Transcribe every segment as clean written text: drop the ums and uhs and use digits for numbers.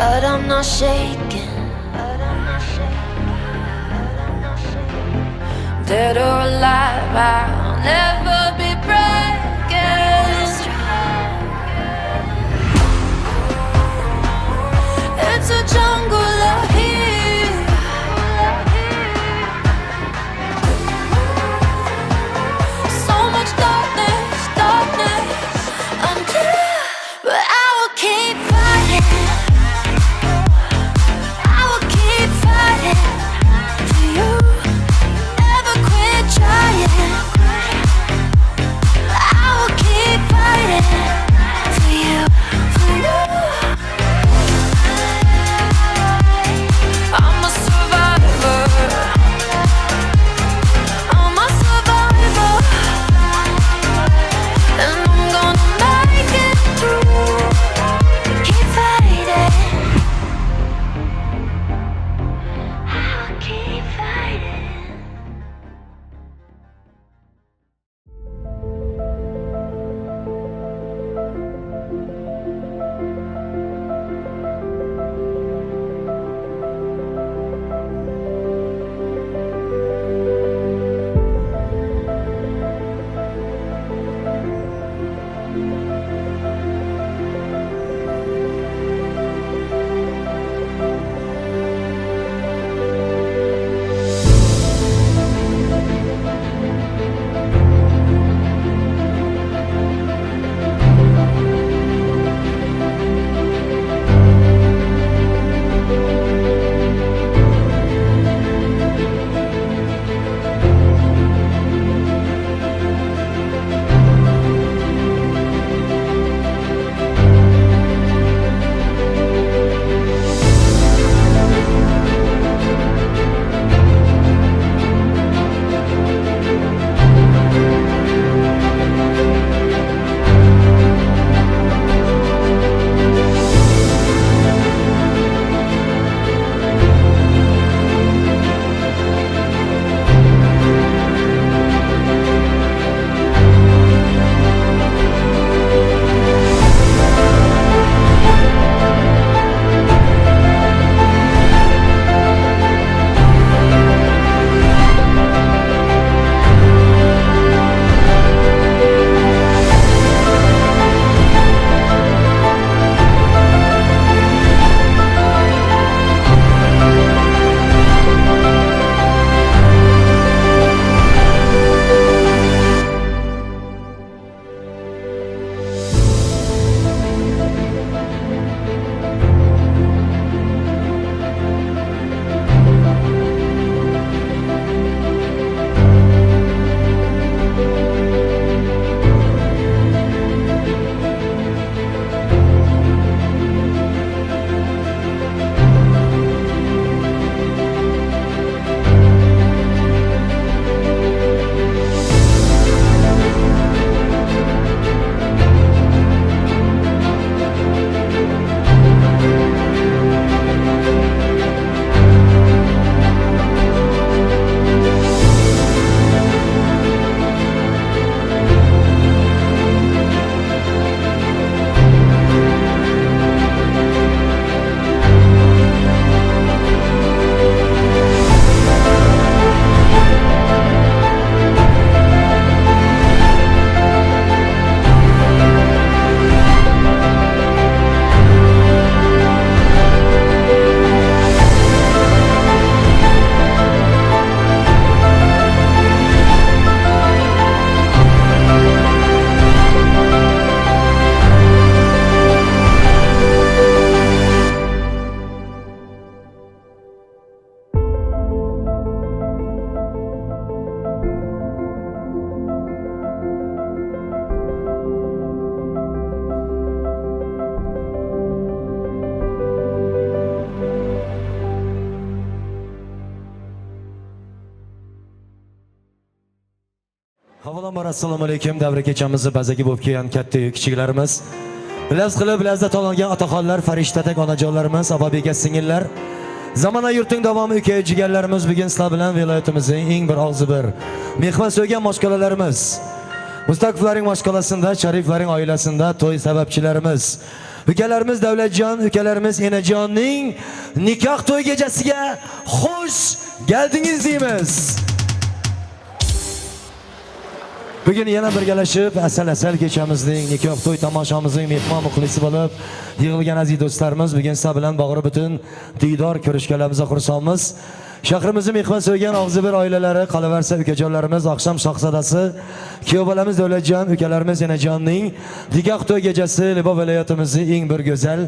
But I'm not shaking. Dead or alive, I'll never be breaking. It's a jungle out here. So much darkness, darkness. Until, but I will keep fighting. I will keep fighting for you. Never quit trying. I will keep fighting for you, for you. I'm a survivor. I'm a survivor. And I'm gonna make it through. Keep fighting. I will keep fighting. Avvalambor assalomu alaykum. Davra kechamizni bazagi bo'lib kelgan katta-yu kichiklarimiz. Lafz qilib lazzat olgan otaxonlar, farishtadek onajonlarimiz, opa-beka singillar. Zamona yurtning davomi uka jigarlarimiz, bugun sizlar bilan viloyatimizning eng bir og'zi bir mehmon so'ygan mashqalalarimiz. Mustaqiflarning mashqalasida, Shariflarning oilasida to'y sababchilarimiz. Ukalarimiz Davlatjon, ukalarimiz Enajonning nikoh to'y kechasiga xush keldingiz deymiz. Bugun yana birgalashib asal asal kechamizning nikoh to'y tomoshamizning mehmon muxlisi bo'lib yig'ilgan aziz do'stlarimiz, bugun sizlar bilan bag'ri butun diydor ko'rishganlarimizga xursandmiz. Shahrimizni mehmon so'ygan og'zibir oilalari, qolaversa ukajonlarimiz, oqshom shahzodasi, kuyov bolamiz Davlatjon, ukalarimiz Enajonning nikoh to'y kechasi Libo viloyatimizning eng bir go'zal,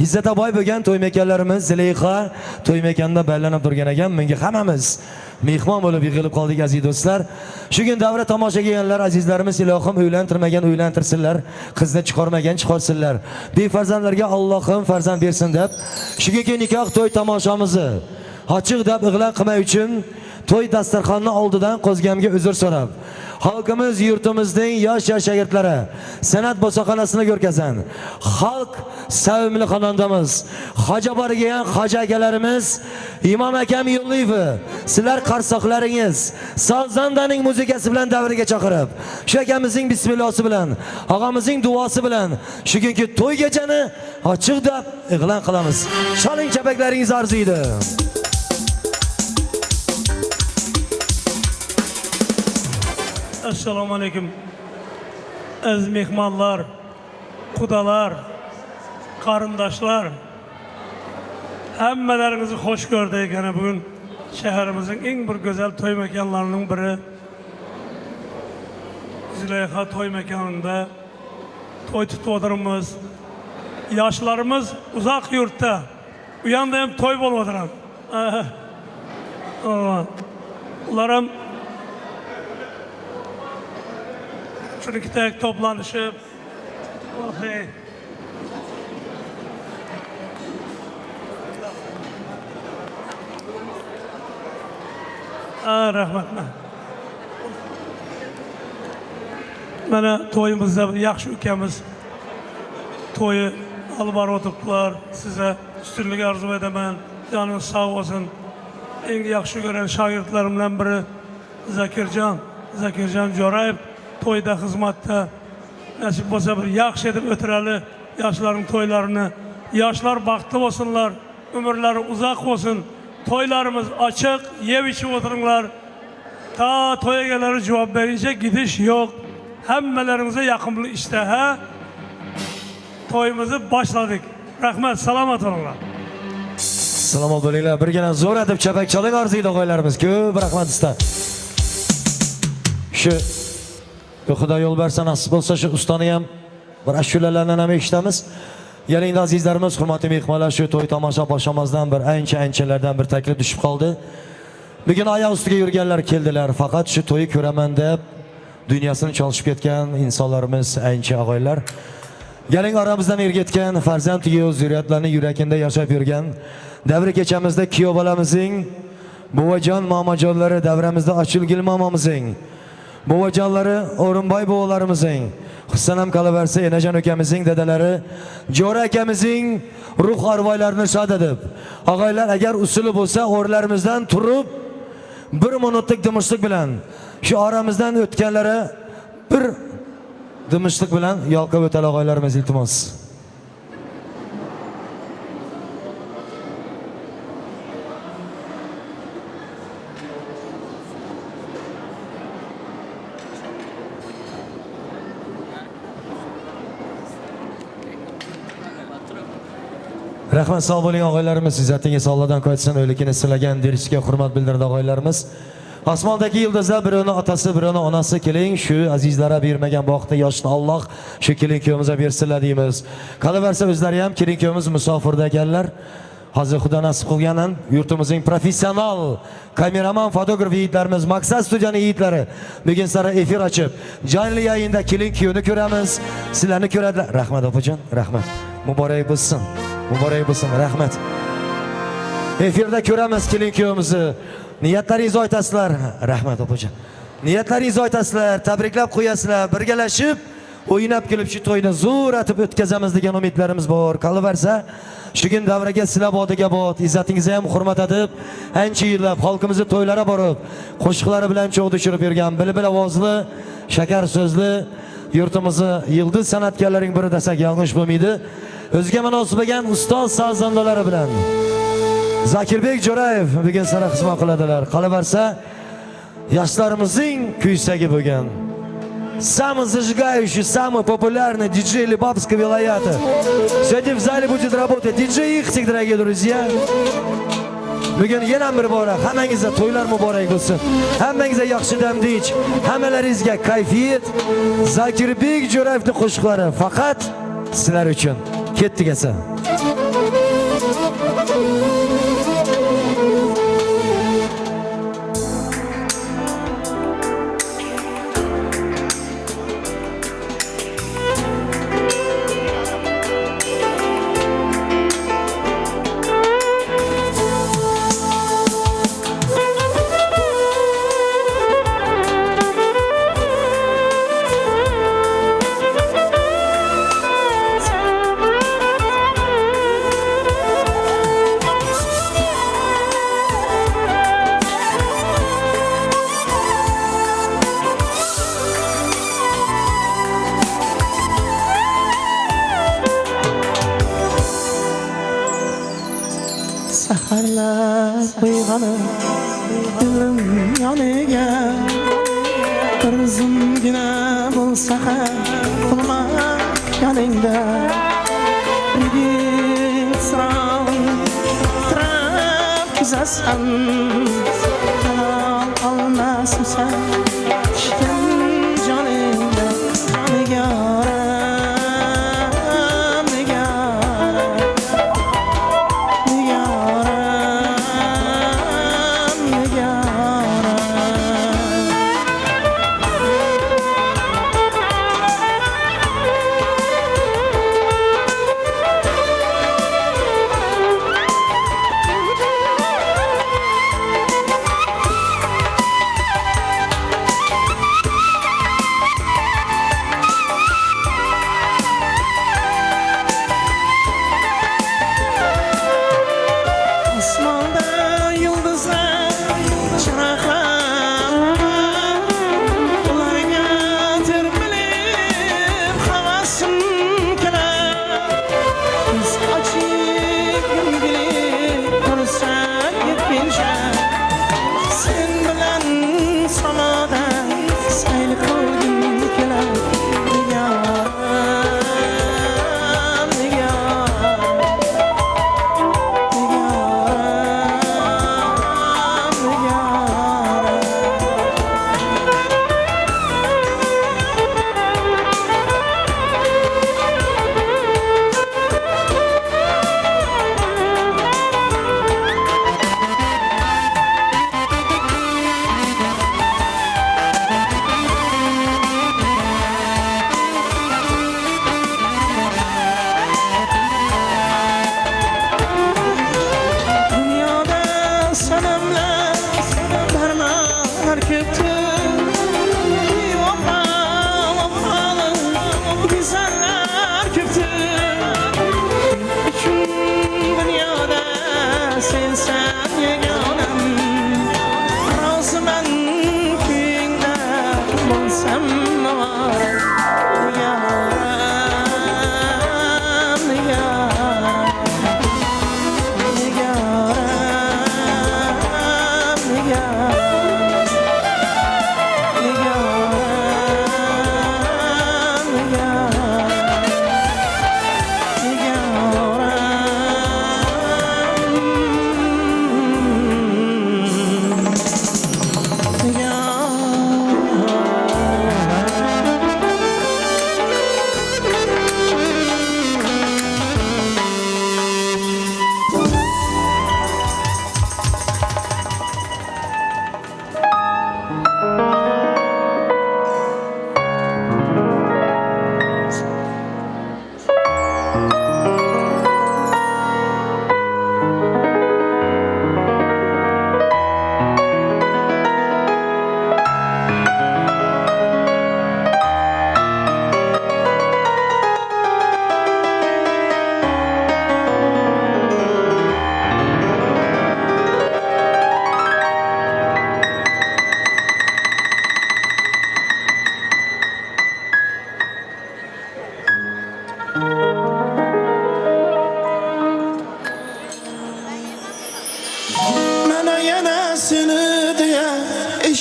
izzataboy bo'lgan to'y mekanlarimiz Zileyxa to'y mekanida ballanib turgan ekan. Bunga hammamiz mehmon bo'lib yig'ilib qoldik aziz do'stlar. Shu kun davra tomosha kelganlar azizlarimiz, ilohim uylantirmagan uylantirsinlar, qizni chiqarmagan chiqarsinlar. Befarzandlarga Allohim farzand bersin deb shu kungi nikoh to'y tomoshamizni ochiq deb ig'lon qilmay uchun to'y dasturxonni oldidan qo'zgamga uzr so'rab, xalqimiz yurtimizning yosh yosh shogirdlari san'at bosaqonasini ko'rkazan xalq sevimli xonandamiz hoji borigan hoji akalarimiz Imom akam Yo'lliyev, sizlar qarsoqlaringiz sozandaning muzikasi bilan davriga chaqirib, shu akamizning bismillosi bilan, og'amizning duosi bilan shu kungi to'y kechani ochiq deb e'lon qilamiz. Chaling, chapaklaringiz arziydi. Assalomu alaykum. Aziz mehmonlar, qudalar, qarindoshlar. Hammalaringizni xush ko'rdik. Ana bugun shaharimizning eng bir go'zal to'y makonlarining biri Züleyxa to'y makonida to'y tutib o'tiribmiz. Yoshlarimiz uzoq yurtda. U yoqda ham to'y bo'lib o'tiradi. Ular ham shuniki toplanishib, oh, hey. Rahmat. Mana to'yimizda bir yaxshi ukamiz to'yi olib borib o'tiribdilar. Size ustunlik orzu etaman. Joningiz sog' bo'lsin. Eng yaxshi ko'rgan shogirdlarimdan biri Zakirjon, Zakirjon Jo'rayev to'yda xizmatda. Nasib bo'lsa bir yaxshi etib o'tirali yoshlarning to'ylarini. Yoshlar baxtli bo'lsinlar, umrlari uzoq bo'lsin. To'ylarimiz ochiq, yeb ichib o'tiringlar. Ta to'y egalari javob berincha gidish yo'q. Hammalaringizga yoqimli ishtaha. To'yimizni boshladik. Rahmat, salomat bo'linglar. Salomat bo'linglar. Birgina zo'r etib chapak chaling, arziydi og'aylarimiz. Ko'p rahmat usta. Shu Xudo yo'l bersa, nasib bo'lsa, shu ustani ham bir ashulalardan ham eshitamiz. Yana azizlarimiz, hurmatli mehmonlar, shu to'y tomosha boshlamazdan bir ancha anchalardan bir taklif tushib qoldi. Bugun oyoq ustiga yurganlar keldilar, faqat shu to'yi ko'raman deb dunyosini chalishib ketgan insonlarimiz ancha og'aylar. Keling, oramizdan ergetgan farzand kuyov zurriyatlarni yuraginda yashab yurgan davra kechamizda kuyov bolamizning buvajon momajonlari, davramizda Ochilgul momamizning buvajonlari, O'rinboy buvalarimizning, xususan ham qolaversa Enajon ukamizning dadalari Jo'ra akamizning ruh arvoylarini shod edib, og'aylar, agar usuli bo'lsa, o'rnlarimizdan turib bir minutlik dimishlik bilan shu oramizdan o'tganlari bir dimishlik bilan yolqab o'tadi og'aylarimiz, iltimos. Rahmat, sog' bo'ling og'aylarimiz, izzatingiz Allohdan qaytsin, o'likini silagan derishiga hurmat bildirdi og'aylarimiz. Osmondagi yulduzlar birini otasi, birini onasi, keling shu azizlara bermagan baxtni, yoshni Alloh shu kelin kuyovimizga bersinlar deymiz. Qolaversa o'zlari ham kelin kuyovimiz musofirda ekanlar. Hozir Xudo nasib qilganin yurtimizning professional kameraman, fotograf yigitlarimiz, Maqsad studiyani yigitlari bugun sara efir ochib, jonli yayinda kelin kuyovni ko'ramiz, sizlarni ko'radilar. Rahmat opajon, rahmat. Muborak bo'lsin. Muborak bo'lsin, rahmat. Efirda ko'ramiz kelin kuyovimizni. Niyatlaringizni aytasizlar. Rahmat opajon. Niyatlaringizni aytasizlar, tabriklab qo'yasizlar, birgalashib o'ynab kelib shu to'yni zo'r etib o'tkazamiz degan umidlarimiz bor. Qolaversa, shu kun davraga sizlar bodiga bot, izzatingizga ham hurmat etib, ancha yillab xalqimizni to'ylari borib, qo'shiqlari bilan cho'g' tushirib yurgan bilbil ovozli, shakar so'zli yurtimizni yildiz san'atkorlarining biri desak yanglish bo'lmaydi. O'ziga munosib bo'lgan ustoz sazandalari bilan Zakirbek Jo'rayev bugun sana xizmat qiladilar. Qolaversa, yoshlarimizning kuysagi bo'lgan самый зажигающий, самый популярный диджей Лебапского вилаята. Сегодня в зале будет работать диджей Ихтик, дорогие друзья. Bugun yana bir bora hammangizga to'ylar muborak bo'lsin. Hammangizga yaxshi dam deyich, hammalaringizga kayfiyat. Zakirbek Jo'rayevning qo'shiqlari faqat sizlar uchun. Ketdik esa. Saharlar uyg'onib dilim yoniga bir zumgina bo'lsa ham qolmak yoningda Yigit tirab kezasan halol olmasmisan tushdim joningda nigoram nigoram Nigaram, nigaram.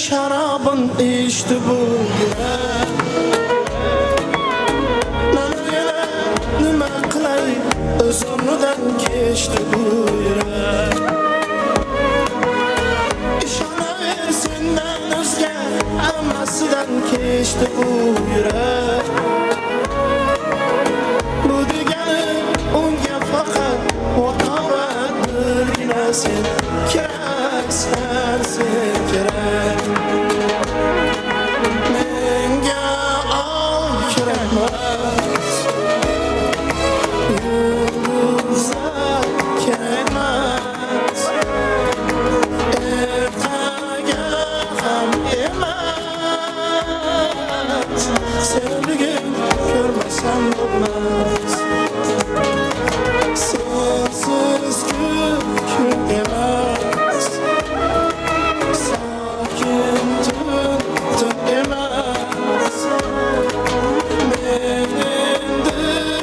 Sharobin ichdi bu yurak. Mana yana nima qilay, o'z o'rnidan kechdi bu yurak. Ishonaver, sendan o'zga hammasidan kechdi bu yurak. Bu degani unga faqat va birgina sen keraksan, sen kerak. Menga oy kerakmas, yulduzlar kerakmas, ertaga ham emas. Seni bugun ko'rmasam bo'lmas, sensiz kun kun emas, sokin tun tun emas. Men endi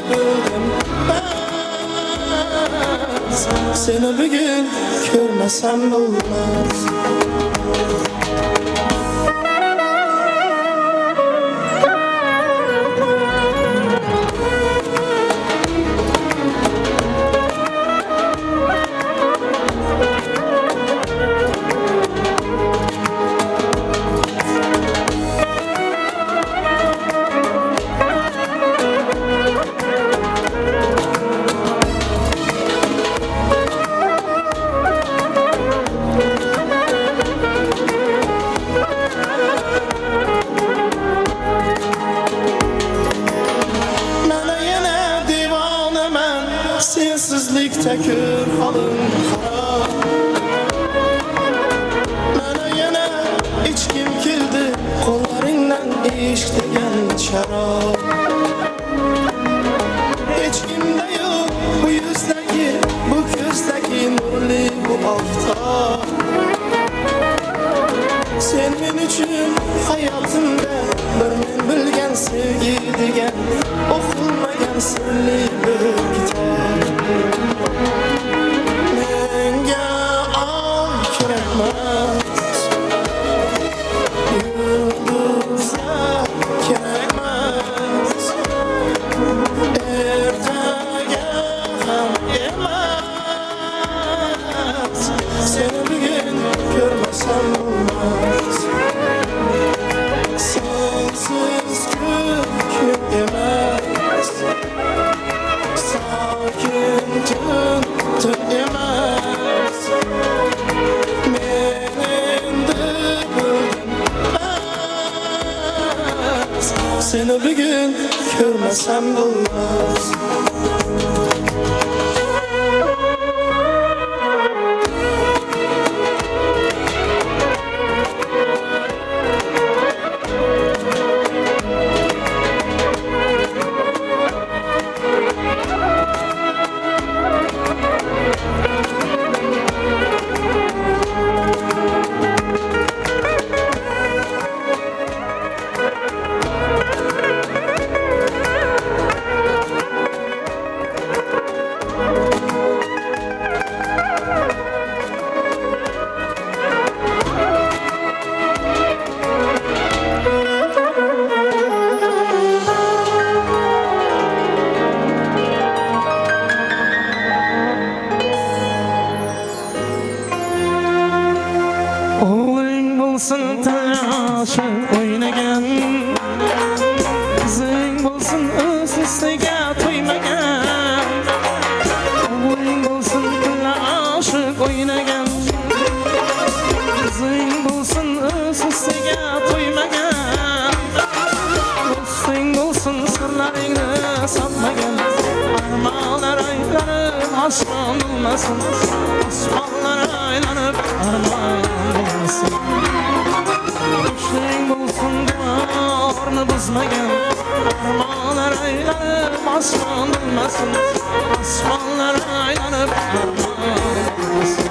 bildim bas, seni bugun ko'rmasam bo'lmas. Mana yana devonaman, sensizlikda ko'r holim xarob. Mana yana ichkim keldi qo'llaringdan ishq degan sharob. Hech kimda yo'q bu yuzdagi, bu ko'zdagi nurli bu oftob. Sen men uchun hayotimda bir men bilgan sevgi degan o'qilmagan sirli bir kitob. Menga oy kerakmas, yulduzlar kerakmas, ertaga ham emas. Seni bugun ko'rmasam bo'lmas, sensiz kun kun emas, sokin tun tun emas. Men endi bildim bas, seni bugun ko'rmasam bo'lmas. O'g'ling bo'lsin tilla o'ynagan, qizing bo'lsin o'z ustiga to'ymagan. O'g'ling bo'lsin tilla oshiq o'ynagan, qizing bo'lsin o'z ustiga to'ymagan. Do'sting bo'lsin sirlaringni sotmagan. Armonlar aylanib osmon bo'lmasin, osmonlar aylanib armon bo'lmasin. Qo'shning bo'lsin devorni buzmagan. Armonlar aylanib osmon bo'lmasin, osmonlar aylanib armon bo'lmasin.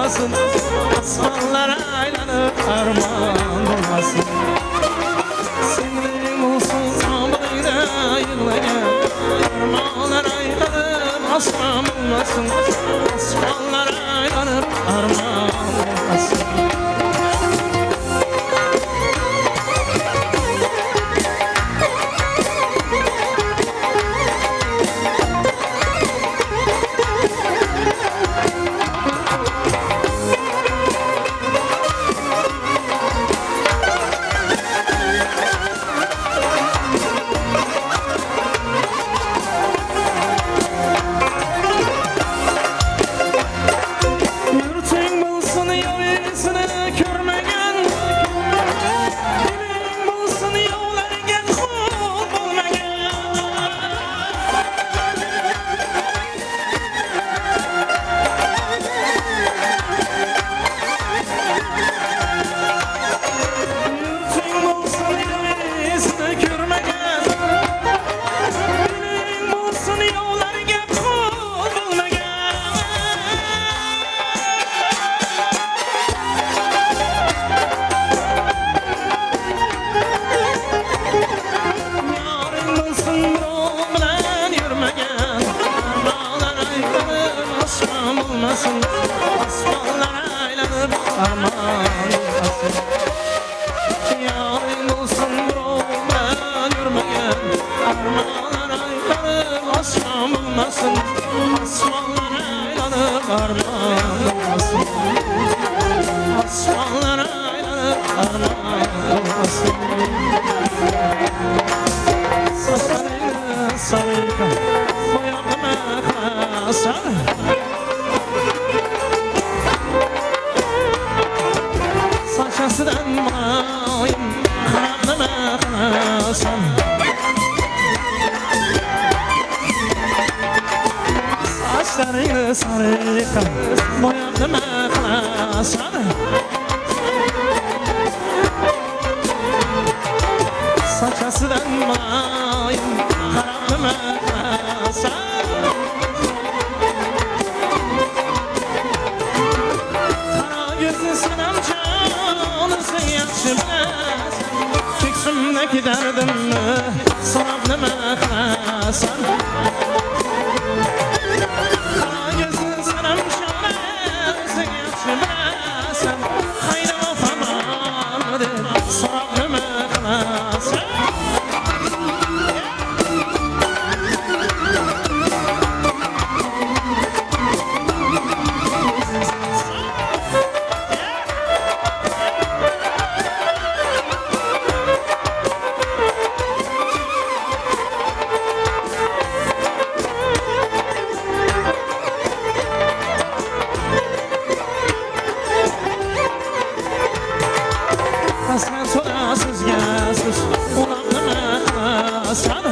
bo'lmasin, osmonlar aylanib armon bo'lmasin. Singling bo'lsin sobirda yig'lagan, armonlar aylanib osmon bo'lmasin, osmonlar aylanib armon bo'lmasin. Osmonlar aylanib armon bo'lmasin. Yoring bo'lsin birov bilan yurmagan, armonlar aylanib osmon bo'lmasin, osmonlar aylanib armon bo'lmasin, osmonlar aylanib armon bo'lmasin. Sochlaringni sariqa bo'yoq nima qilasan? Saçasından mulayim qarab nima qilasan? Sochlaringni sariqa bo'yab nima qilasan? Saçasından mulayim qarab nima qilasan? Qara ko'zni sanamcha yaxshi bilasan, ko'ksimdagi dardimni so'rab nima qilasan? Qara ko'zni sanamcha yaxshi bilasan, qayda vafo bormi deb so'rab nima qilasan? Sen so'rasizga so'z ulab nima qilasan?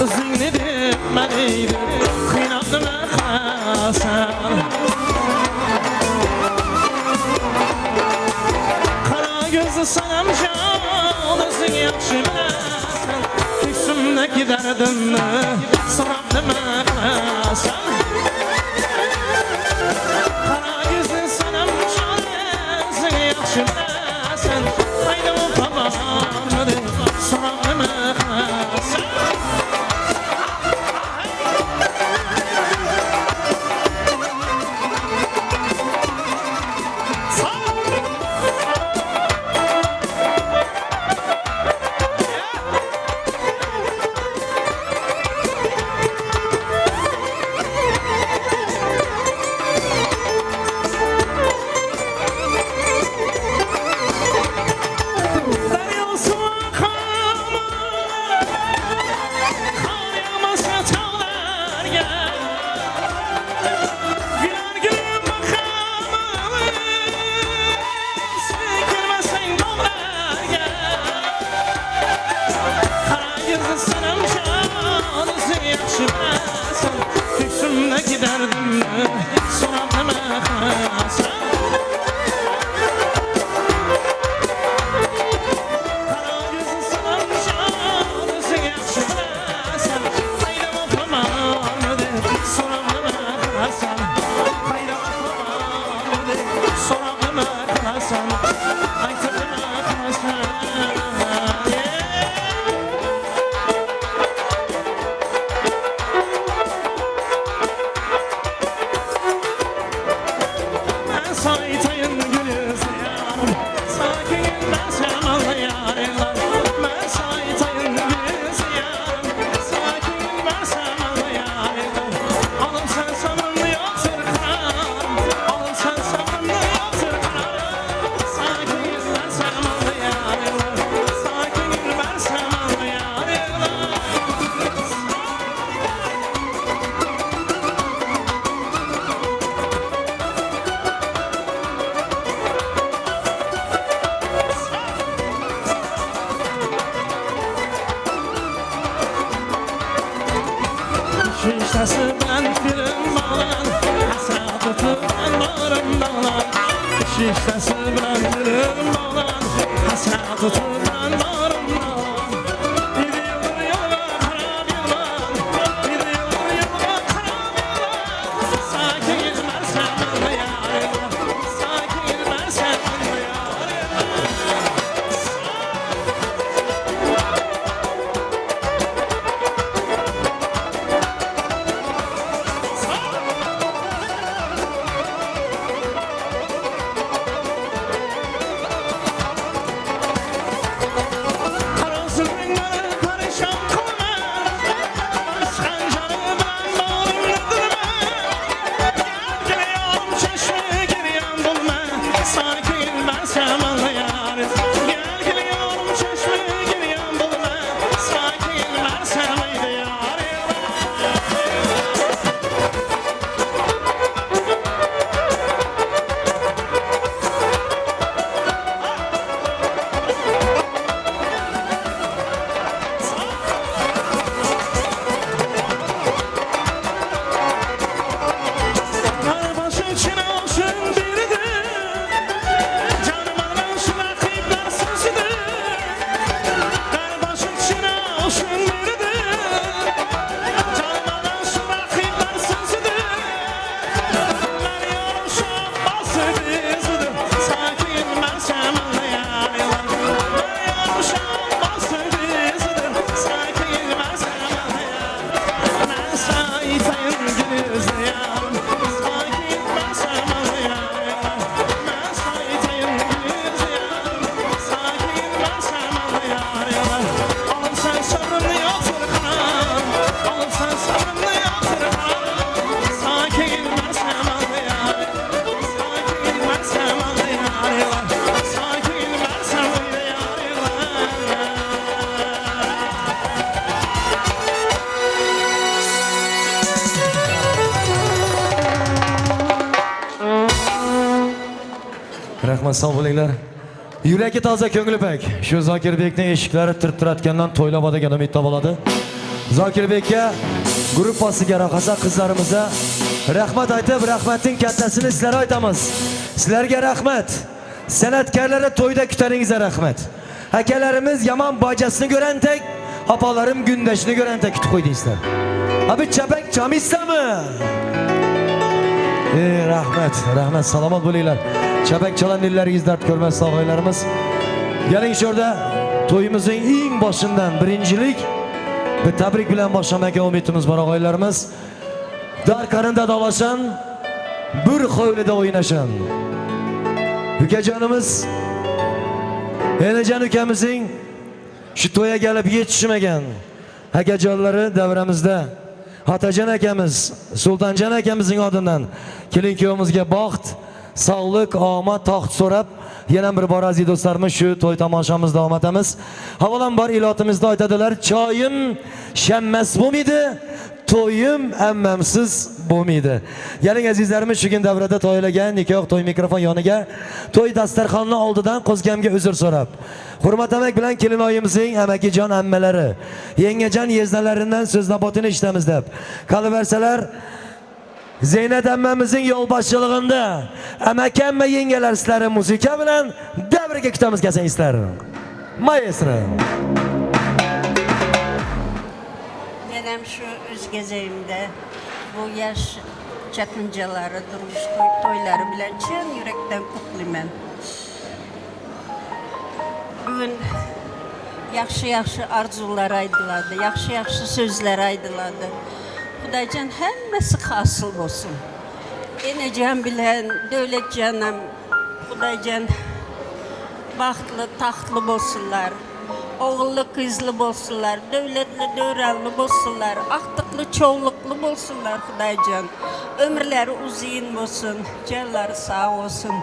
O'zingni deb mani deb qiynab nima qilasan? Qara ko'zni sanamjon o'zing yaxshi bilasan, ko'ksimdagi dardimni so'rab nima qilasan? Yaxshi bilasan, qayda vafo bormi deb so'rab nima qilasan? Ko'ksimdagi dardimni so'rab nima qilasan? Qara ko'zni sanamcha o'zing yaxshi bilasan, qayda vafo bormi deb Şişesi bilen dilim bağlan, Hasret ötüben bağrım dağlan. Şişesi bilen dilim bağlan, Hasret ötüben bağrım dağlan. Bir yıldır yılga karab yıllan, Bir yıldır yılga karab yıllan. Sakin gitmezsen anlayar, Sakin gitmezsen anlayar. Karanfilin beni perişan kılma, Sancarı ben bağrımda durma. Gel geliyorum çeşme giriyan bulma, Sakin ben anlayar. Gel geliyorum çeşme giriyan bulma, Sakin ben anlayar. Karbaşı çınavşın biridir, Canım anlaşın rakipler sözüdür. Karbaşı çınavşın biridir, Canım anlaşın rakipler sözüdür. Ben yarışım bası dizidir, Sakin ben anlayayım. Ben yarışım bası dizidir, Sakin ben anlayayım. Ben sayfayım gülüzeyim, Sakin ben anlayayım. Ben sayfayım gülüzeyim, Sakin ben anlayayım. Alın sen sabrını yatır kanam, Alın sen sabrını yatır kanam. Sakin ben anlayayım, Sakin ben anlayayım. Sakin ben anlayayım. Rahmat, sog' bo'linglar. Yuragi toza, ko'ngli pok. Shu Zokirbekning eshiklari tirtiratgandan to'ylab degan umidda bo'ladi. Zokirbekka, gruppasiga, rohasa qizlarimizga rahmat aytib, rahmatning kattasini sizlarga aytamiz. Sizlarga rahmat. San'atkorlarga to'yda kutaringizga rahmat. Akalarimiz yomon bojasini ko'rantak, opalarim gundashini ko'rantak kutib qo'ydingizlar. Abi chapak chamiysizmi? Rahmat, rahmat, salomat bo'linglar. Chapak chalan dillaringiz dard ko'rmas sog'aylarimiz. Keling shu yerda to'yimizning eng boshidan birinchilik bir tabrik bilan boshlamakka umidimiz bor og'aylarimiz. Dar qarinda dalashan, bir hovlida o'ynashan. Ukajonimiz Enajon ukamizning shu to'yga kelib yetishmagan akajonlari davramizda Otajon akamiz, Sultonjon akamizning oldindan kelin kuyovimizga baxt, sog'lik, omad, taxt so'rab yana bir bor aziz do'stlarimiz shu to'y tomoshamizni davom etamiz. Avvalambor ilotimizda aytadilar, choyim shammas bo'lmaydi, to'yim ammamsiz bo'lmaydi. Keling azizlarimiz, shu kun davrada to'ylagan nikoh to'y mikrofon yoniga to'y dasturxoni oldidan qo'zgamga uzr so'rab, hurmat amak bilan kelinoyimizning amakijon ammalari, yengajon yeznalaridan so'z nobotini eshitamiz deb qolaversalar, Zeynep ammamizning yo'lboshchiligida amaki amma yengalar sizlarni muzika bilan davraga kutamiz kelsangizlar. Maestro. Men hem şu öz gezegimde bu yaş çatıncaları, durmuş toyları bilen çın yürekten kutlayman. Bugün yaxşı yaxşı arzular aydıladı, yaxşı yaxşı sözler aydıladı. Xudaycan hemmesi hasıl olsun. Enecan bilen, Devlet canım, Xudaycan baxtlı, taxtlı olsunlar. Oğullu, kızlı olsunlar, devletli, dövranlı olsunlar, aktıklı, çoğuluklu olsunlar Xudaycan. Ömürleri uzun olsun, canları sağ olsun.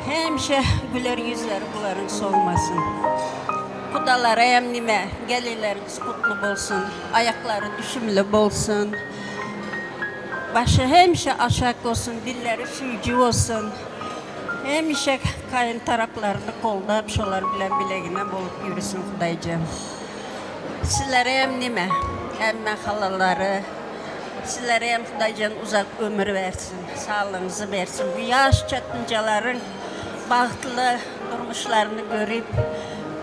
Həmişə güler yüzleri bunların solmasın. Kudalara hem nime, gelinleriniz kutlu olsun, ayakları düşümlü olsun. Başı həmişə aşağı olsun, dilleri süycü olsun. Həmişə kayın taraflarını kollayıp şolar bilen bileğine bolup yürüsün Xudaycan. Sizlere hem nime, emme halaları, Sizlere hem Xudaycan uzak ömür versin, sağlığınızı versin. Bu yaş çatıncaların bahtlı durmuşlarını görüp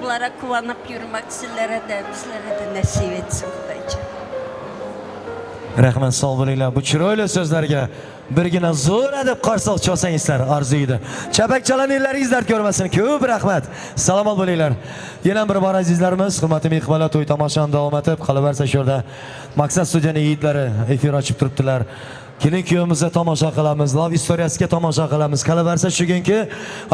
bunlara kuvanıp yürümek sizlere de bizlere de nasip etsin Xudaycan. Rahmat, sog' bo'linglar. Bu chiroyli so'zlarga birgina zo'r deb qarsak chalsangizlar arziydi. Chapak chalan ellaringiz dard ko'rmasin. Ko'p rahmat. Salomat bo'linglar. Yana bir bor azizlarimiz, hurmatli mehmonlar, to'y tomoshani davom etib, qolaversa shu yerda Maqsad studiyaning yigitlari efir ochib turibdilar. Kelin kuyovimizni tomosha qilamiz, love istoriyasiga tomosha qilamiz. Qolaversa shu kungi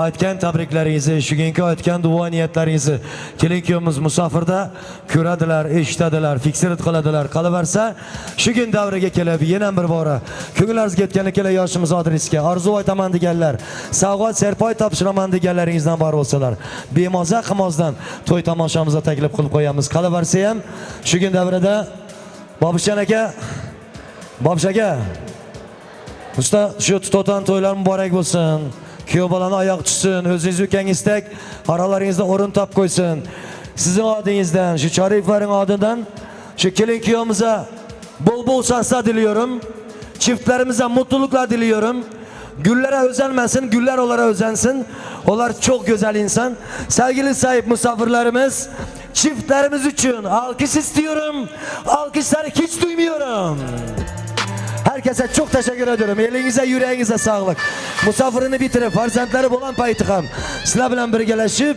aytgan tabriklaringizni, shu kungi aytgan duo niyatlaringizni kelin kuyovimiz musofirda ko'radilar, eshitadilar, fiksirat qiladilar. Qolaversa shu kun davriga kelib yana bir bora ko'ngillaringizga yetgani kela yoshimiz adresiga orzu aytaman deganlar, sovg'a serpoy topshiraman deganlaringizdan bor bo'lsalar, bemoza qilmosdan to'y tomoshamizni taklif qilib qo'yamiz. Qolaversa ham shu kun davrida Bobushan aka, Bobush aka, usta shu tutotan to'ylar muborak bo'lsin. Kuyov bolani oyoq tushsin, o'zingiz ukangizdek oralaringizda o'rin top qo'ysin. Sizning odingizdan, shu Choriyevlarning odidan shu kelin kuyovimize bol bol şanslar diliyorum. Çiftlerimize mutluluklar diliyorum. Güllere özenmesin, güller onlara özensin. Onlar çok güzel insan. Sevgili sahip misafirlerimiz, çiftlerimiz için alkış istiyorum. Alkışları hiç duymuyorum. Herkese çok teşekkür ediyorum. Elinize, yüreğinize sağlık. Musafirini bitirib, farzandlari bo'lgan payti ham sizlar bilan birgalashib,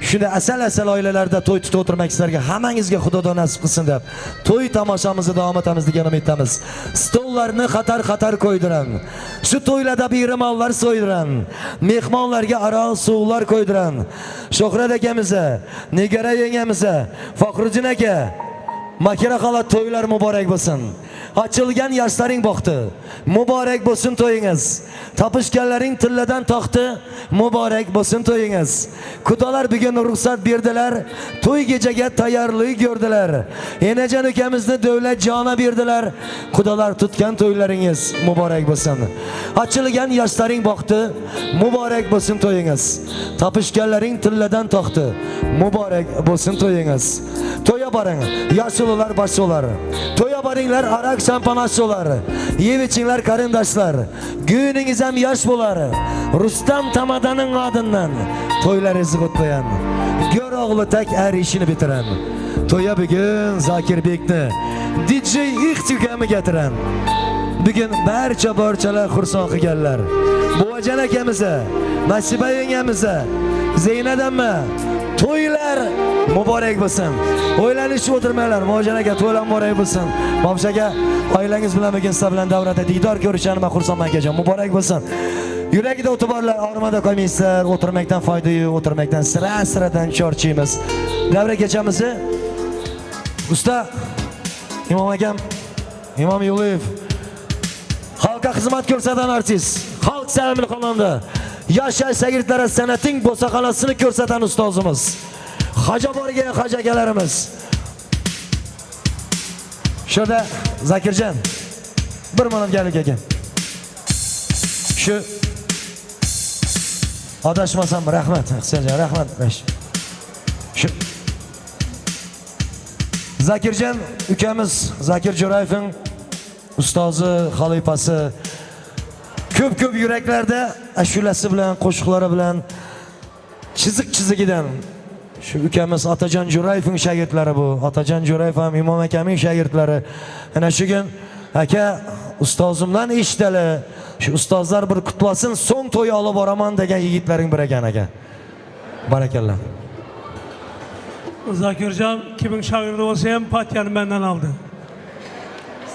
shunday asal asal oilalarda to'y tutib o'tirmak sizlarga hammangizga Xudodan nasib qilsin deb to'y tomoshamizni davom etamiz degan umiddamiz. Stollarni qator qator qo'ydiran, shu to'ylarda biyromallar so'ydiran, mehmonlarga aroq suvlar qo'ydiran, Shuhrat akamiza, Nigora yengamiza, Faxriddin aka, Makira xola to'ylar muborak bo'lsin. Ochilgan yoshlaring baxti. Muborak bo'lsin to'yingiz. Topishganlaring tilladan toqti. Muborak bo'lsin to'yingiz. Kudalar bugun ruxsat berdilar. To'y kechaga tayyorlik ko'rdilar. Enajon ukamizni davlat jona berdilar. Xudolar tutgan to'ylaringiz muborak bo'lsin. Ochilgan yoshlaring baxti. Muborak bo'lsin to'yingiz. Topishganlaring tilladan toqti. Muborak bo'lsin to'yingiz. To'ya boring, yoshlular boshlar. To'ya boringlar arak şampanası Yeb ichinglar qarindoshlar. Guningiz ham yosh bo'lar. Rustam Tamadaning adından to'ylaringizni qutlayan. Go'r o'g'li tak er ishini bitiran. To'ya bugun Zakir Bekni DJ Ixtikami getiren. Bugun barcha barchalar xursand qilganlar. Buvajon akamizni, Nasiba yengamizni, Zeynad amma to'ylar muborak bo'lsin. O'ylanishib o'tirmanglar. Buvajon aka to'ylar muborak bo'lsin. Bobush aka oilangiz bilan bugun sizlar bilan davrada diydor ko'rishganimga xursandman akajon. Muborak bo'lsin. Yuragida o'ti borlar, ormada qolmaysizlar. O'tirmakdan foyda yo'q, o'tirmakdan sira-siradan chorchiymiz. Davra kechamizni usta Imom akam, Imom Yo'liyev xalqqa xizmat ko'rsatgan artist, xalq sevimli xonanda, yosh yosh shogirdlarga san'atning bo'saqalasini ko'rsatgan ustozimiz. Hoja borgan hoji akalarimiz. Shu yerda Zakirjon bir minut keling aka. Shu adashmasam rahmat, Husanjon, rahmat. Shu Zakirjon ukamiz Zakir Jo'rayevning ustozi, xalifasi ko'p-ko'p yuraklarda ashulasi bilan, qo'shiqlari bilan chiziq chizigidan shu ukamiz Otajon Jo'rayevning shogirdlari bu. Otajon Jo'rayev ham Imom akamning shogirdlari. Ana shu kun aka ustozimdan eshitali, shu ustozlar bir qutlasin, so'ng to'y olib boraman degan yigitlaring bir ekan aka. Barakallah. Zakircan kimin şagirdi olsa hem patyanı benden aldı.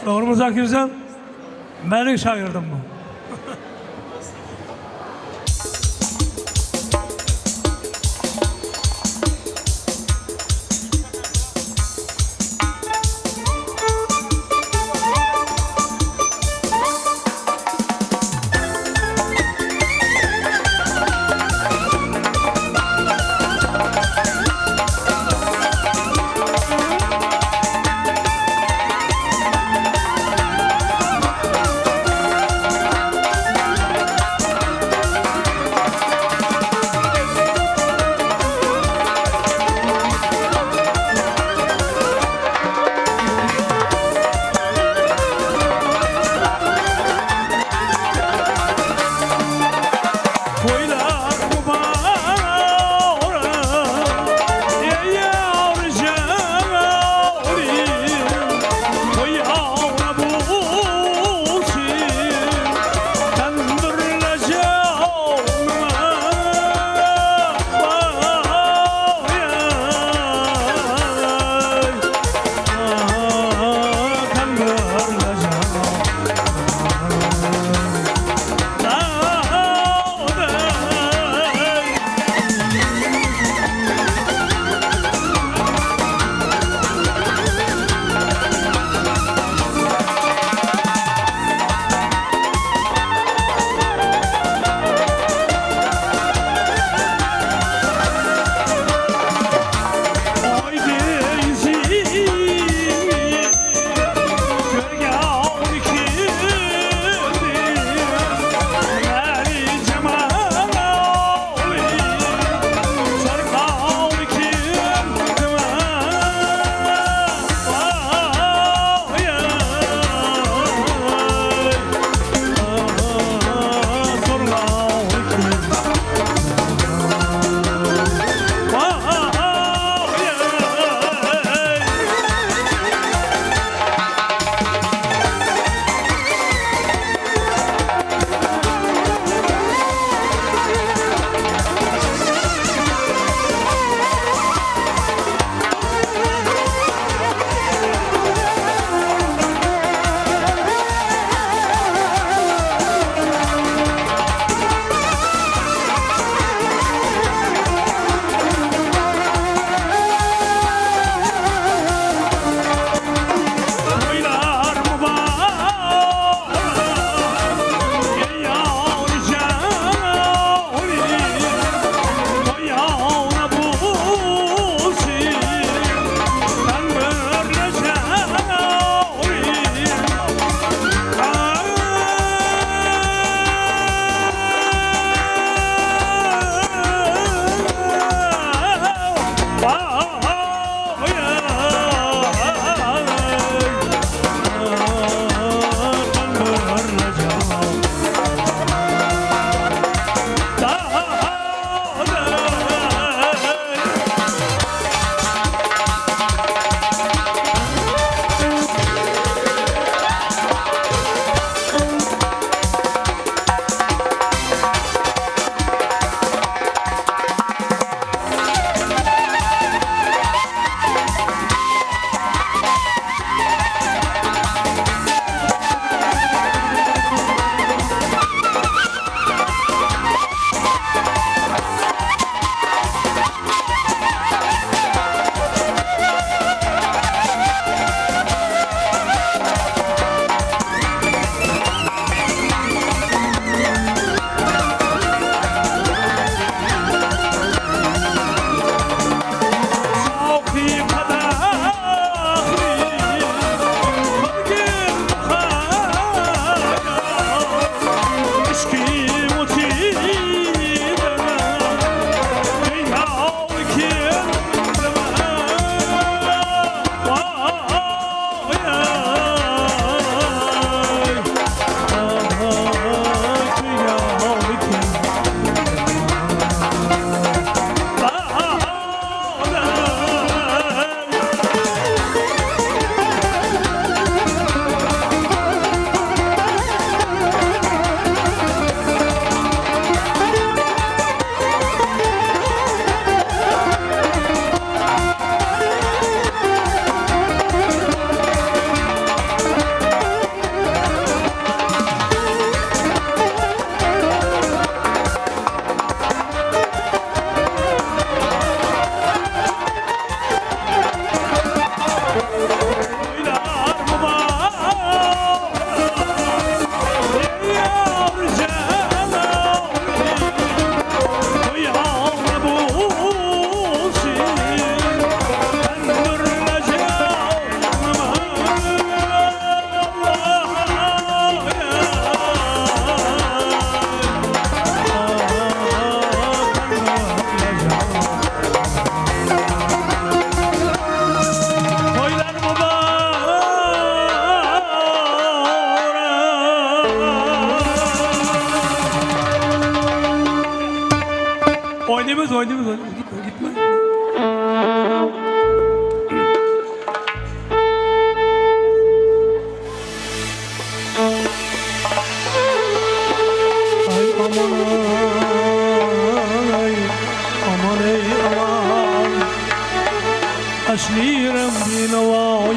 Doğru mu Zakircan? Benim şagirdim bu.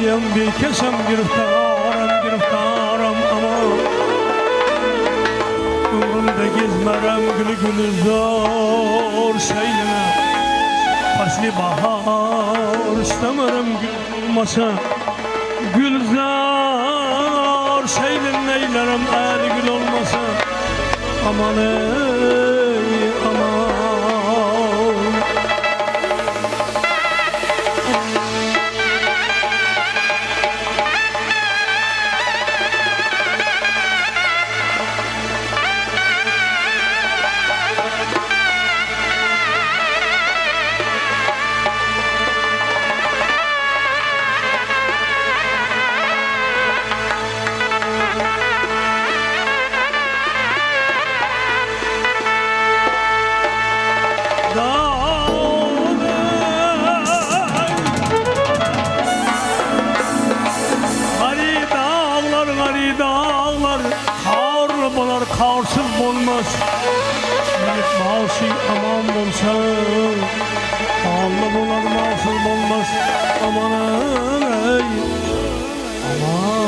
Bezariyam, bekesem, giriftarım, giriftarım aman. Ömrümde gezmerem gülü gülüzar seyline. Fasli bahar istemerem gül olmasa. Gülzar seylin neylerem eğer gül olmasa. Aman ey aman. Gari dağlar, kar bolar, karsız bolmaz. Yigit başı aman bolsa, Allah bolar, malsız bolmaz. Aman ey, aman.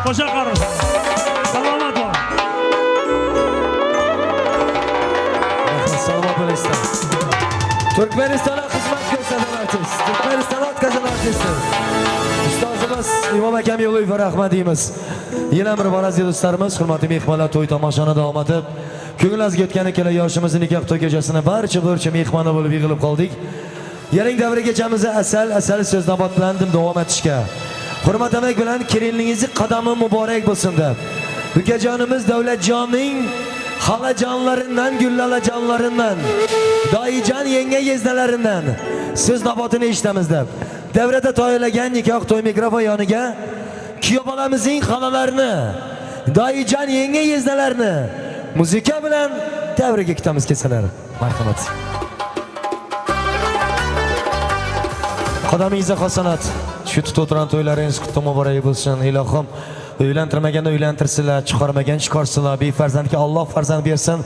Qo'sha qarisin. Salomat bo'l. Rahmat, salomat bo'lasizlar. Turkmanistonga xizmat ko'rsatgan artist, Turkmaniston o'tkazgan artisti. Ustozimiz Imom akam Yo'liyevga rahmat deymiz. Yana bir bor, aziz do'stlarimiz, hurmatli mehmonlar, to'y tomoshani davom etib, ko'ngil azga o'tgani ikkala yoshimizning nikoh to'y kechasini barcha burcha mehmoni bo'lib yig'ilib qoldik. Yaring davra kechamizni asal asal so'z navbat bilan davom etishga. Hurmat amak bilan kelinningizni qadami muborak bo'lsin deb. Ukajonimiz Davlatjonning xolajonlaridan, gullalajonlaridan, doyijon yenga yeznalaridan so'z navbatini eshitamiz deb. Davrada to'ylagan nikoh to'y mikrofon yoniga kuyov bolamizning xolalarini, doyijon yenga yeznalarini muzika bilan davraga kutamiz kelsalar. Marhamat. Qadamingizda hasanat. Shu tutib o'tirgan to'ylaringiz qutlu muborak bo'lsin. Ilohim, uylantirmaganda uylantirsinlar, chiqarmagan chiqarsinlar. Befarzandga Alloh farzand bersin.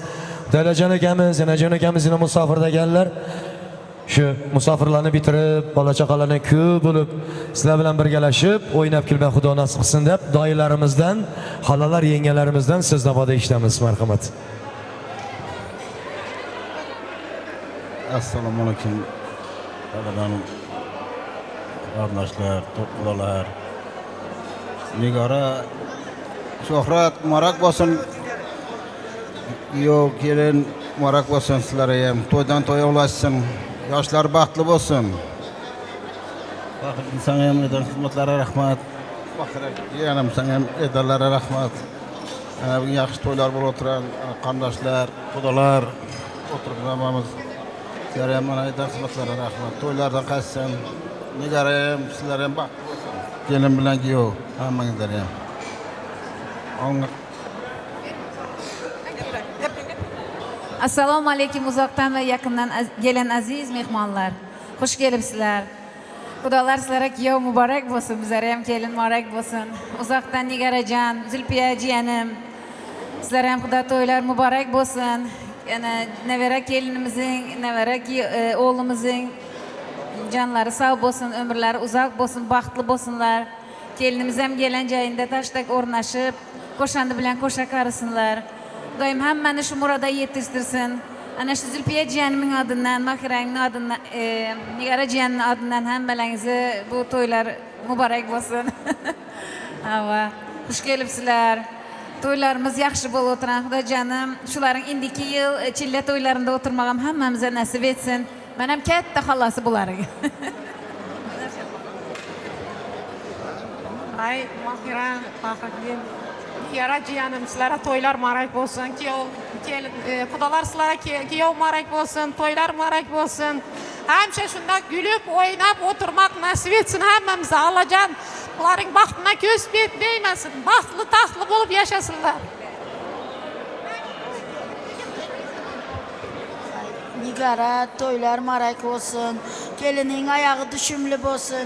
Davlatjon akamiz, Enajon akamiz yana musofirda ekanlar. Shu musofirlarni bitirib, bola chaqalarni ko'p bo'lib, sizlar bilan birgalashib o'ynab kulgan Xudo nasib qilsin deb doyilarimizdan, xolalar, yengalarimizdan so'z navoda eshitamiz. Marhamat. Assalomu alaykum. Qadrdon qarindoshlar, to'qqidalar. Nigora, Shuhrat muborak bo'lsin. Kuyov, kelin muborak bo'lsin sizlarga ham. To'ydan to'yga ulashsin. Yoshlar baxtli bo'lsin. Faxriddin, senga ham edan xizmatlari rahmat. Faxri jiyanim, senga ham edanlari rahmat. Ana bugun yaxshi to'ylar bo'lib o'tirgan qarindoshlar, xudolar o'tirib hammamiz. Sizlar ham mana edan xizmatlari rahmat. To'ylardan qaytsin. Nigora ham, sizlar ham baxtli bo'lsin. Kelin bilan kuyov hammangizlar ham. Alloh. Assalomu alaykum, uzoqdan va yaqindan gelen aziz mehmonlar. Xush kelibsizlar. Xudolar, sizlarga kuyov muborak bo'lsin, bizlarga ham kelin muborak bo'lsin. Uzoqdan Nigorajon, Zulfiya jiyanim. Sizlar ham Xudo to'ylar muborak bo'lsin. Yana nevara kelinimizning, nevara o'g'limizning jonlari sog' bo'lsin, umrlari uzoq bo'lsin, baxtli bo'lsinlar. Kelinimiz ham gelen joyida tashtak o'rnashib, qo'shandi bilan qo'sha qarisinlar. Xudoyim hammani shu muroda yetishtirsin. Ana shu Zulfiya jiyanimning adından, Mahirangning adından, Nigora jiyanning adından hammalaringizni bu to'ylar muborak bo'lsin. Ava, xush kelibsizlar. To'ylarimiz yaxshi bo'lib o'tiran, Xudojonim, shularning indiki yil chilla to'ylarida o'tirmag'am hammamizga nasib etsin. Men ham katta xolasi bularga. Ay Mahira, Faxriddin, Nigora jiyanim, sizlarga to'ylar muborak bo'lsin. Kuyov, kelin, xudolar, sizlarga kuyov muborak bo'lsin, to'ylar muborak bo'lsin. Hamisha shundoq kulib, o'ynab o'tirmoq nasib etsin hammamizga. Allohjon ularning baxtına ko'z tegmasin. Baxtli, taxtli bo'lib yashasinlar. Nigora, to'ylar muborak bo'lsin. Kelining oyog'i tushumli bo'lsin.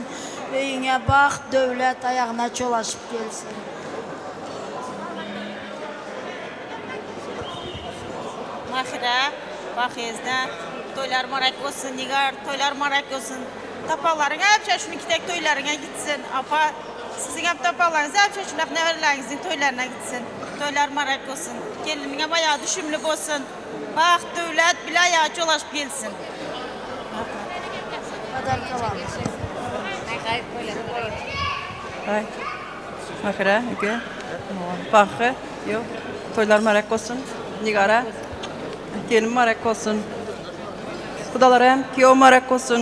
Uyingga baxt, davlat oyog'ina cholashib kelsin. Mahira, Baxezda to'ylar muborak bo'lsin, Nigor, to'ylar muborak bo'lsin. Toponlaring hamisha shunikidak to'ylaringga gitsin. Opa, sizning ham toponlaringiz hamisha shunaqa nevaralaringizning to'ylariga gitsin. To'ylar muborak bo'lsin. Kelinning ham oyog'i tushumli bo'lsin. Baxt, davlat bilan oyog'i cholashib kelsin. Podarkalarimiz. Ay, Mahira, uka. Faxri, yo'q. To'ylar muborak bo'lsin. Nigora, kelin muborak bo'lsin. Xudolar ham kuyov muborak bo'lsin.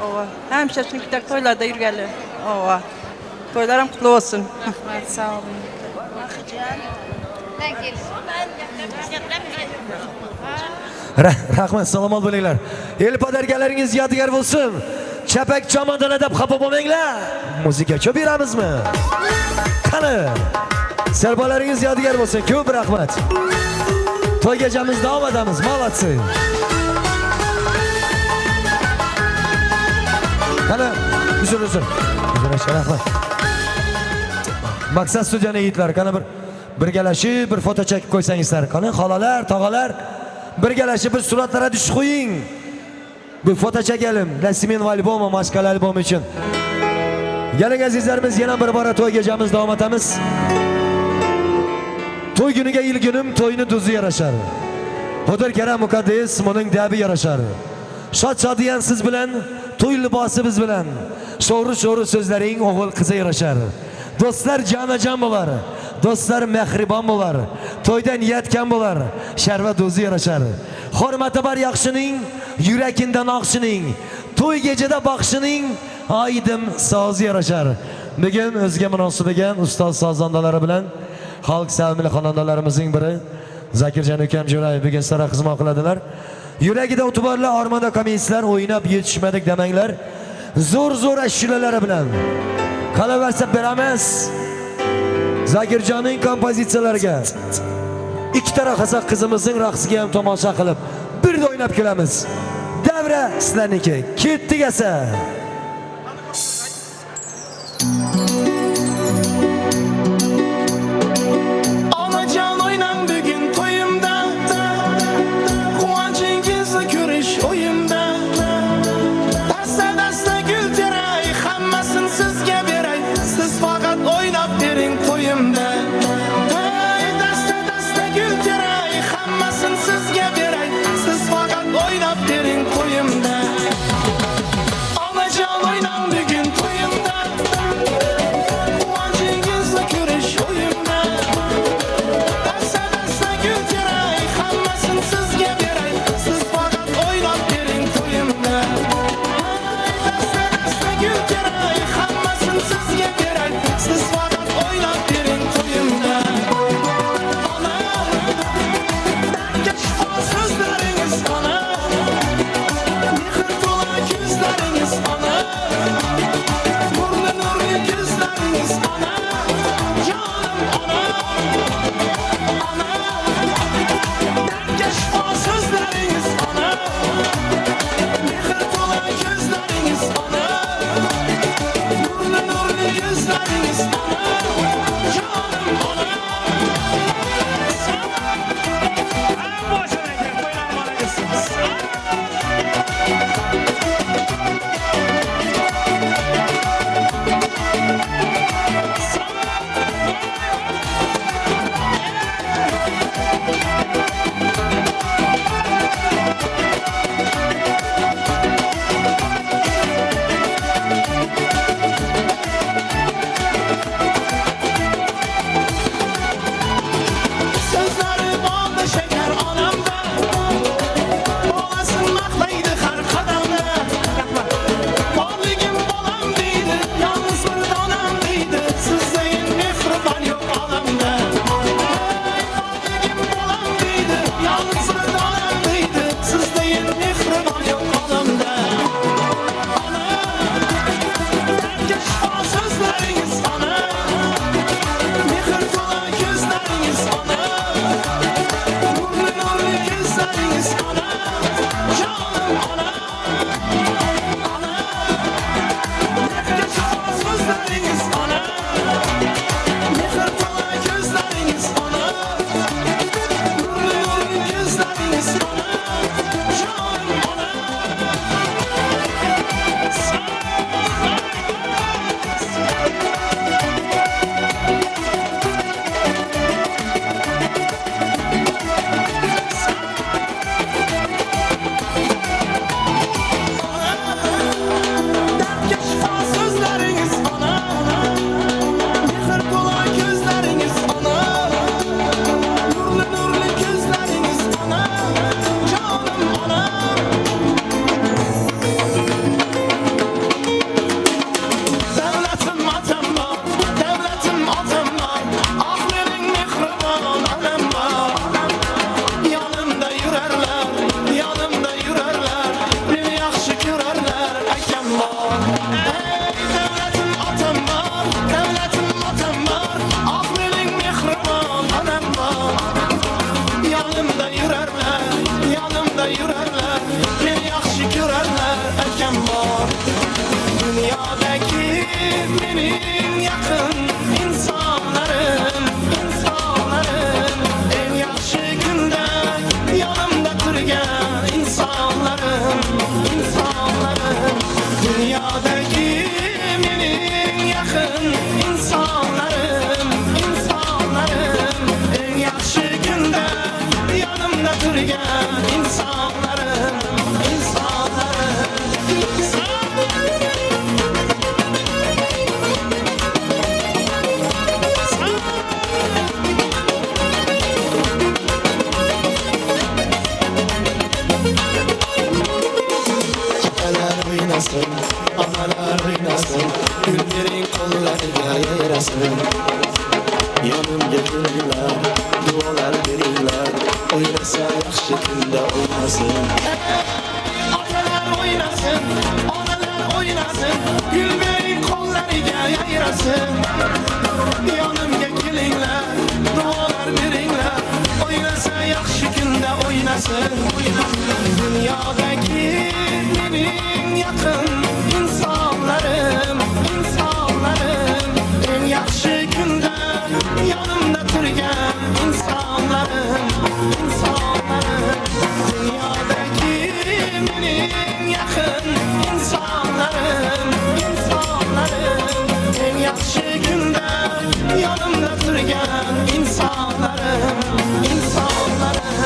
Ova, hamisha shunikidak to'ylarda yurganlar. Ova. To'ylar ham qutlu bo'lsin. Rahmat, sog' bo'ling. Ben kelin. Rahmat, salomat bo'linglar. El podargalaringiz yodgor bo'lsin. Chapak chamandalar deb xafa bo'lmanglar. Muzika ko'p beramizmi? Qani? Serbolaringiz yodgor bo'lsin. Ko'p rahmat. To'y kechamiz davom etamiz. Молодцы. Qani, uzr, uzr. Uzr, aka, rahmat. Maqsad studiyani yigitlari, qani bir birgalashib bir foto chekib qo'ysangizlar. Qani xolalar, tog'alar, birgalashib bir suratlarga tushib qo'ying. Bu foto chekalim. Для семейного альбома, mashqala albomi uchun. Keling azizlarimiz, yana bir bora to'y kechamiz davom etamiz. To'y kuniga il kunim, to'yni tuzi yarashar. Xudur karam muqaddas, buning dabi yarashar. Shod shodiyan siz bilan, to'y libosi biz bilan. Sho'ri sho'ri so'zlaring o'g'il qiza yarashar. Do'stlar jonajon bo'lar. Do'stlar mehribon bo'lar. To'yda niyat kam bo'lar. Sharvat o'zi yarashar. Hurmati bor yaxshining, yurakinda noqshining, to'y gecada boqishining aydim sozi yarashar. Bugun o'ziga munosib bo'lgan ustoz sozandalari bilan xalq sevimli xonandalarimizning biri Zakirjon ukam Jo'rayev bugun sizlarga xizmat qiladilar. Yuragida o'tiborlar, armonda komislar, o'ynab yetishmadik demanglar. Zo'r zo'r ashulalari bilan. Qolaversa beramiz. Zakirjonning kompozitsiyalariga ikkita raqsa qizimizning raqsiga ham tomosha qilib, birda o'ynab kelamiz. Davra sizlarniki. Ketdik esa. Onajon o'ynang bugun to'yimda, quvonchingizni ko'rish o'yimda. Dasta dasta gul teray, hammasini sizga beray, siz faqat o'ynab bering to'yimda. Hey, dasta dasta gul teray, hammasini sizga beray, siz faqat o'ynab bering to'yimda. Onajon O'ynasin, onalar o'ynasin, gul bering qo'llariga yayrasin. Yonimga kelinglar, duolar beringlar, o'ynasa yaxshi kunda o'ynasin. Otalar o'ynasin, onalar o'ynasin, gul bering qo'llariga yayrasin. Yonimga kelinglar, duolar beringlar, o'ynasa yaxshi kunda o'ynasin. Dunyodagi mening yaqin insonlarim, insonlarim, eng yaxshi kunda yonimda turgan insonlarim, insonlarim. Dunyodagi mening yaqin insonlarim, insonlarim, eng yaxshi kunda yonimda turgan insonlarim, insonlarim.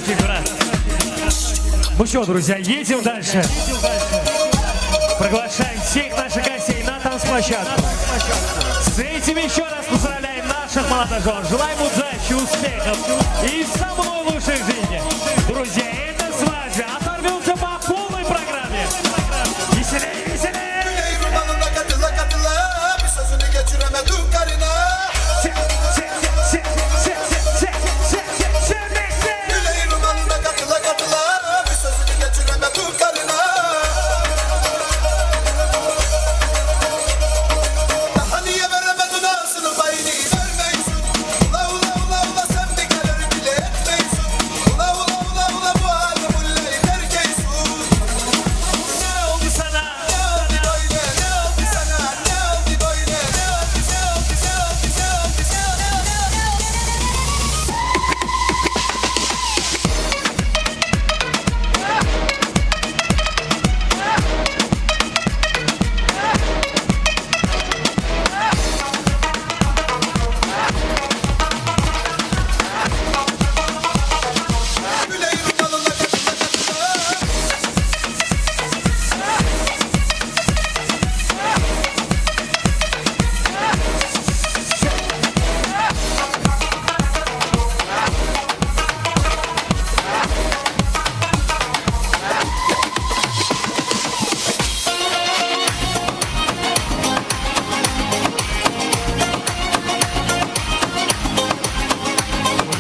Красавчик, брат. Ну что, друзья, едем дальше. Приглашаем всех наших гостей на танцплощадку. С этим еще раз поздравляем наших молодожен. Желаем удачи, успехов и самого лучшего в жизни. Друзья, это свадьба. Оторвемся по полной программе. Веселее, веселее! Katıla katıla bir sözünü geçiremedim karına. Se, se, se, se, se, se, se, se. Güley romanına katıla katıla bir sözünü geçiremedim karına. Daha niye veremedin ağzını payını vermeysin. Ula ula ula ula sen bir gelir bile etmeysin. Ula ula ula ula bu halim ullayı terkeysin. Ne oldu sana? Ne oldu böyle? Ne oldu sana? Ne oldu böyle? Ne oldu? Ne oldu? Ne oldu? Ne oldu? Ne oldu? Güley romanına katıla katıla.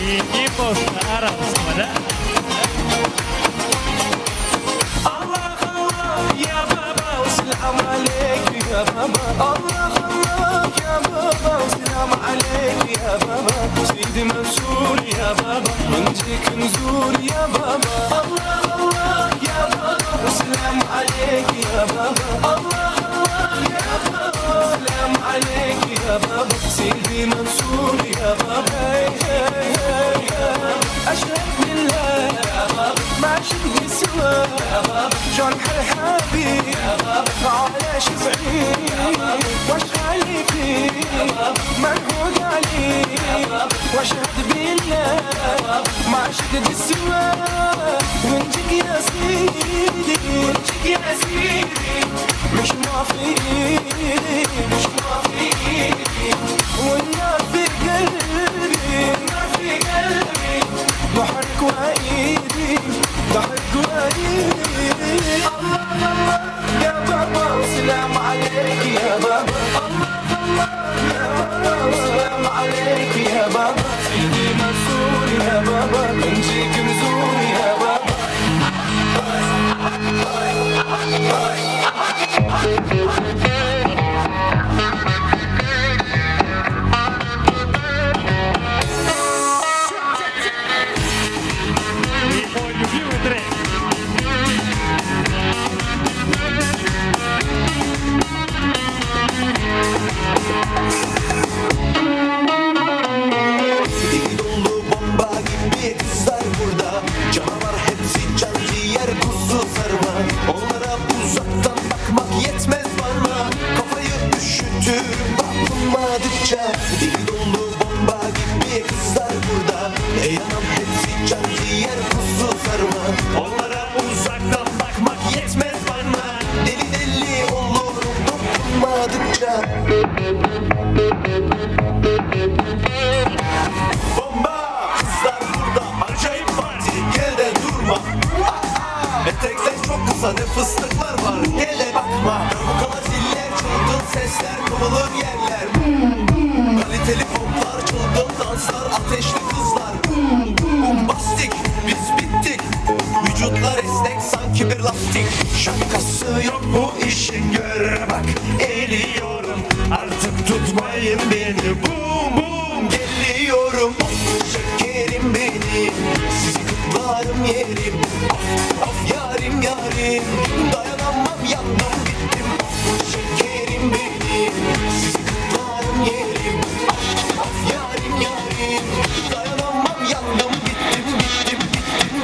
И немножко арабского, да? Allah Allah ya baba, selam aleyk ya baba. Allah Allah ya baba, selam aleyk ya baba. Seydi Mansur ya baba, نجيك نزور ya baba. Allah Allah ya baba, selam aleyk ya baba. Allah Allah ya baba, selam aleyk ya baba. Seydi Mansur ya baba. Hey hey hey ya baba. أشهد بالله يا بابا ما شفت سوى يا بابا جرح الحبيب يا بابا علاش صعيب واش خالي فيه منهوج عليه واشهد بالله ما شفت سوى ونجيك يا سيدي ونجيك يا سيدي مش موافقين مش موافقين والنار في قلبي النار في قلبي ضحك وايدي ضحك وايدي. الله الله يا بابا وسلام عليك يا بابا. الله الله يا بابا وسلام عليك يا بابا. سيدي منصور يا بابا نجيك نزور يا بابا. И мой любимый трек. Deli dolu bomba gibi kızlar burada. Canavar hepsi can ciğer kuzu sarma. Onlara uzaktan bakmak yetmez bana. Kafayı üşütürüm dokunmadıkça. Deli dolu bomba gibi kızlar burada. Ey anam hepsi can ciğer kuzu sarma. Onlara uzaktan bakmak yetmez bana. Deli deli olurum dokunmadıkça. Bomba kızlar burada acayip parti gel de durma. Aa, etekler çok kısa ne fıstıklar var gel de bakma. Darbukalar ziller çılgın sesler kovalır yerler. Kaliteli poplar çılgın danslar ateşli kızlar. Bombastik biz bittik. Vücutlar esnek sanki bir lastik. Şakası yok bu işin gör bak eliyorum. Artık tutmayın beni bum bum geliyorum. Of şekerim benim sizi kutlarım yerim. Of of yarim yarim dayanamam yandım bittim. Of şekerim benim sizi kutlarım yerim. Of of yarim yarim dayanamam yandım bittim bittim bittim.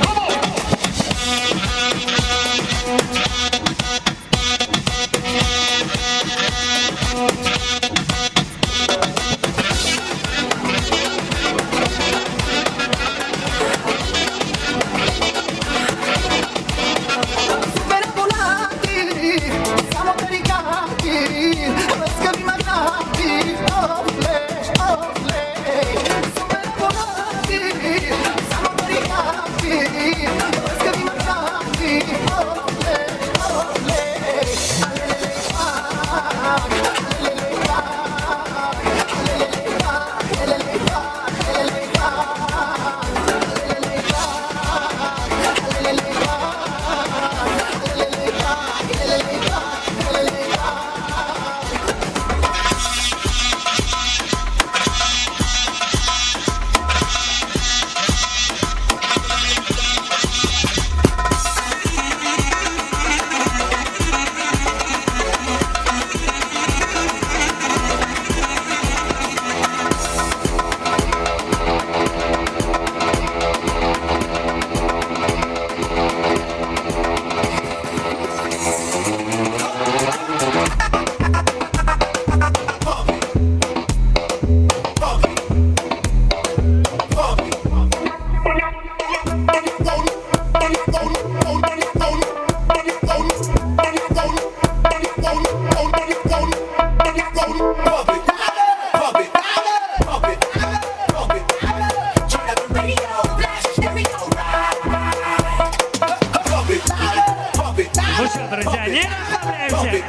Ну что, друзья, не расслабляемся.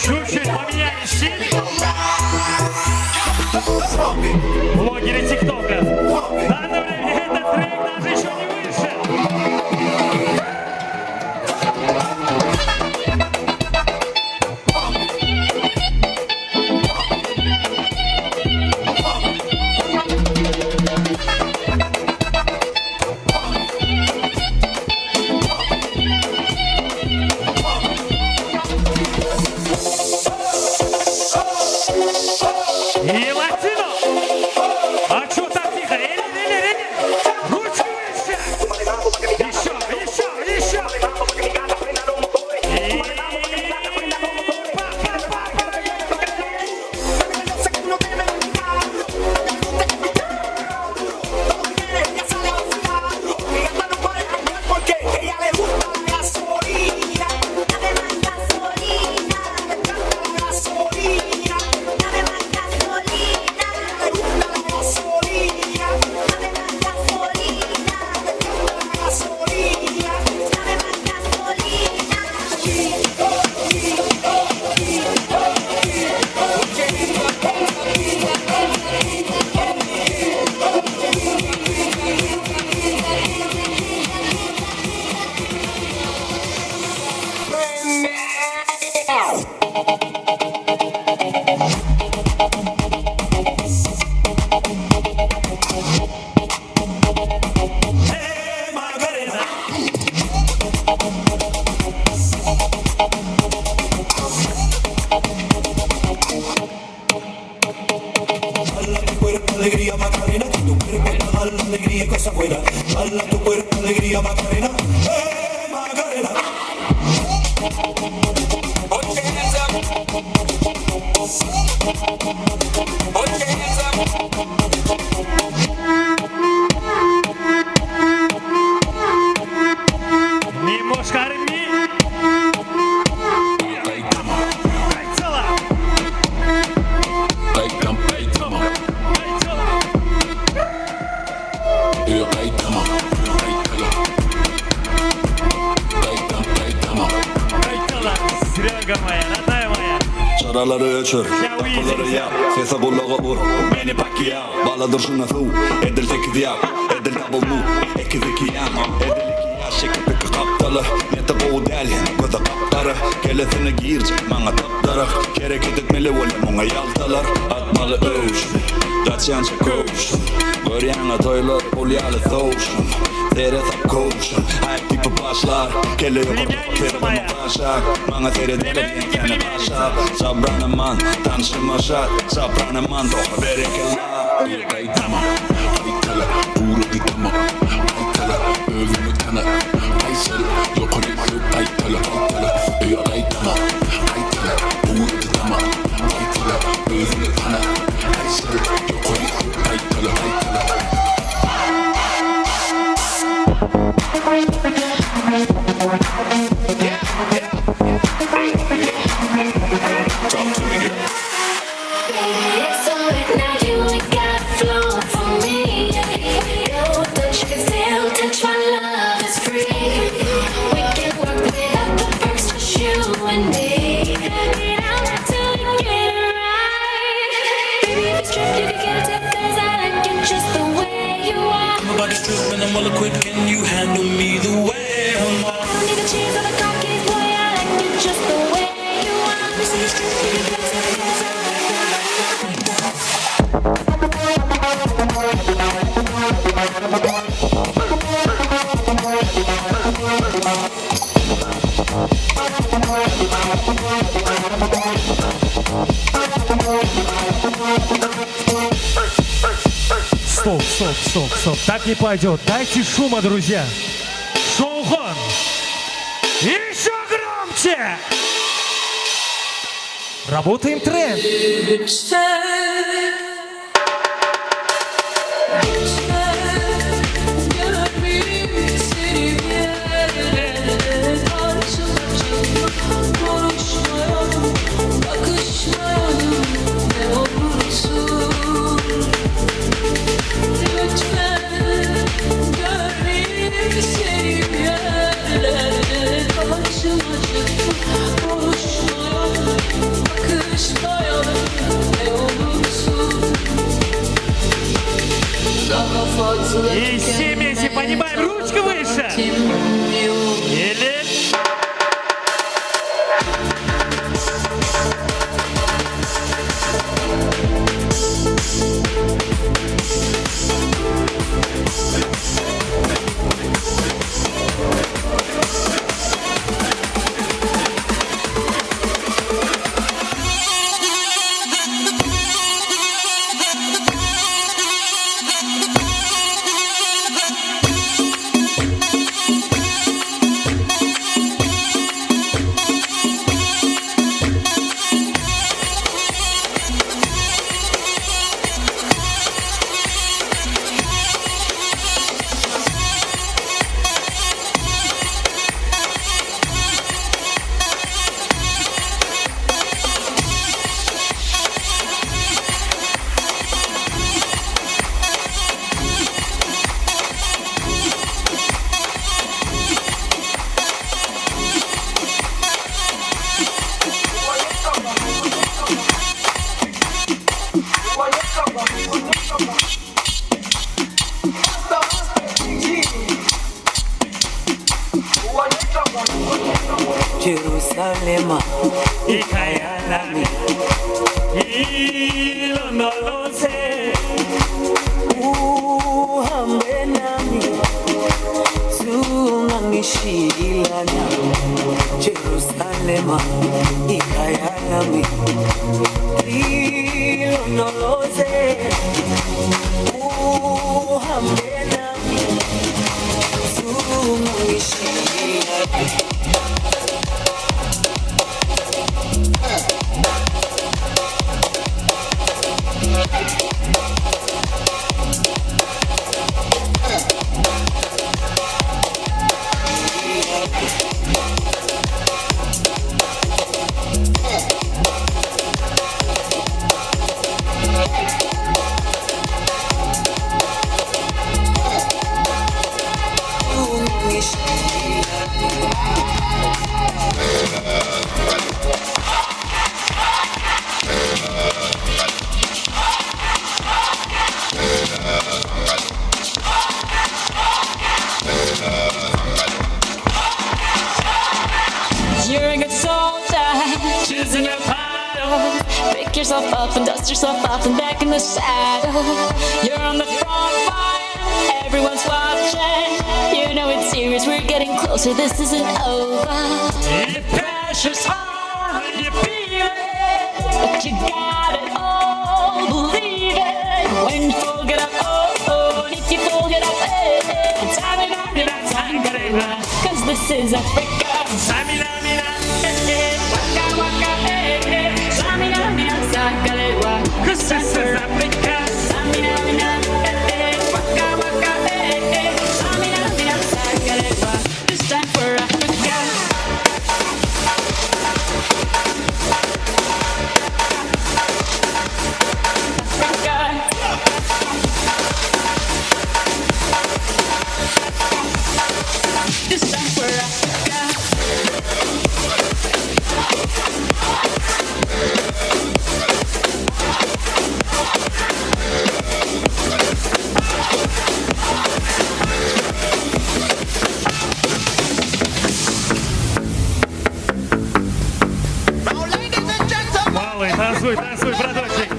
Чуть-чуть поменяли стиль. Блогеры ТикТока. В данное время этот трек даже еще не вышел. И латино! А что так тихо? Или, или, или! Ручки выше! Еще, еще, еще! И Alegría Macarena, que tu cuerpo pa' dar la alegría y cosas buenas. Dale tu cuerpo alegría Macarena, Macarena. Put your hands up. Put your hands up. Немножко R&B. Серега моя, родная моя. Çaraları öçür, kapıları yap, sese gulağa vur, beni Pacquiao. Bala durşuna su, edil 8 yap, edil double move, 2 2 yan, edil 2 yaş, şekil peki kaptalı, nete bu del, göze kaptarı, kelesine girce, bana taptarak, kereket etmeli ole muňa ýaltalar, atmaly öş, gaçýança köş, görýäňe toýlar, ol ýaly sowşun, sere sap kowşun, aýp tipi başlar, kelle ýokarda bana başak, maňa seredeli ýene başak, sabranaman, tanşyma şat, sabranaman, toha berekella. Gaýtama, gaýtala, ugrady tama, gaýtala, özüňi tana, gaýsal, ýokary gaýtala, gaýtala, öýe gaýtama, gaýtala, ugrady tama, gaýtala, özüňi tana, gaýsal, ýokary gaýtala, gaýtala. Talk to me, girl. Baby, it's alright now. You ain't got flow for me. Go touch, you can still touch my love. be the way I'm I don't need the cheese or the car keys, boy. I like you just the way you are. This is true because Стоп, стоп, стоп, стоп. Так не пойдет. Дайте шума, друзья. Шовхун. Еще громче! Работаем тренд. Lütfen Lütfen görmeyeyim seni bir yerlerde. Karşılaşalım, konuşmayalım, bakışmayalım ne olursun. Lütfen görmeyeyim seni bir yerlerde. Karşılaşalım, konuşmayalım, bakışmayalım ne olursun. Daha fazla И все вместе поднимаем ручку выше. Или... Jerusalema Ikhaya lami ilondoloze uhambe nami zungangishilana Jerusalema ikhaya lami ilondoloze uhambe nami zungangishilana. You're a good soldier, choosing your battle. Pick yourself up and dust yourself off and back in the saddle. You're on the front line, everyone's watching. You know it's serious, we're getting closer, this isn't over. The pressure's on, you feel it. But you got it all, believe it. When you fall, get up, oh, oh. And if you fall, get up, eh, eh. Samina, mina, sangarela. Cause this is Africa. Samina, mina, eh, eh. Waka, waka, eh, eh. Samina, mina, sakalewa. Cause this is Africa. Samina, mina, eh, eh. Waka, waka, eh, eh. Samina, mina, sakalewa. This time for Africa. Africa. This time for Africa. Танцуй, танцуй, браточек.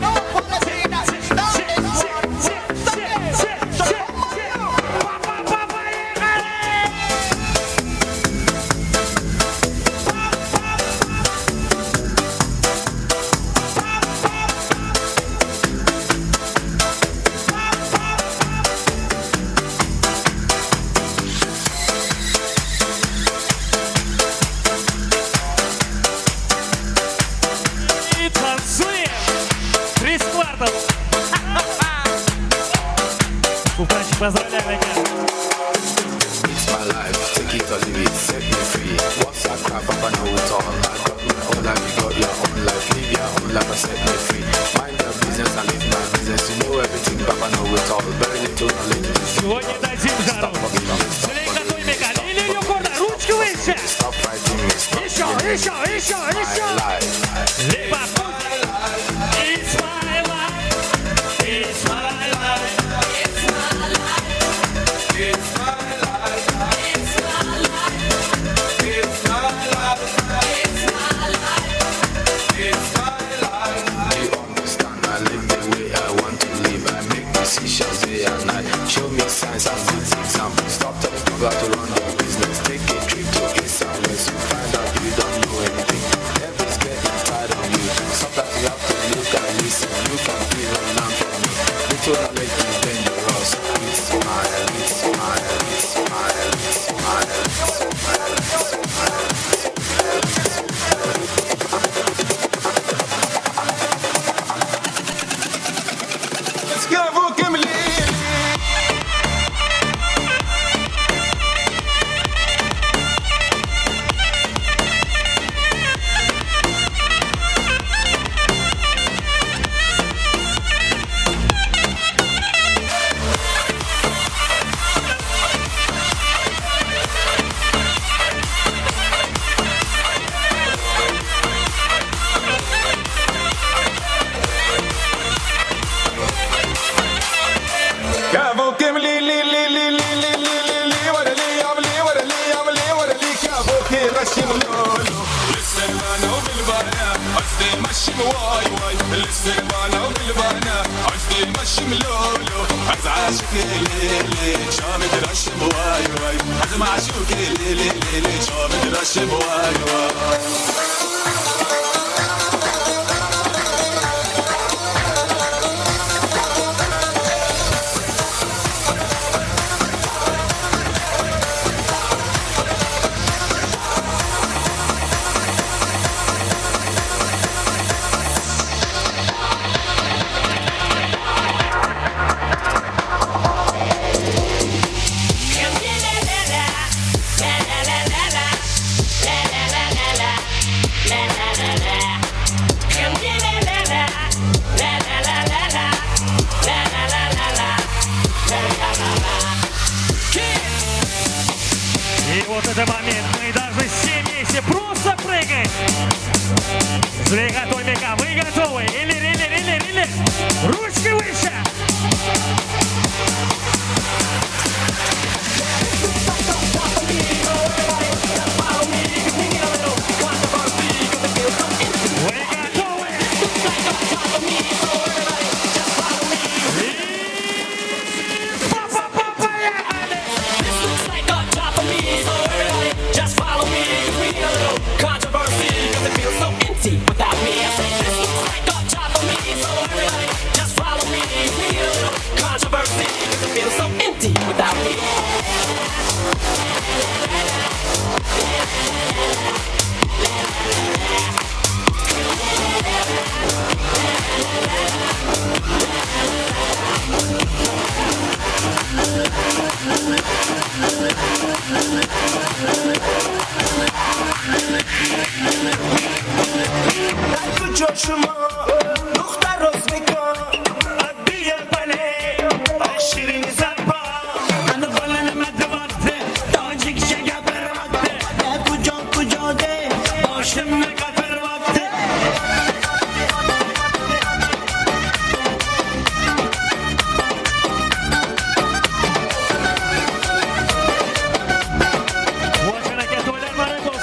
И танцуем. 3 квартал. Султанчик, поздравляем, ребят. It's my life, take it or leave it, set me free. What's that crap? Papa know it all. I got my own life, you got your own life. Live your own life and set me free. Mind your business and live my business. You know everything, Papa know it all. Very little knowledge. Сегодня дадим жару. Ручки выше. Stop fighting me, stop. Еще, еще, еще, еще. Либо It's my life. It's my life. It's my life. It's my life. It's my life. It's my life. It's my life. It's my life. Do you understand? I live the way I want to live. I make decisions day and night. Show me signs and good example. Stop telling people how to run their business. Take a trip to east and west. You find out you don't know anything. Devil's getting tired of you. Sometimes you have to look and listen. You can even learn from me. Little knowledge is dangerous. It's my, it's my, it's my, it's my, it's my, it's my. И вот этот момент мы должны все вместе просто прыгать. Злига Томика, вы готовы? Или, или, или, или. Ручки выше. Вы готовы? Just follow me, we need a little controversy, 'cause it feels so empty without me. I say this looks like a job for me, so everybody just follow me. We need a little controversy, 'cause it feels so empty without me.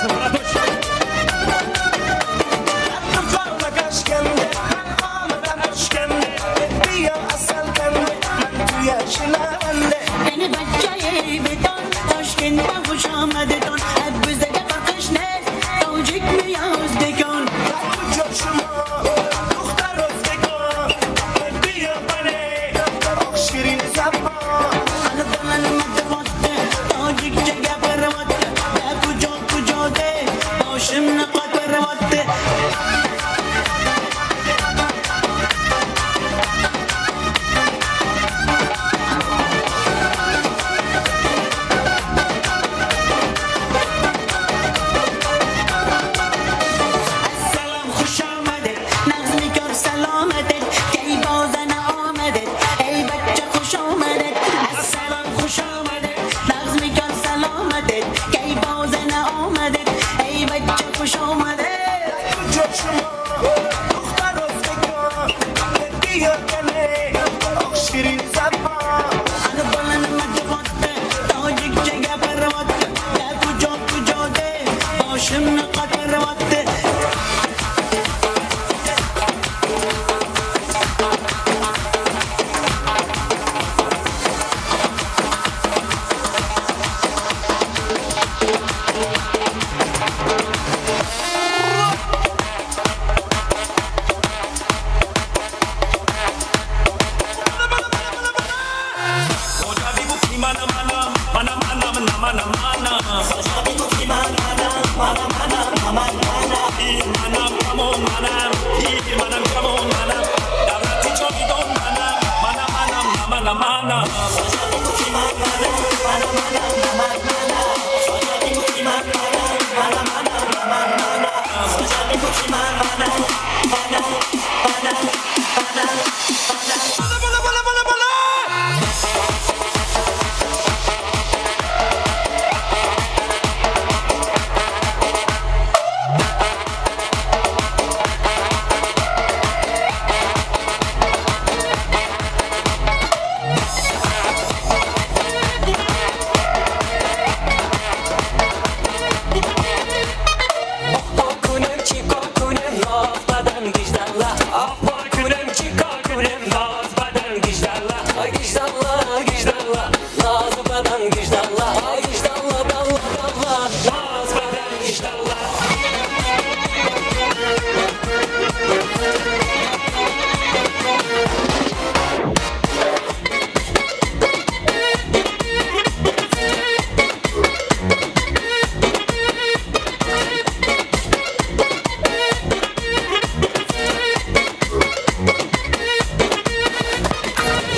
Браточек. با خوش آمدتان bizga farqish ne tojikmi yo o'zbekon Ana bola nima deyapti tojikcha gapiryapti da kujo kujo de boshimni qotiryapti. Assalom xush omadit nag'mikor salomatit kaybozana omadit ey bachcha xush omadit. Assalom xush omadit nag'mikor salomatit kaybozana omadit ey bachcha xush omadit. Ana bola nima deyapti tojikcha gapiryapti da kujo kujo de boshimni qotiryapti.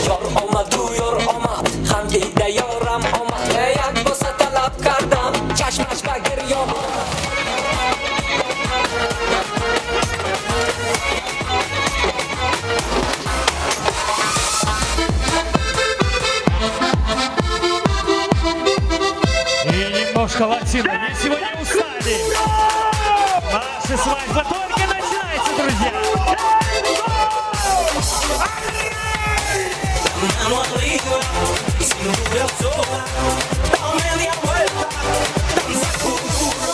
Yor омаду ёр омад, хандида ёрам омад, як боса талаб кардам, чашмаш ба гирён омад. И немножко латино. Мы сегодня устали. Наша свадьба только начинается, друзья. Mano arriba, cintura sola, da media vuelta, danza duro.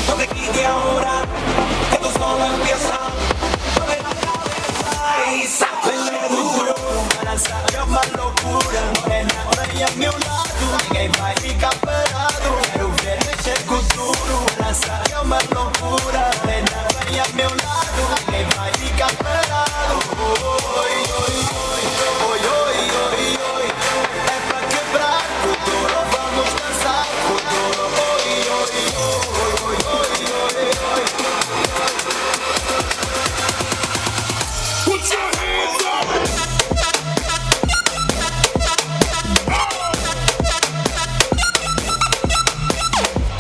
No te quite ahora, que esto solo empieza. Mueve la cabeza y sácale duro. Balanza, yo más locura, morena, ven a mi lado. Ninguém vai ficar parado, quero ver mexer com duro. Balança, eu más locura, morena, vem a meu lado. Ninguém vai ficar parado. Oi, oi, oi, oi, oi, oi, oi. É pra quebrar o duro, vamos dançar com duro. Oi, oi, oi, oi, oi, oi, oi. Put your hands up!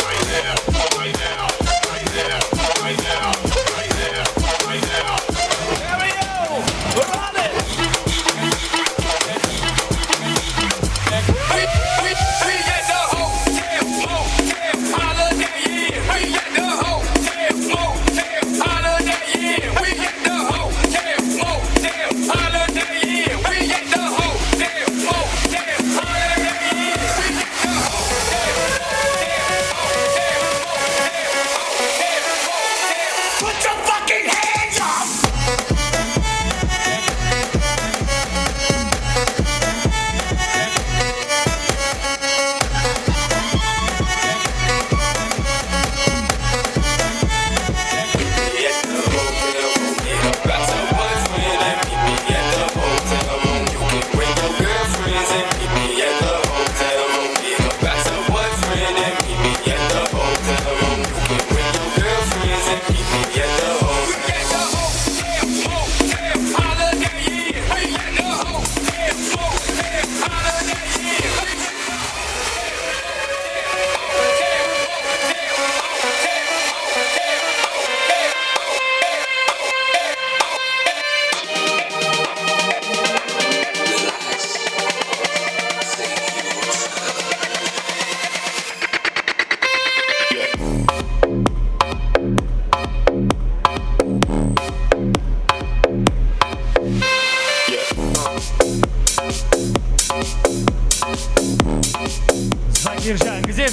Right now, right now, right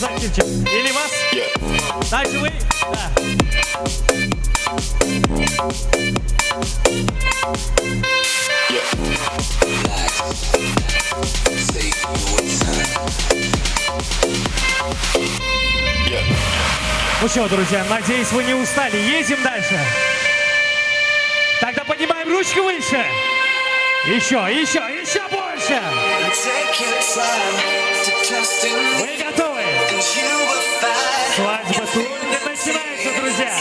Закирчик. Или вас? Дальше вы? Да. Ну что, друзья, надеюсь, вы не устали. Едем дальше. Тогда поднимаем ручки выше. Еще, еще, еще больше. Вы готовы? Свадьба только начинается, друзья.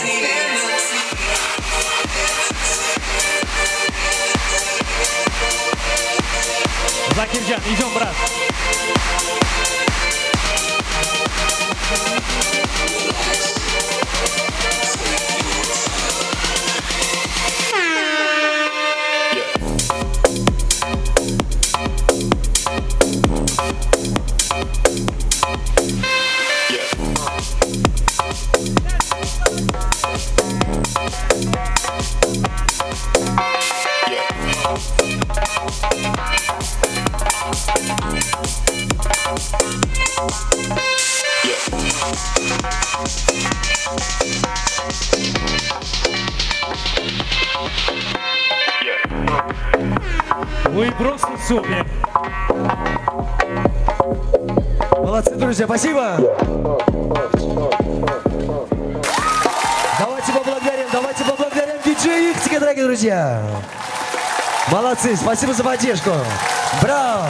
Закирджан, идем, брат. Вы просто супер. Молодцы, друзья, спасибо. Давайте поблагодарим диджея Ихтика, дорогие друзья. Молодцы, спасибо за поддержку. Браво!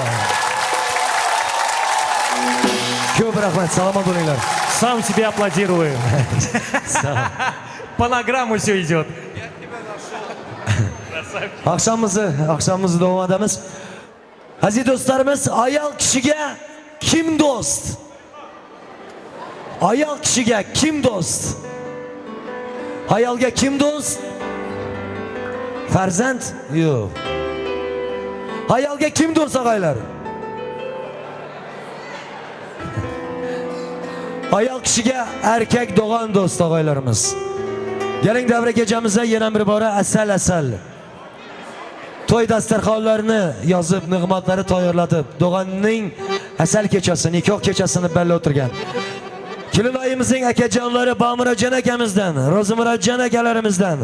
Ko'p rahmat, salomat bo'linglar. Сам себе аплодирую. По нограмму все идет. Oqshomimizni davom etamiz. Aziz do'stlarimiz, ayol kishiga kim do'st? Ayol kishiga kim do'st? Ayolga kim do'st? Farzand? Yo'q. Ayolga kim do'st, og'aylar? Ayol kishiga erkak do'g'on do'st, og'aylarimiz. Keling, davra kechamizda yana bir bora asal asal to'y dasturxonlarini yozib, nig'matlari tayyorlatib, do'g'onning asal kechasi, nikoh kechasini balla o'tirgan kelinoyimizning akajonlari Bomirajon akamizdan, Ro'zimurodjon akalarimizdan,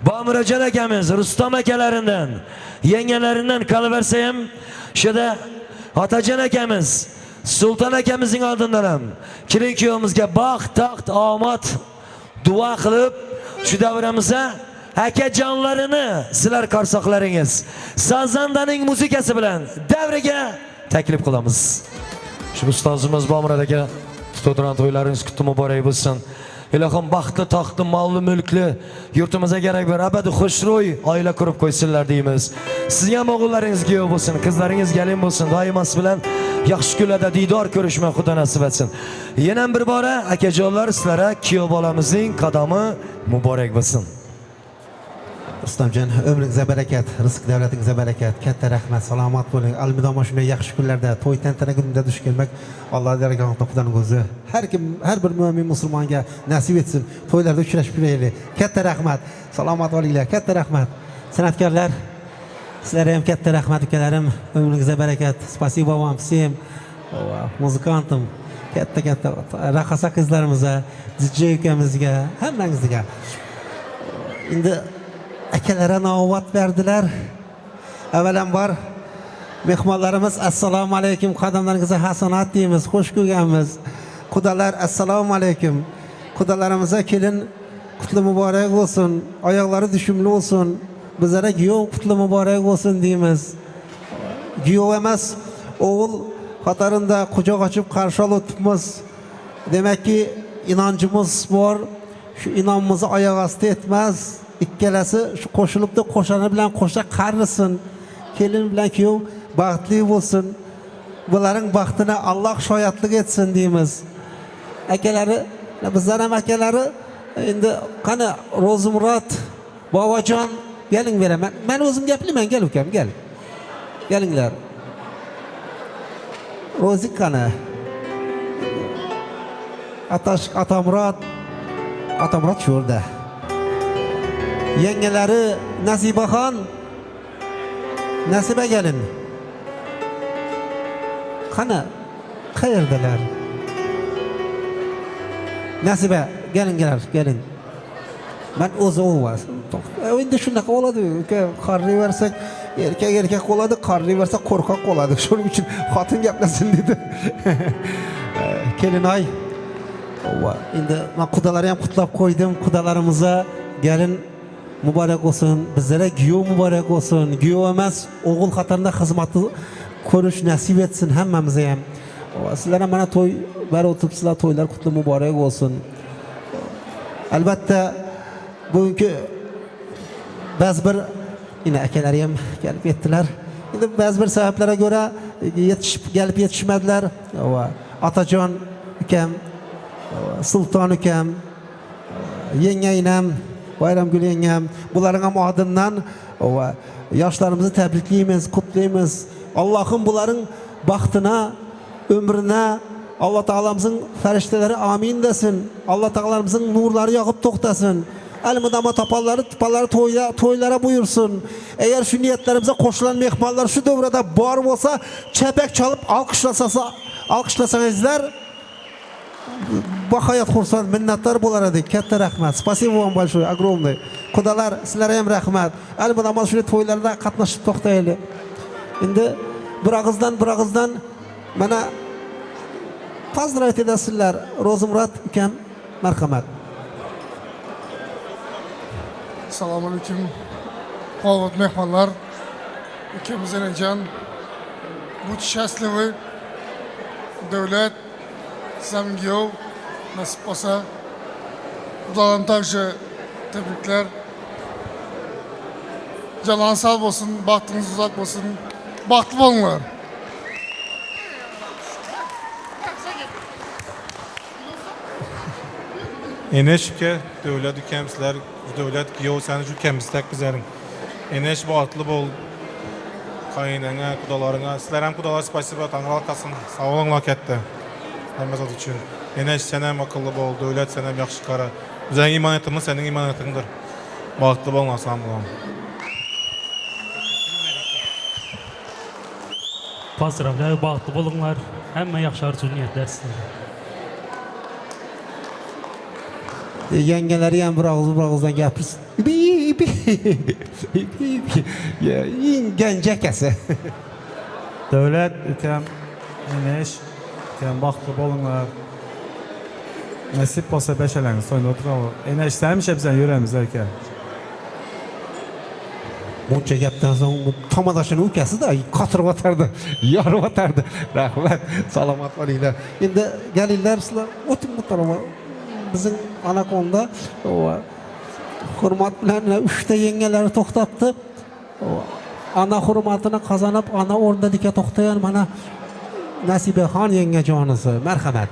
Bomirajon akamiz, Rustam akalaridan, yengalaridan qolaversa ham shuda Otajon akamiz, Sulton akamizning oldindan ham kelin kuyovimizga baxt, taxt, omad duo qilib, shu davramizda akajonlarini sizlar qarsoqlaringiz sazandaning muzikasi bilan davraga taklif qilamiz. Shu ustozimiz Bomurod aka tutib o'tirgan to'ylaringiz qutli muborak bo'lsin. Ilohim baxtli, taxtli, molli, mulkli yurtimizga kerak bir abadiy xushro'y oila qurib qo'ysinlar deymiz. Sizga ham o'g'illaringiz kuyov bo'lsin, qizlaringiz gelin bo'lsin. Doimo siz bilan yaxshi kunlarda diydor ko'rishma Xudo nasib etsin. Yana bir bora akajonlar, sizlarga kuyov bolamizning qadami muborak bo'lsin. Rustamjon, ömrünüzə bərəkət, rizq davlatingizə bərəkət, katta rahmat, salomat bo'ling. Almidom shunday yaxshi kunlarda, to'y tantana kunida duch kelmak Alloh dargohida Xudoning o'zi har kim, har bir mo'min musulmonga nasib etsin. To'ylarda uchrashib turaylik. Katta rahmat, salomat bo'linglar, katta rahmat. San'atkorlar, sizlarga ham katta rahmat ukalarim, umringizga barakat. Спасибо вам всем, музыкантам, katta-katta raqosa qizlarimizga, DJ ukamizga, hammangizga. Endi akalara navbat berdilar. Avvalambor mehmonlarimiz assalomu alaykum, qadamlaringizga hasanat deymiz, xush ko'rganmiz. Qudalar assalomu alaykum. Qudalarimizga kelin qutli muborak bo'lsin, oyoqlari tushumli bo'lsin. Bizlarga kuyov qutli muborak bo'lsin deymiz. Kuyov emas, o'g'il qatorida quchoq ochib qarshi olibmiz. Demakki, inonchimiz bor. Shu inonimizni oyoq osti etmas. Ikkalasi shu qo'shilibdi, qo'shani bilan qo'sha qarisin. Kelin bilan kuyov baxtli bo'lsin. Bularning baxtini Alloh shoyatlik etsin deymiz. Akalari, bizlar ham akalari endi qani Ro'zimurod bobojon keling beraman. Men o'zim gapliman, gel ukam, gel. Kelinglar. Ro'zik qani? Atash Atamurod, Atamurod shu yerda. Yengalari Nasibaxon, Nasiba gelin. Qani, qayerdalar? Nasiba, kelinglar, keling. Man o'zi o'vas. Endi shunaqa bo'ladi, uka, qariyversak erkak erkak bo'ladi, qariyversa qo'rqoq bo'ladi. Shuning uchun xotin gaplasin dedi. Kelinoy. Va endi men qudalarni ham qutlab qo'ydim. Qudalarimizga gelin muborak bo'lsin, bizlarga kuyov muborak bo'lsin. Kuyov emas, o'g'il qatorida xizmatni ko'rish nasib etsin hammamizga ham. Sizlar ham mana to'y bari o'tiribsizlar, to'ylar qutli muborak bo'lsin. Albatta bugungi ba'zi bir yine akalari ham kelib yetdilar. Endi ba'zi bir sabablarga ko'ra yetishib kelib yetishmadilar. Va Otajon ukam, Sulton ukam, yengaynam, Bayramgul yengam, bularning ham oldindan va yoshlarimizni tabriklaymiz, qutlaymiz. Allohim bularning baxtina, umrina Alloh taolamizning farishtalari amin desin. Alloh taolamizning nurlari yog'ib to'xtasin. Almudama topanlari tupanlari to'ylara buyursun. Agar shu niyatlarimizga qo'shilgan mehmonlar shu davrada bor bo'lsa, chapak chalib alqishlasangizlar bahayot xursand, minnatdor bo'lar edik. Katta rahmat. Спасибо вам большое, огромное. Qudalar, sizlarga ham rahmat. Almudama shunday to'ylarda qatnashib to'xtaylik. Endi bir og'izdan mana поздравить edasizlar. Ro'zimurod ukam, marhamat. Assalomu alaykum. Hurmatli mehmonlar. Ukamiz Enajon. Будь счастливы. Davlat, Samgiyov, nasib bo'lsa. Xudodan также tebriklar. Canan sağ olsun, bahtınız uzak olsun. Bahtlı olunlar. Eneş uka, Davlat ukam, sizlar Davlat kuyov sani ukamizdek bizlarning. Eneş baxtli bo'l. Qaynana, qudalaringga, sizlar ham qudalar спасибо, Tangri Sog' bo'linglar katta. Hammasi uchun. Eneş sen ham aqlli bo'l, Davlat sen ham yaxshi qara. Bizning imonatimiz sening imonatingdir. Baxtli bo'linglar, sog' bo'ling. Поздравляю, baxtli bo'linglar. Hamma yaxshi orzu niyatlar sizlarga. Yengalari ham bir og'iz bir og'izdan gapirsin. Bi bi bi bi. Ya, eng ganja akasi. Davlat ukam, Eneş ukam baxtli bo'linglar. Nasib bo'lsa beshalangiz to'yda o'tiramiz. Eneş hamisha bizani yuramiz aka. Buncha gapdan so'ng bu tomodoshini ukasi-da qotirib o'tardi, yorib o'tardi. Rahmat, salomat bo'linglar. Endi kelinglar sizlar o'ting bu tomonga. Bizning anakonda hurmat bilan uchta yengalari to'xtabdi. Ana hurmatini qozonib, ana o'rnida dika to'xtagan mana Nasibaxon yengajonisi. Marhamat.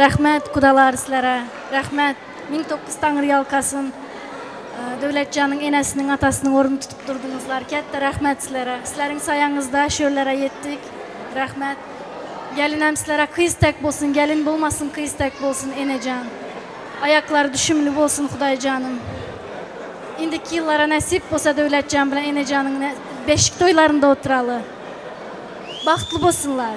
Rahmat qudalar sizlarga. Rahmat. 1009 Tangri yalqasin. Davlatjonning enasining, otasining o'rnini tutib turdingizlar. Katta rahmat sizlarga. Sizlarning soyangizda shu yerlarga yetdik. Rahmat. Gelinam sizlarga qiz tek bo'lsin, gelin bo'lmasin, qiz tek bo'lsin enajon. Ayaklar düşümlü bo'lsin Xudoyjonim. Indiki yillara nasib bo'lsa Davlatjon bilan enajoning beshik to'ylarida o'tirali. Baxtli bo'lsinlar.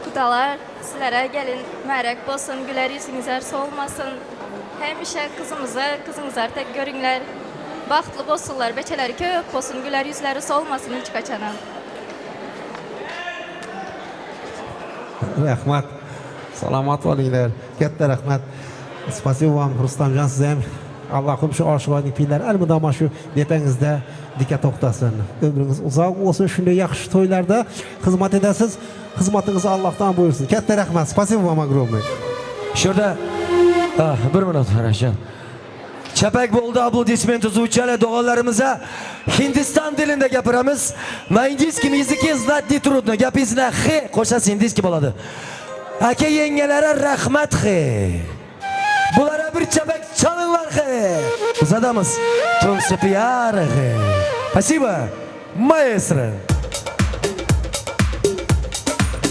Qudalar, sizlərə gəlin mübarək olsun, gülər yüzünüzlər solmasın. Həmişə qızımıza, qızınızlar tək görünlər. Baxtlı olsunlar, bəçələri köp olsun, gülər yüzləri solmasın heç qaçana. Rahmat. Salomat bo'linglar. Katta rahmat. Спасибо вам, Rustamjon, siz ham Allohim shu oshiqoning pillari almudamo shu depangizda dika to'xtasin. Umringiz uzoq bo'lsin, shunday yaxshi to'ylarda xizmat edasiz. Xizmatingiz Allohdan buyursin. Katta rahmat. Спасибо вам огромное. Shu yerda bir minut Rashid. Chapak bo'ldi, аплодисменты звучали, duolarimiza Hindiston tilida gapiramiz. На индийском языке знать не трудно. Gapingizga xe qo'shasiz, индийский bo'ladi. Aka yengalara rahmat xe. Bulara bir chapak chalinglar xe. Uzatamiz. Tumse pyar xe. Спасибо, maestro.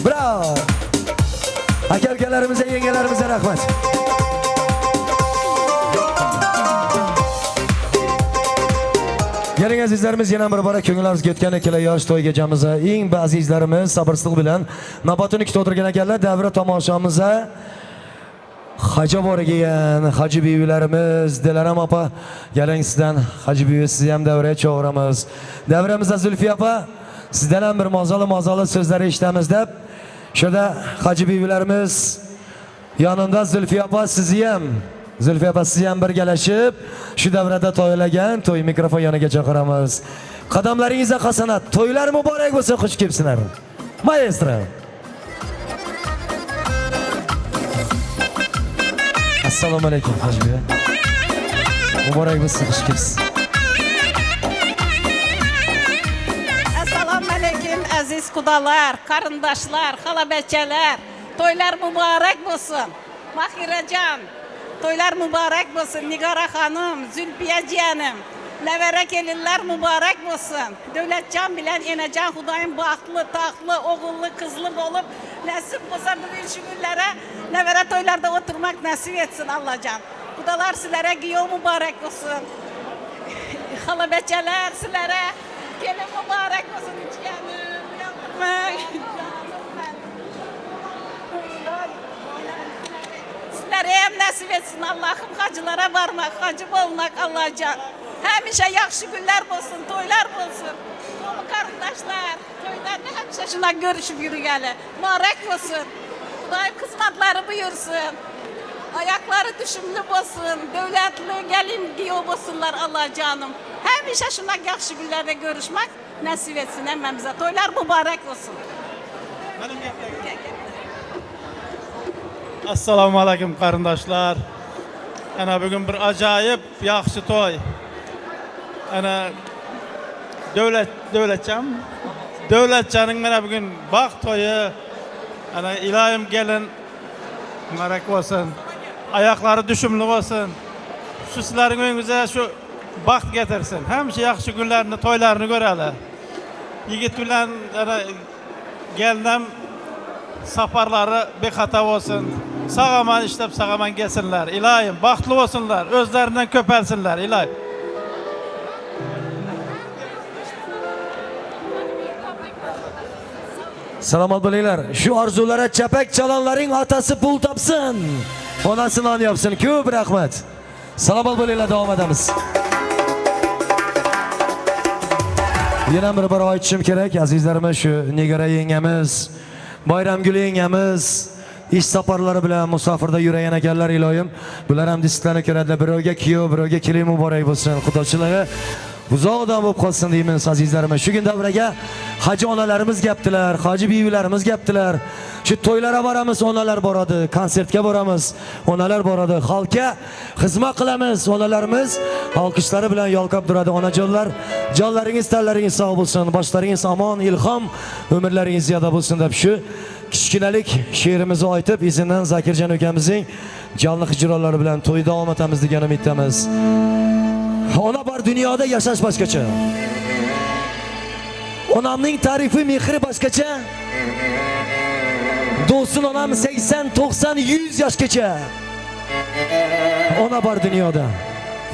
Bravo. Aka ukalarimiza, yengalarimiza rahmat. Keling azizlarimiz, yana bir bora ko'ngillarimizga o'tgan ikkala yosh to'y kechamiz. Eng azizlarimiz sabrsizlik bilan navbatini kutib o'tirgan ekanlar. Davra tomoshamiza Hacı bor kelgan Hacı buvilarimiz, Dilaram opa, keling sizdan Hacı buvi sizni ham davraga chog'iramiz. Davramizda Zulfiya opa, sizdan ham bir mazali mazali so'zlar eshitamiz deb. Shunda Hacı buvilarimiz yanında Zulfiya opa sizni ham, Zulfiya opa sizni ham birgalashib shu davrada to'ylagan to'y mikrofon yoniga chaqiramiz. Qadamlaringizga hasanat, to'ylar muborak bo'lsin, xush kelibsizlar. Maestro. Assalomu alaykum Hacı buvi. Muborak bo'lsin, xush kelibsiz. Assalamu alaykum aziz qudalar, qarindoshlar, xalabachalar. To'ylar muborak bo'lsin. Mahirajon, to'ylar muborak bo'lsin. Nigora xonim, Zulfiya jiyanim, Lavara kelinlar muborak bo'lsin. Davlatjon bilan enajon Xudoyim baxtli, taxtli, o'g'illi, qizli bo'lib, nasib bo'lsa bugun shu kunlara nevara to'ylarda o'tirmak nasib etsin Allohjon. Qudalar sizlarga kuyov muborak bo'lsin. Xalabachalar sizlarga kelin muborak bo'lsin jiyanim. Uyaltirmang. Sizlere hem nasip etsin Allah'ım hacılara varmak, hacı olmak Allahcan. Həmişə yaxşı günlər olsun, toylar olsun. Qolu qardaşlar, toylarda həmişə şuna görüşüb yürüyəli. Mübarək olsun. Xudayım qismətləri buyursun. Ayakları düşümlü olsun, dövlətli gəlin giyov olsunlar Allah canım. Həmişə şuna yaxşı günlərdə görüşmək nəsib etsin həmmimizə. Toylar mübarək olsun. Assalomu alaykum qarindoshlar. Ana bugun bir ajoyib yaxshi to'y. Ana Davlatcanning mana bugun baxt to'yi. Ana iloyim kelin muborak bo'lsin. Oyoqlari düşümlü bo'lsin. Shu sizlarning uyingizga shu baxt getirsin. Hamisha yaxshi kunlarni, to'ylarni ko'radi. Yigit bilan ana kelinam safarlari bexato bo'lsin. Sağ aman ishlab, sağ aman kelsinlar. Iloyim baxtli bo'lsinlar, o'zlaridan ko'palsinlar, iloyim. Salomat bo'linglar. Shu orzulara chapak chalonlaring otasi pul topsin, onasi non yopsin. Ko'p rahmat. Salomat bo'linglar, davom etamiz. Yana bir bor aytishim kerak, azizlarimiz, shu Nigora yengamiz, Bayramgul yengamiz ish safarlari bilan musofirda yuragan ekanlar, iloyim. Bular ham disklarni ko'radilar. Birovga kuyov, birovga kelin muborak bo'lsin. Xudochiligi uzoqdan bo'lib qolsin deymiz azizlarimiz. Shu kun davraga hoji onalarimiz gapdilar, hoji bibilarimiz gapdilar. Shu to'ylara boramiz, onalar boradi, konsertga boramiz, onalar boradi. Xalqqa xizmat qilamiz, onalarimiz alqishlari bilan yolqab turadi. Onajonlar, jonlaringiz, tanlaringiz sog' bo'lsin, boshlaringiz omon, ilhom, umrlaringiz ziyoda bo'lsin deb shu kichkinalik she'rimizni aytib, izidan Zakirjon ukamizning jonli ijrolari bilan to'y davom etamiz degan umiddamiz. Ona bor dunyoda yashash boshqacha. Onamning tarifi, mehri boshqacha. Do'stin onam 80, 90, 100 yoshgacha. Ona bor dunyoda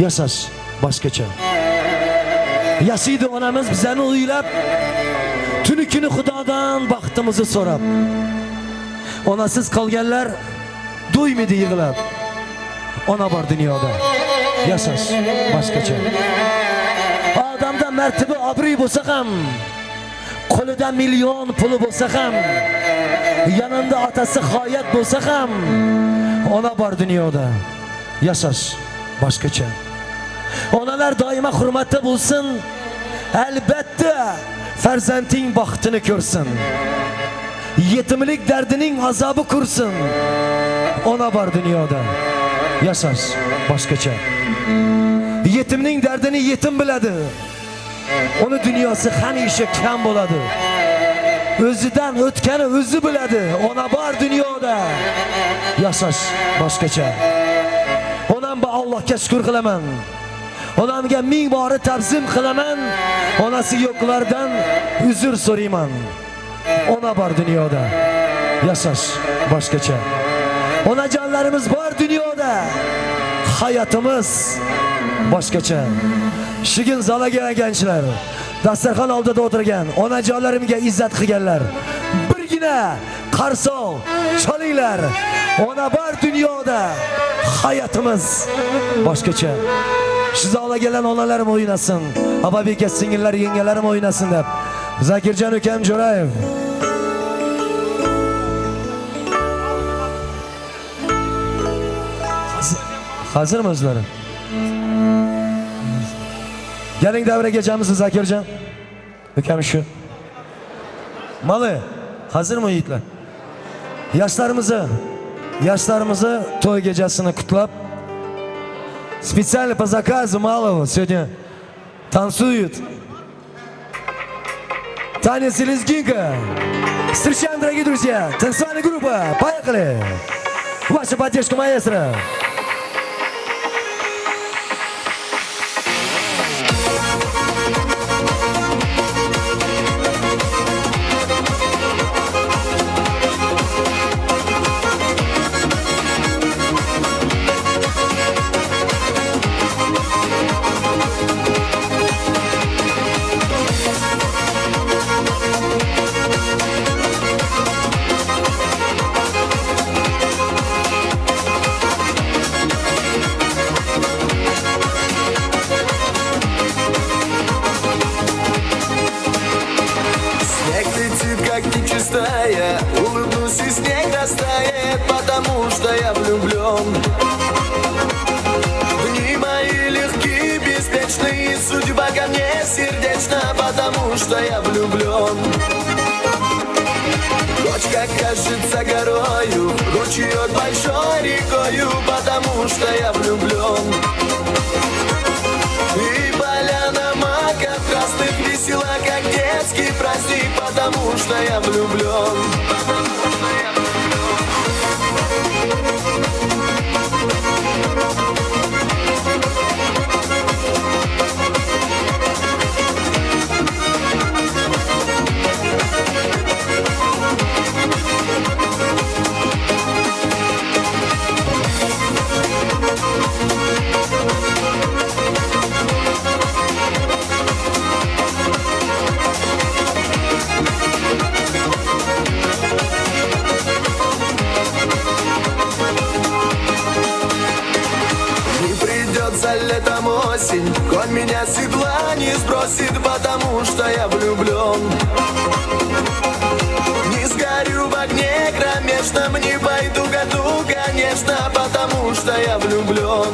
yashash boshqacha. Yashaydi onamiz bizani o'ylab, tuni kuni Xudodan baxtimizni so'rab. Onasiz qolganlar do'ymidi yig'lab. Ona bor dunyoda yashash boshqacha. Odamda martaba obro'y bo'lsa ham, qo'lida million puli bo'lsa ham, yanında otasi g'oyat bo'lsa ham, ona bor dunyoda yashash boshqacha. Onalar doimo hurmatda bo'lsin, albatta farzanding baxtini ko'rsin. Yetimlik dardining azobi kursin. Ona bor dunyoda yashash boshqacha. Yetimning dardini yetim biladi. Uni dunyosi hamisha kam bo'ladi. O'zidan o'tgani o'zi biladi. Ona bor dunyoda yashash boshqacha. Onam ba Allohga shukr qilaman. Onamga ming bori ta'zim qilaman. Onasi yo'qlardan uzr so'rayman. Ona bor dunyoda yashash boshqacha. Onajonlarimiz bor dunyoda hayotimiz boshqacha. Shu kun zalaga kelganchilar, dasturxon oldida o'tirgan onajonlarimga izzat qilganlar. Birgina qarsoq chalinglar. Ona bor dunyoda hayotimiz boshqacha. Shu zalga kelgan onalarim o'ynasin, opa-beka singillar, yengalarim o'ynasin deb. Zakirjon ukam Jo'rayev. Hazırmı o'zlari? Keling davra kechamiz Zakirjon. Ukam shu. Mali, hazırmı yiğitler? Yoshlarimizni to'y gecasini kutlab, специально по заказу Малого сегодня танцуют. Танец и лезгинка. Встречаем, дорогие друзья, танцевальная группа. Поехали! Ваша поддержка, маэстро. Снег летит, как нечистая, улыбнусь, и снег растает, потому что я влюблен. Дни мои легки, беспечны, судьба ко мне сердечна, потому что я влюблен. Кочка кажется горою, ручеек большой рекою, потому что я влюблен. И поляна маков красных весела, как детский праздник, потому что я влюблен. Не придется летом осень, конь меня с седла не сбросит, потому что я влюблен. Не сгорю в огне кромешном, не пойду году, конечно, потому что я влюблен.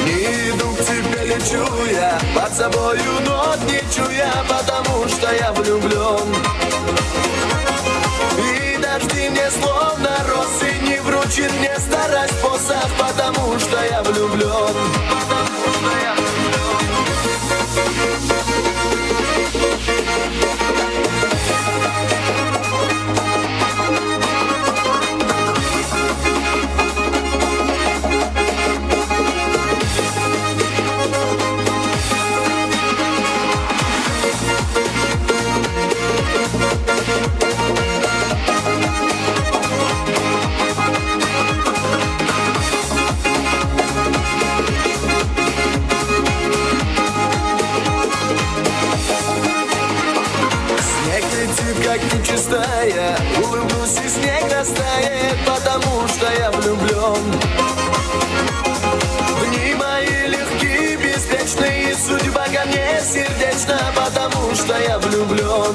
Не иду к тебе, лечу я, под собою нот не чуя, потому что я влюблен. И дожди мне словно росы, не вручит мне старость посох, потому что я влюблен. Потому что я Снег летит, как нечистая, улыбнусь, и снег растает, потому что я влюблен. Дни мои легки, беспечны, судьба ко мне сердечна, потому что я влюблен.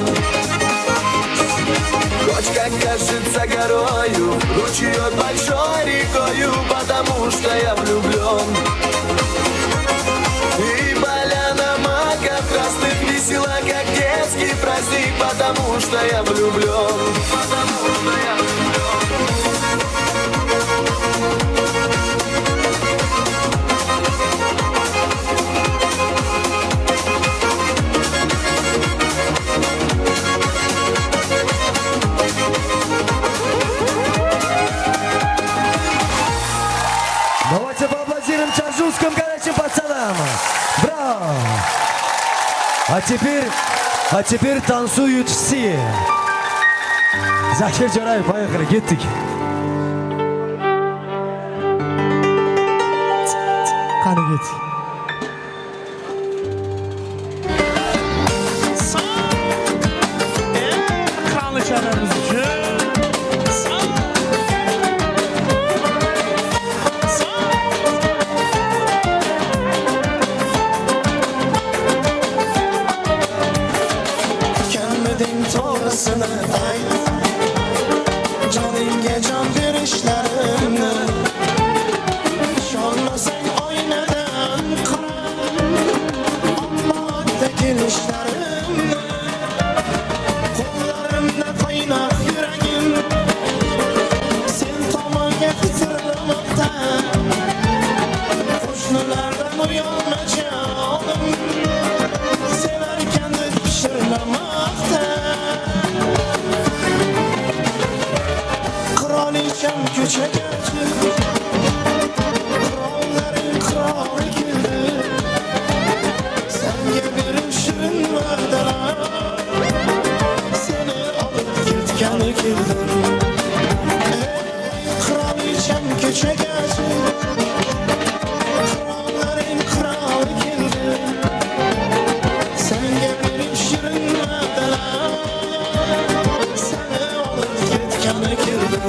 Кочка кажется горою, ручеек большой рекою, потому что я влюблен. И поляна маков красных весела, как детский праздник, потому что я влюблен. Потому что я влюблен. Давайте поаплодируем чарджуским горячим пацанам. Браво! А теперь танцуют все. Zakir Jo'rayev, поехали, ketdik. Qani ketdik. Hammasini ayt. Joningga jon berishlarimni ishonmasang oynadan qara. Olmaota kelishlarimni qo'llarimda qaynoq yuragim sen tomonga titirlamoqda. Qo'shnilardan uyalma jonim, sevarkan deb pichirlamoqda. Qirolicham ko'chaga chiq, qirollarning qiroli keldi. Senga berib shirin va'dalar, seni olib ketgani keldi. Ey qirolicham ko'chaga chiq, qirollarning qiroli keldi. Senga berib shirin va'dalar, seni olib ketgani keldi.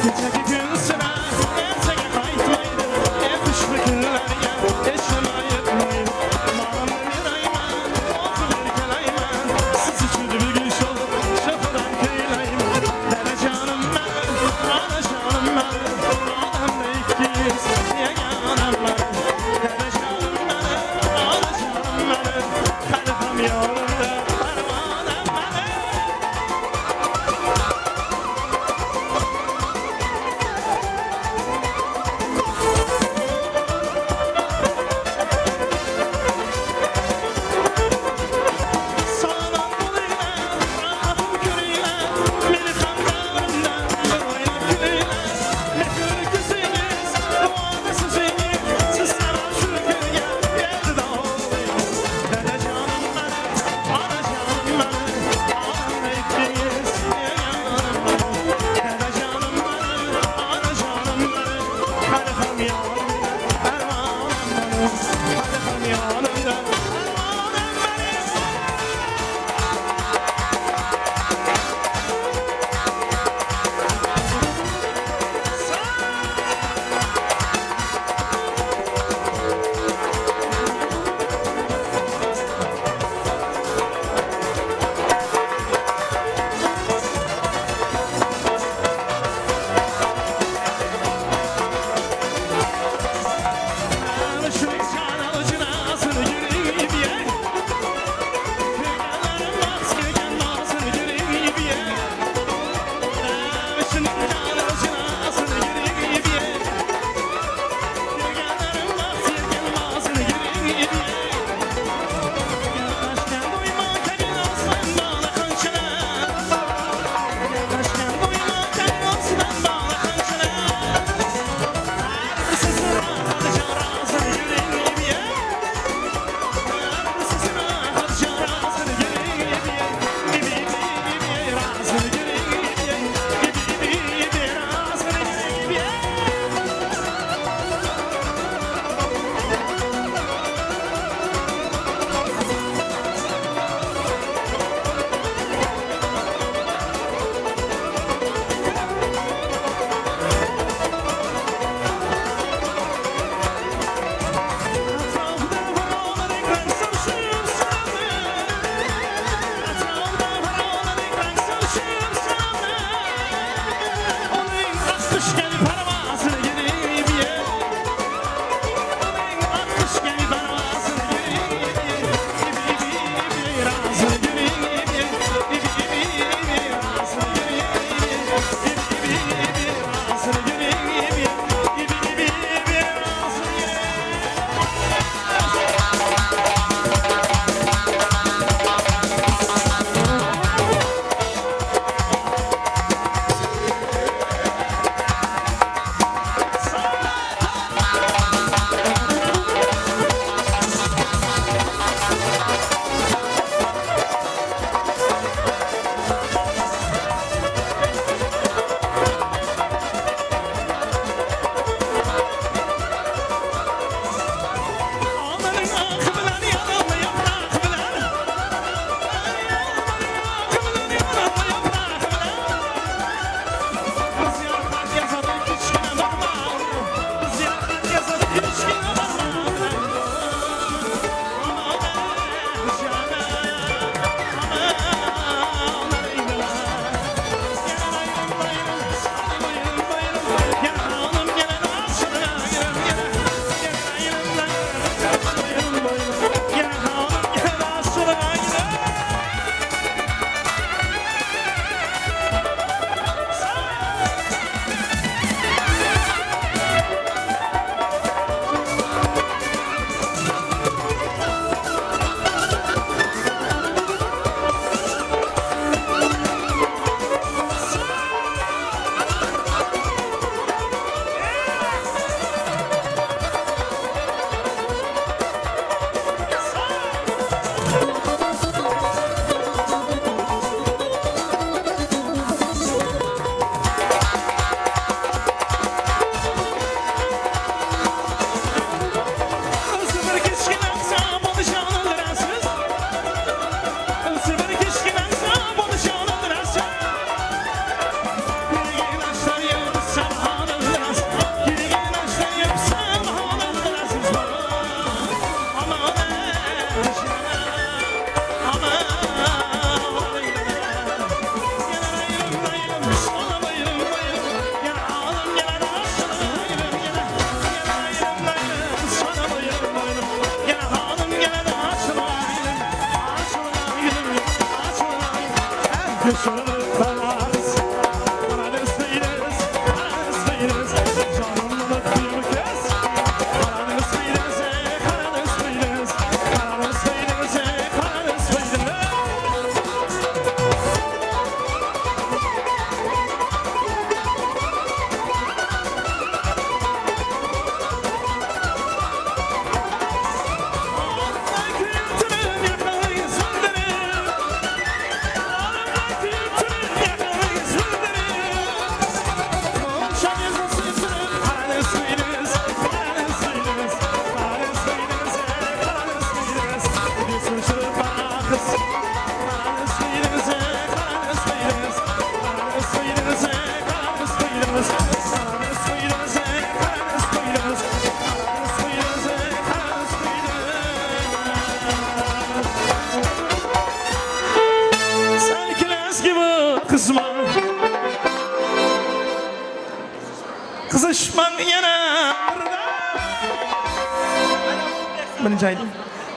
Kechagi kun sira ertaga qaytmaydi. Ushbu kunlarga hech nima yetmaydi. Molimni berayman, o'zim erkalayman. Siz uchun bugun sho'xdan kuylayman. Dadajonim mani, onajonim mani, odamda ikkiz yagonam mani. Dadajonim mani, onajonim mani, hali ham yonimda parvonam mani.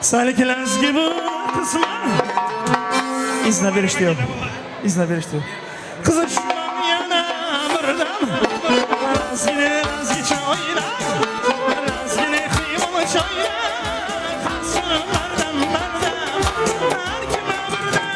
Saliklar gibi kızma. İzne berish diyor. İzne berish diyor. Kızışmam yana birden. Razgine razgicha oyna. Razgine xiyol choyna. Qasrimlardan bardam. Har kime birdan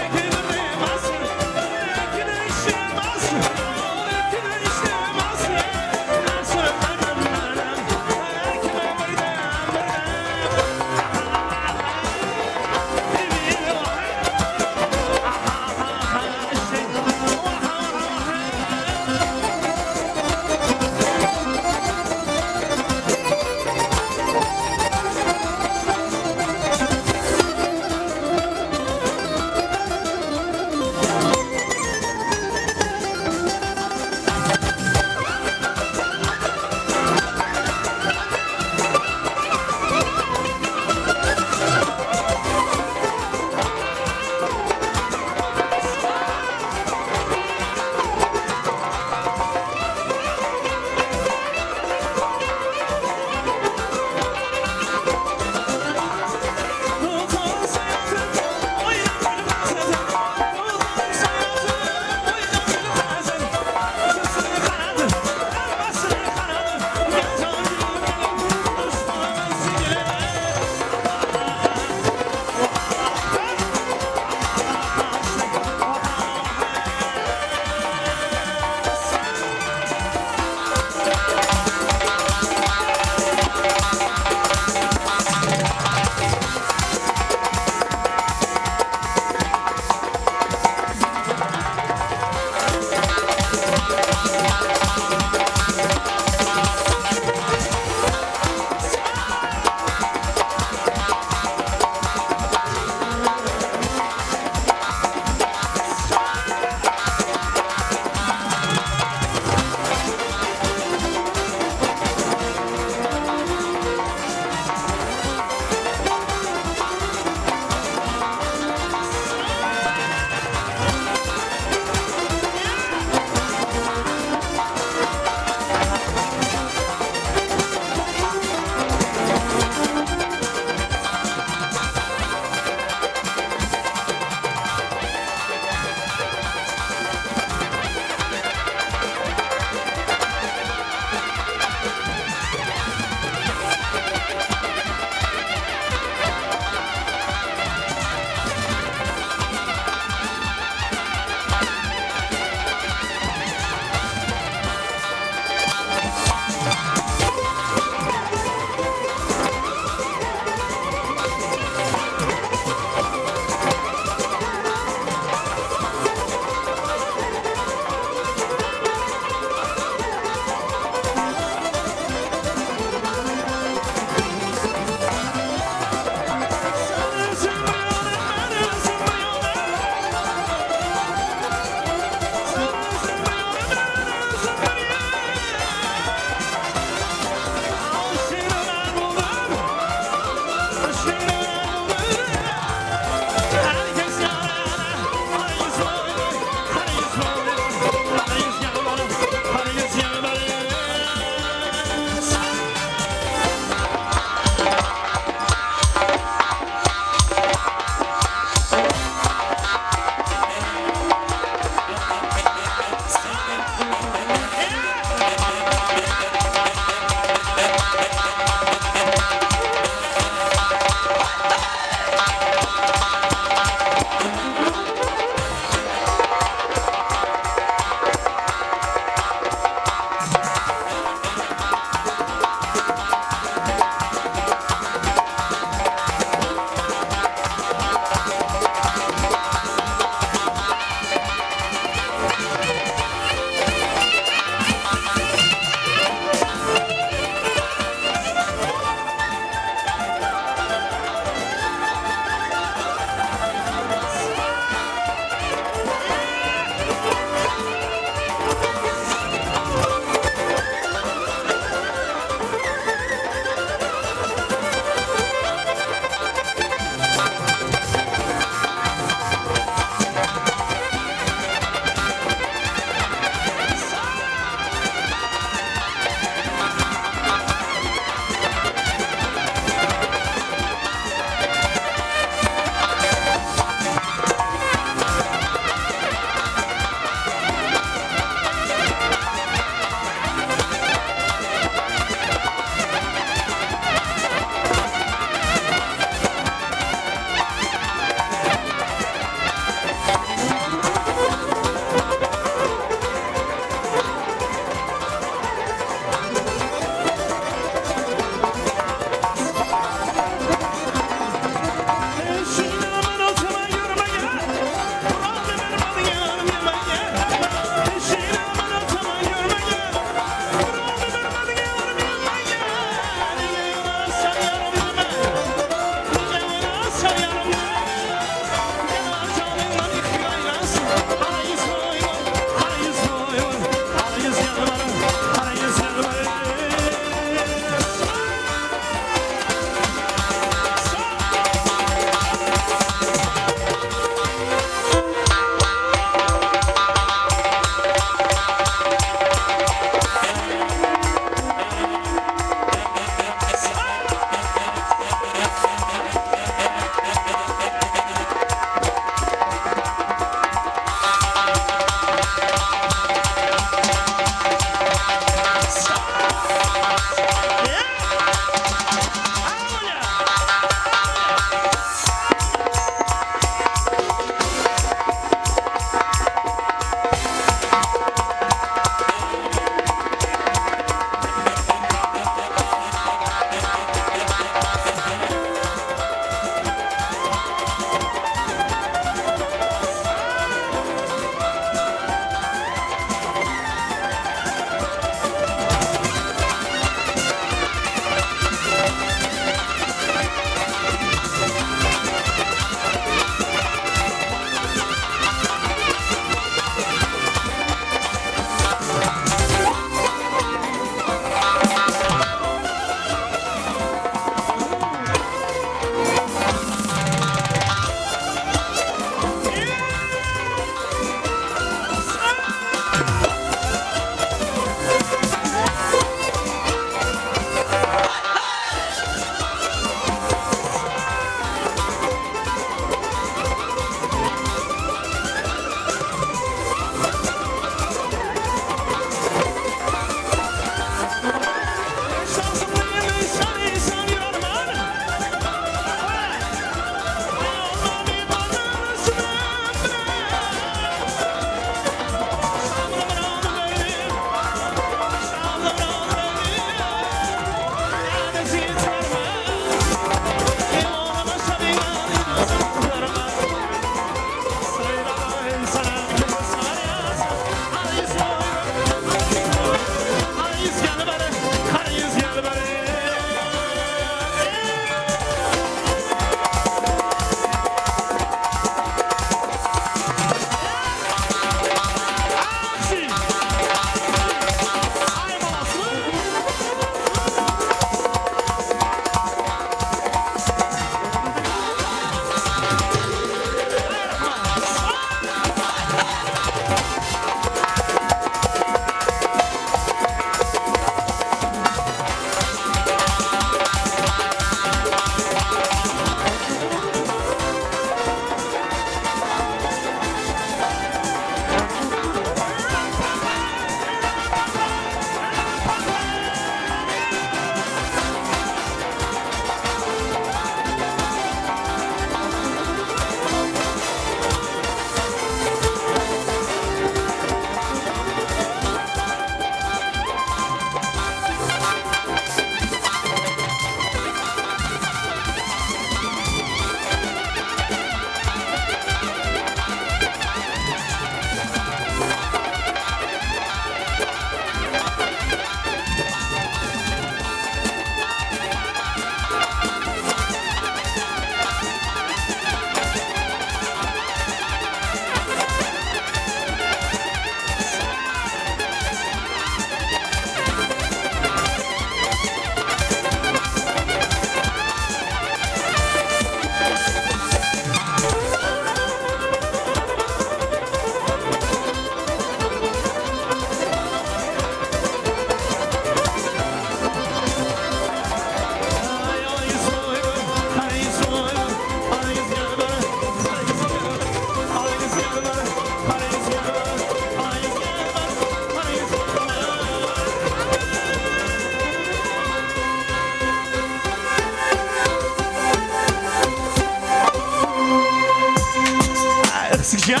Zakirjan!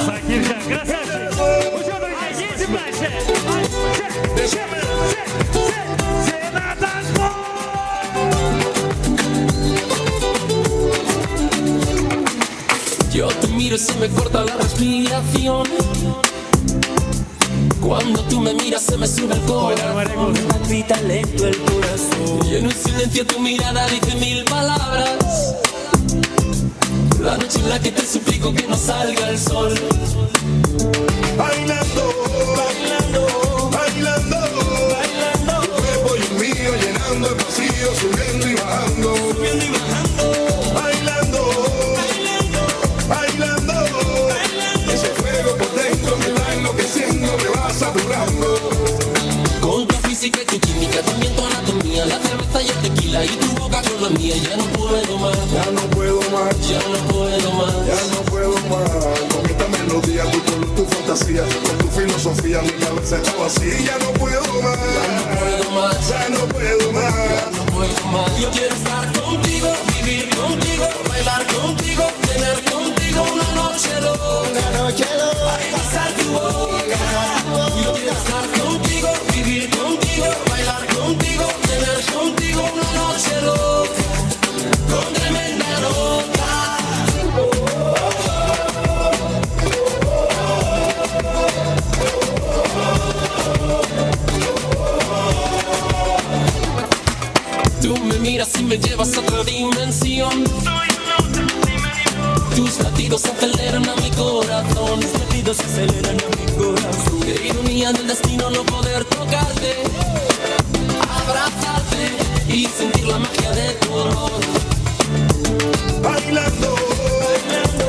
Закиржан, красавчик! Ну что, друзья, едем дальше! Все на танцпол! Yo te miro y se me corta la respiración. Cuando tú me miras se me sube el corazón. Me palpita lento el corazón. Y en un silencio tu mirada dice mil palabras. La noche en la que te suplico que no salga el sol. Bailando, bailando, bailando, bailando. Tu cuerpo y el mío llenando el vacío, subiendo y bajando. Subiendo y bajando. Bailando, bailando, bailando. Ese fuego por dentro me va enloqueciendo, me va saturando. Con tu física y tu química, también tu anatomía, la cerveza y el tequila y tu boca con la mía. Ya no puedo más, ya no puedo más, ya no puedo más, ya no puedo más. Con esta melodía, tu color, tu fantasía, con tu filosofía, mi cabeza está vacía. Ya no puedo más, ya no puedo más, ya no puedo más, ya no puedo más. Yo quiero estar contigo, vivir contigo, bailar contigo, tener contigo una noche loca, una noche loca, ay, besar tu boca. Yo quiero estar contigo, vivir contigo, bailar contigo, tener contigo una noche loca, con tremenda nota. Tú me miras y me llevas a otra dimensión. Tus latidos aceleran a mi corazón. Tus latidos aceleran a mi corazón. Qué ironía del destino no poder tocarte, abrazarte y sentir la magia de tu olor. Bailando, bailando,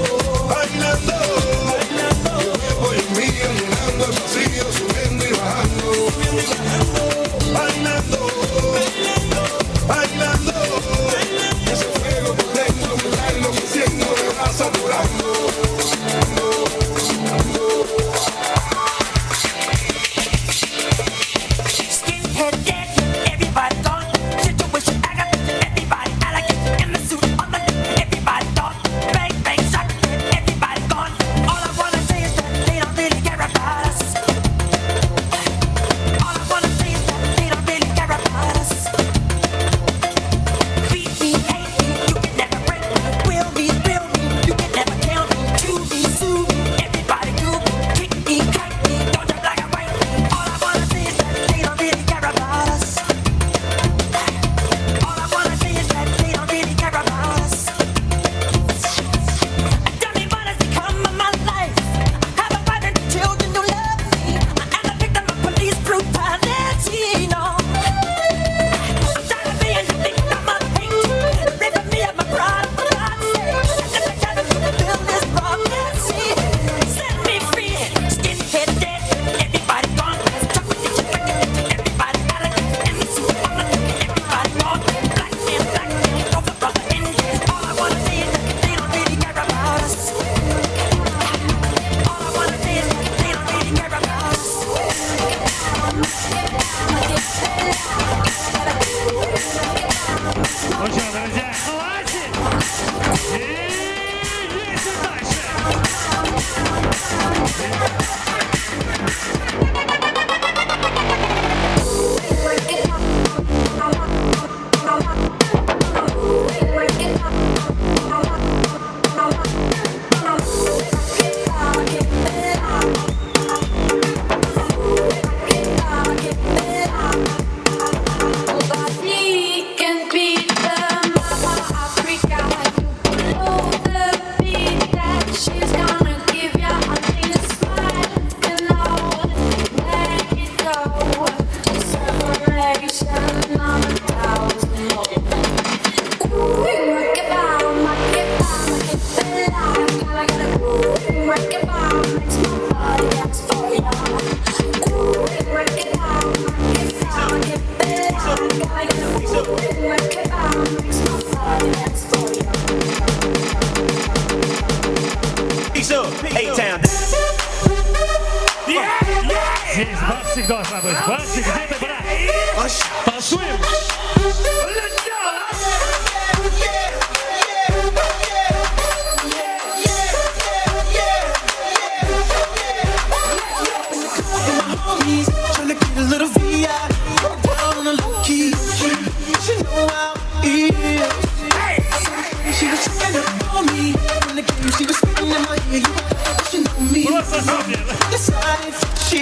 bailando, bailando. Tu cuerpo y el mío llenando el vacío, subiendo y bajando. Bailando, bailando, bailando. Ese fuego por dentro me está enloqueciendo, me va saturando. Skinhead, dead, everybody gone. Situation aggravated, everybody alligator in the suit on the lip, everybody gone. Bang, bang, shot, everybody gone. All I wanna say is that they don't really care about us. Здесь Барсик должна быть. Барсик, где ты, брат? Танцуем! Tryna get a little VI, down on the low key. She know how it is. She was checking up on me. From the game, she was spitting in my ear. You know she know me. Decided she.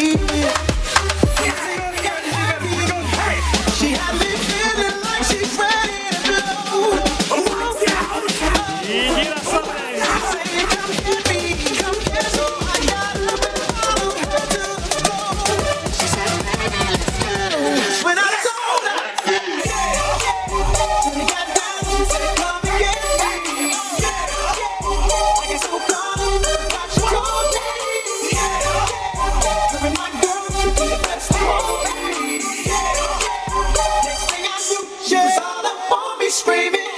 She had me feeling like she's ready to blow. И не расслабляемся. When I told her, when it got down, she said, come and get me. I get so caught up, got you called me. Her and my girl, that's the homie. Next thing I knew, she was all up on me screaming.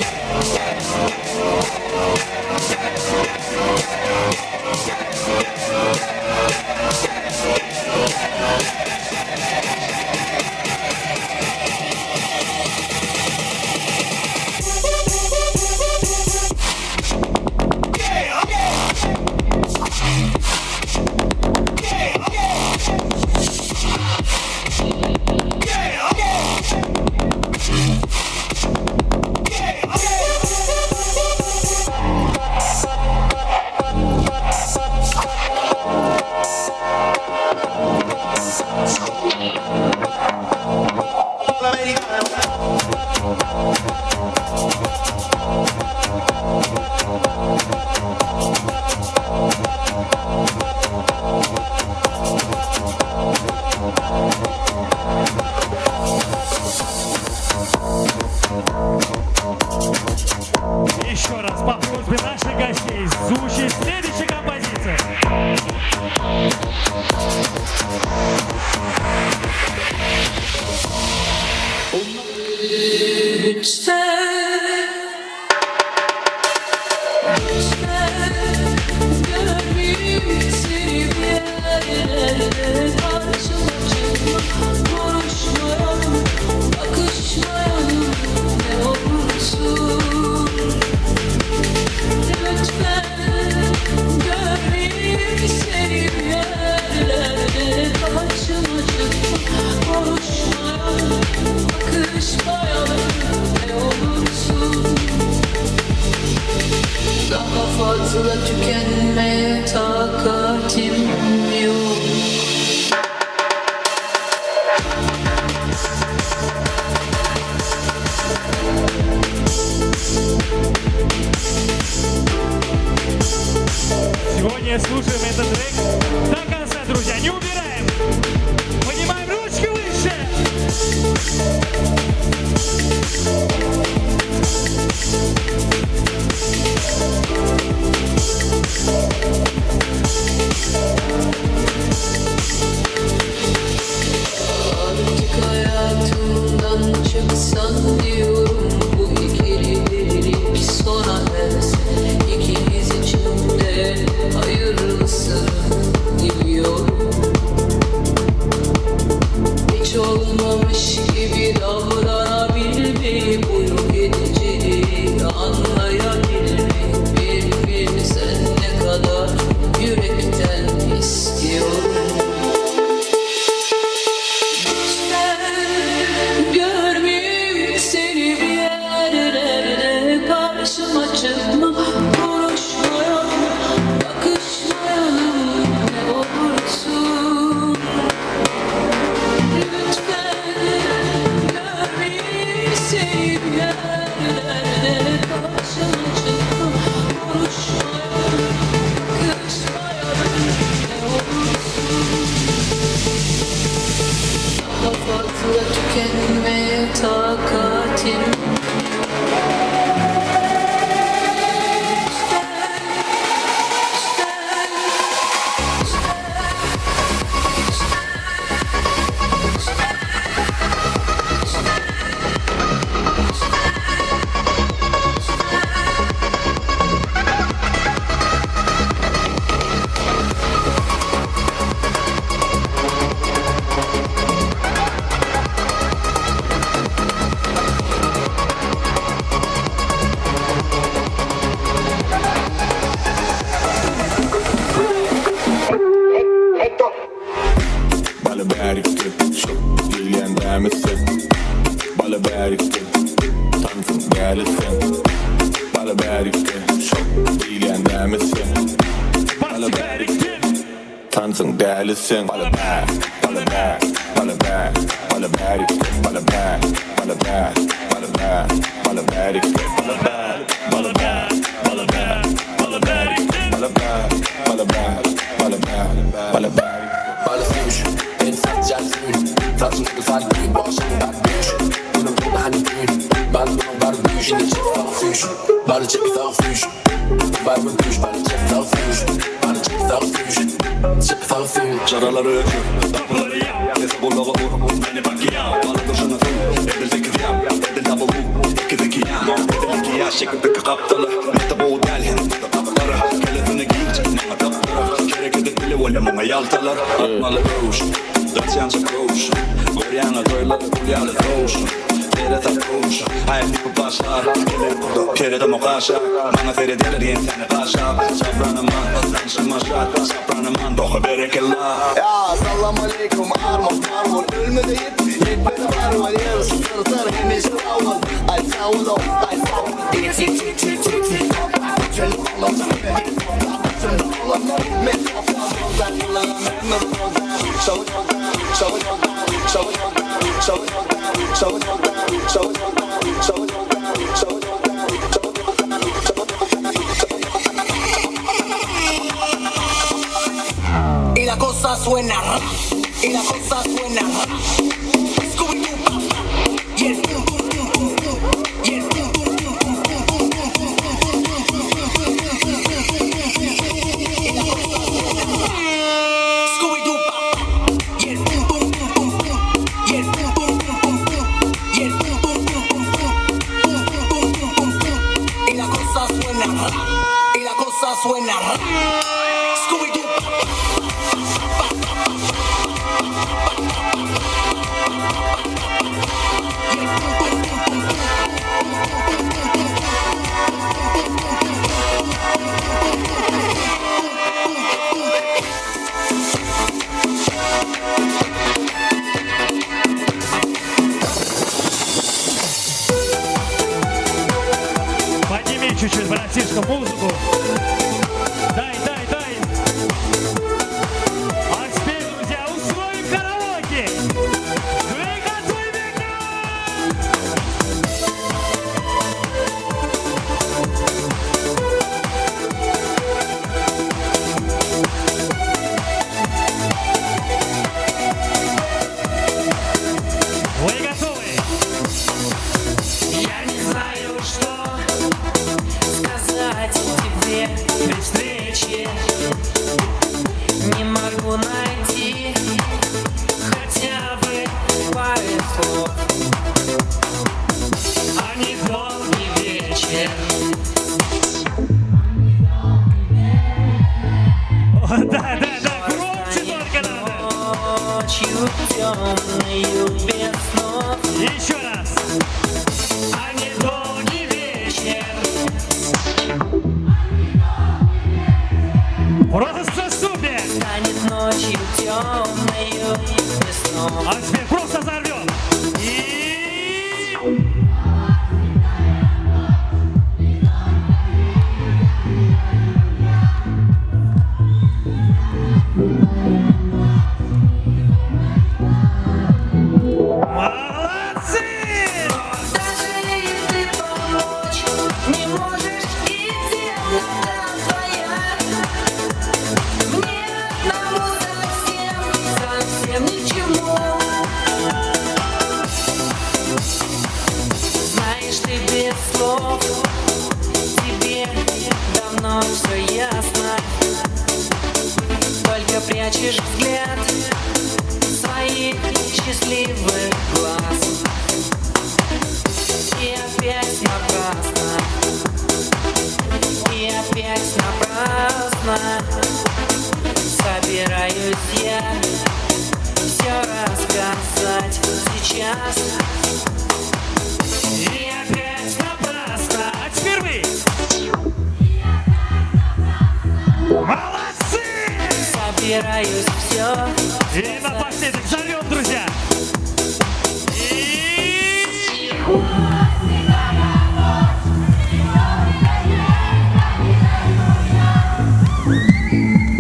Еще раз по просьбе наших гостей звучит следующая композиция. Görmeyeyim seni bir yerlerde, karşıma çıkma, konuşmayalım, bakışmayalım ne olursun. Lütfen görmeyeyim seni bir yerlerde, karşıma çıkma, konuşmayalım, bakışmayalım ne olursun. Daha fazla tükenmeye takatim yok. Сегодня слушаем этот трек до конца, друзья. Не убираем. Поднимаем ручки выше. Artık hayatımdan çıksan diyorum, bu ikili delilik sona erse, ikimiz için de hayırlısı diliyorum. Hiç olmamış gibi davranabilmeyi, bu yok ediciliği anlayabilmeyi, bir bilsen ne kadar yürekten istiyorum. Lütfen görmeyeyim seni bir yerlerde, karşıma çıkma, konuşmayalım, bakışmayalım ne olursun. Lütfen görmeyeyim seni bir yerlerde, karşıma çıkma, konuşmayalım, bakışmayalım ne olursun. Daha fazla tükenmeye takatim yok. Bala bärikdi, şok diýilýän dämi sen? Bala bärikdi, tansyň däli sen. Bala bärikdi, şok diýilýän dämi sen? Bala bärikdi, tansyň däli sen. Bala bär, bala bär, bala bär, bala bärikdi, bala bär, bala bär, bala bär, bala bärikdi, bala bär, bala bär, bala bär, bala bärikdi, bala bär, bala bär, bala bär, bala bärikdi. Bala süýş, en satjan süýn. Saçyny sal düýn, başyny bar düýş. Günüm doldy hany düýn. Bal bunun bar düýş, indi çek sag süýş. Bala çek sag süýş. Bar bu düýş, bala çek sag süýş. Bala çek sag süýş. Çek sag süýş. Çaralary öçür, gapylary ýap, sesi gulaga ur, meni Pacquiao. Bala durşuna suw, edil sekiz ýap, edil double U, sekiz iki ýan, edil iki ýaş, çekip iki gapdaly, mete gowy däl hem gapdara, kellesine giýjek maňa tapdyrar, gerek edip bile bolýa muňa ýaltalar, atmaly öwüş, gaçýança köwüş, görýäňä toýlary gül ýaly sowuş, seresap köwüş, aýak ýykyp başlar, Perede mokaşa, maňa seredýärler ýeňsäni gaşap, Şapranaman, tanşyma şat, şapranaman, dohy berekella. Ya salam aleykum arma parmon. Ölmedi yet, yetmedi var var. Yarısı sırtar hemişe avul. Ay sağ ol, ay sağ ol. Y la cosa suena ra, y la cosa suena ra. Scooby-Doo, pa, pa. Y el pum, pum, pum, pum, pum. Y el pum, pum, pum, pum, pum, pum, pum, pum, pum, pum, pum, pum, pum, pum, pum, pum, pum, pum, pum, pum. Y la cosa suena ra. Scooby-Doo, pa, pa. Y el pum, pum, pum, pum, pum. Y el pum, pum, pum, pum, pum. Y el pum, pum, pum, pum, pum. Pum, pum, pum, pum, pum, pum. Y la cosa suena ra. Y la cosa suena ra. Scooby-Doo, pa, pa. Подними чуть-чуть, братишка, музыку. Дай, дай, дай. А теперь, друзья, устроим караоке. Вы готовы? Вы готовы? Я не знаю, что сказать тебе при встрече. Не могу найти хотя бы пару слов. А не долгий вечер. О, да, громче только надо. Ночью темную без снов. Еще раз. А не долгий вечер. Просто супер. Станет ночью темною без снов. А теперь просто взорвем. И... Молодцы! Даже ты помочь не можешь, и темнота твоя мне одному совсем, совсем ни к чему. Знаешь, ты без слов, тебе давно все ясно. Только прячешь взгляд своих счастливых глаз. И опять напрасно, и опять напрасно собираюсь я все рассказать сейчас. И опять напрасно. А теперь вы. Молодцы! собираюсь все. И напоследок взорвем, друзья.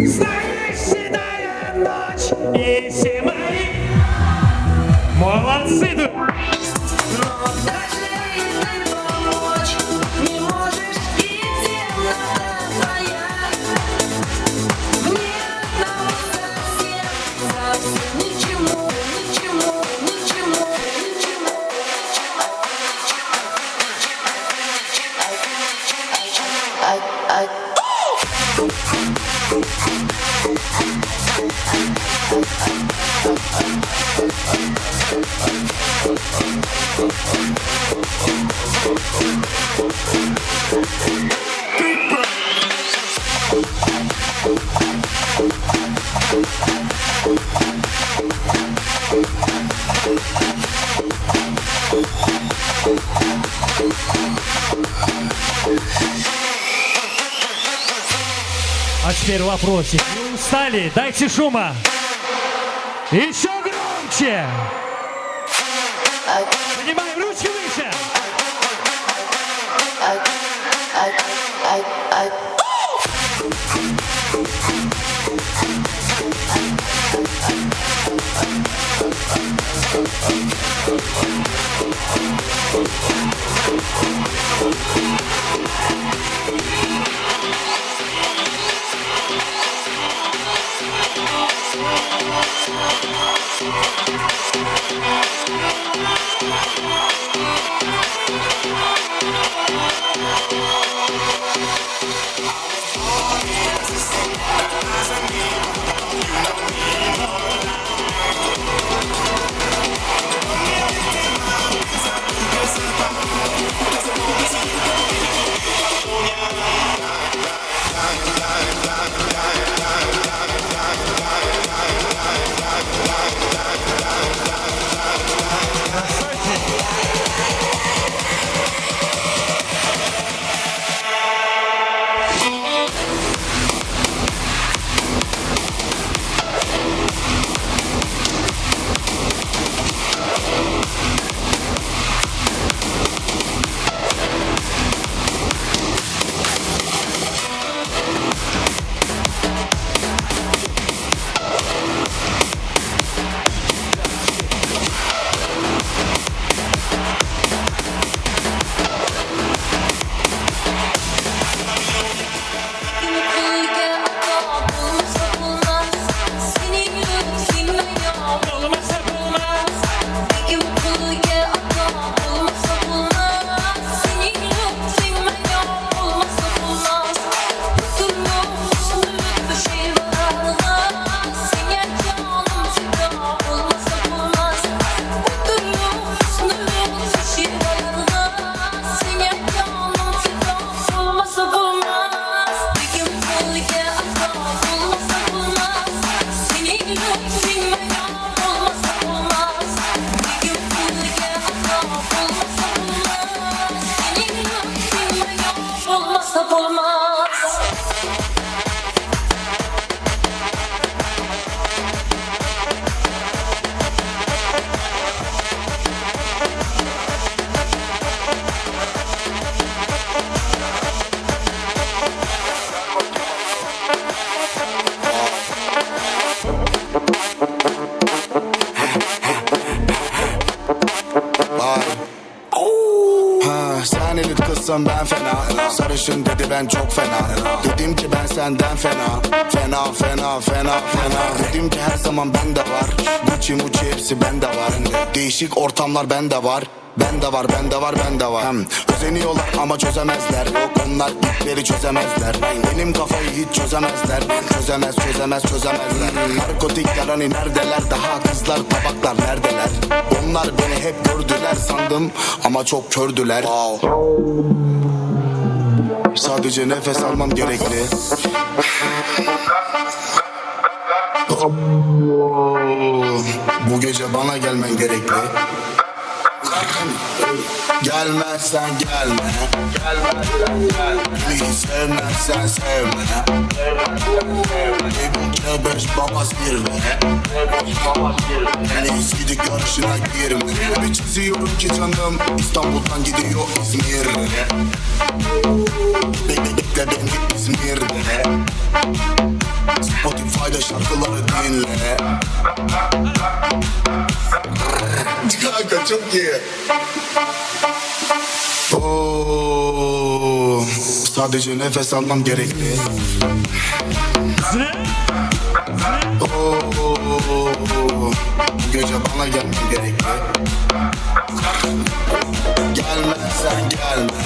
Знаешь, седая ночь и все мои. Молодцы, друзья. Но даже и ты помочь не можешь, и темнота твоя. Мне одному совсем, совсем ничему, ничему, ничему, ничему, А теперь вопросик. Не устали? Дайте шума. Еще громче. Поднимаем ручки выше. Ha, sen elit kızsın ben fena. Sarışın dedi ben çok fena. Dedim ki ben senden fena. Fena fena fena fena. Dedim ki her zaman bende var. Gucci muçi hepsi bende var. Değişik ortamlar bende var. Bende var, bende var, bende var. Hem özeniyorlar ama çözemezler. Onlar ipleri çözemezler. Benim kafayı hiç çözemezler. Çözemez, çözemez, çözemezler. Narkotikler hani neredeler? Daha kızlar tabaklar neredeler? Onlar beni hep gördüler sandım ama çok kördüler. Sadece nefes almam gerekli. Bu gece bana gelmen gerekli. Gelmezsen gelme. Beni sevmezsen sevme. B5 baba zirve. Neyse yarışına girme. Bir çiziyorum ki canım İstanbul'dan gidiyor İzmir'e. Bekle beni İzmir'de. Spotify'da şarkıları dinle. Kanka çok iyi. Oo, sadece nefes almam gerekli. Oo, bu gece bana gelmen gerekli. Gelmezsen gelme.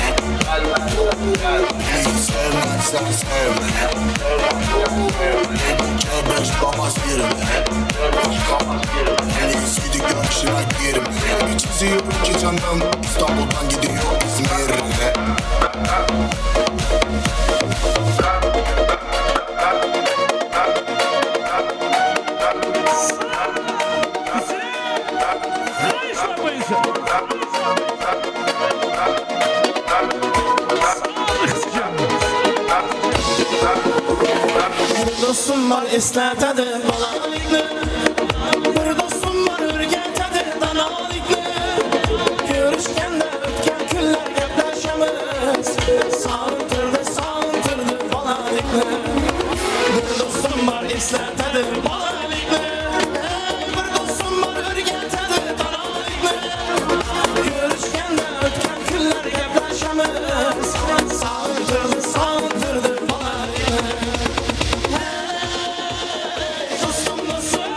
Beni sevmezsen sevme. B5 baba zirve. Neyse yarışına girme. Bir çiziyorum ki canım İstanbul'dan gidiyor İzmir'e. Bir dostum var eslatadi bolalikni. Bir dostum var o'rgatadi danolikni. Ko'rishganda o'tgan kunlar gaplashamiz. Sog'intirdi, sog'intirdi bolalikni. Bir dostum var eslatadi bolalikni. Bir dostum var o'rgatadi danolikni. Ko'rishganda o'tgan kunlar gaplashamiz. Sog'intirdi, sog'intirdi bolalikni. Dostum dostum.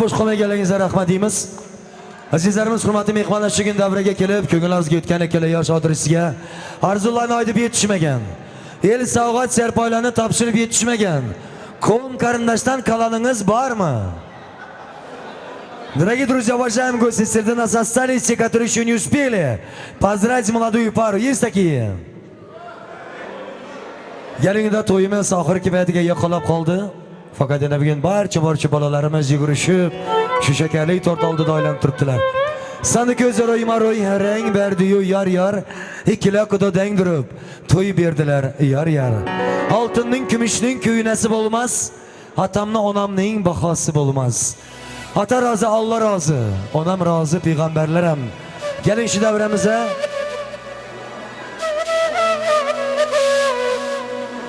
bo'sh qolmaganlaringizga rahmat deymiz. Azizlarimiz, hurmatli mehmonlar, shu kun davraga kelib, ko'ngillariga o'tgan ikkala yosh odrisiga arzularni aytib yetishmagan, el sovg'at serpoylarni topshirib yetishmagan qavm qarindoshdan kalaningiz bormi? Дорогие друзья, уважаемые гости, среди нас остались те, которые еще не успели поздравить молодую пару. Есть такие? Kelingda to'yimiz oxirgi paytiga yaqinlab qoldi. Faqat yana bugun barcha bolalarimiz yugurishib, shu shakarli tort oldida aylanib turibdilar. Sani ko'zi ro'yma-ro'y rang berdi-yu yor yor, ikkila quda dang durib to'y berdilar yor yor. Oltinning, kumushning kuynasi bo'lmas, atamni, onamning bahosi bo'lmas. Ata rozi, Alloh rozi, onam rozi, payg'ambarlar ham. Keling shu davramiza.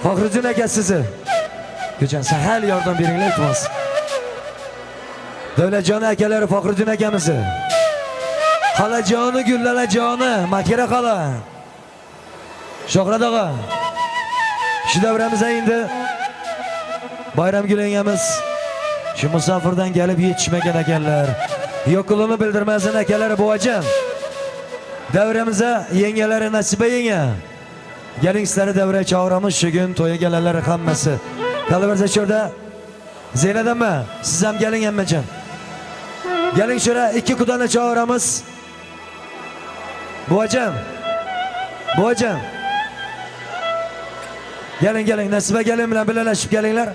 Faxriddin aka sizni. Ko'chan sahal yordam beringlar iltimos. Davlatjon akalari Faxriddin akamizni. Xalajoni, Gullalajoni, Makira xola. Shohrat og'a. Shu davramizda endi Bayramgul yengamiz shu musofirdan kelib yetishmagan ekanlar. Yo'qligini bildirmasin akalari buvajon. Davramiza yengalari Nasiba yenga. Keling sizlarni davraga chaqiramiz shu kun to'yga gelenlar hammasi. Qalaversa shu yerda Zeynep amma, siz ham keling ammajon. Keling shu yerda ikki qudani chaqiramiz. Buvajon. Buvajon. Keling, keling Nasiba kelin bilan birgalashib kelinglar.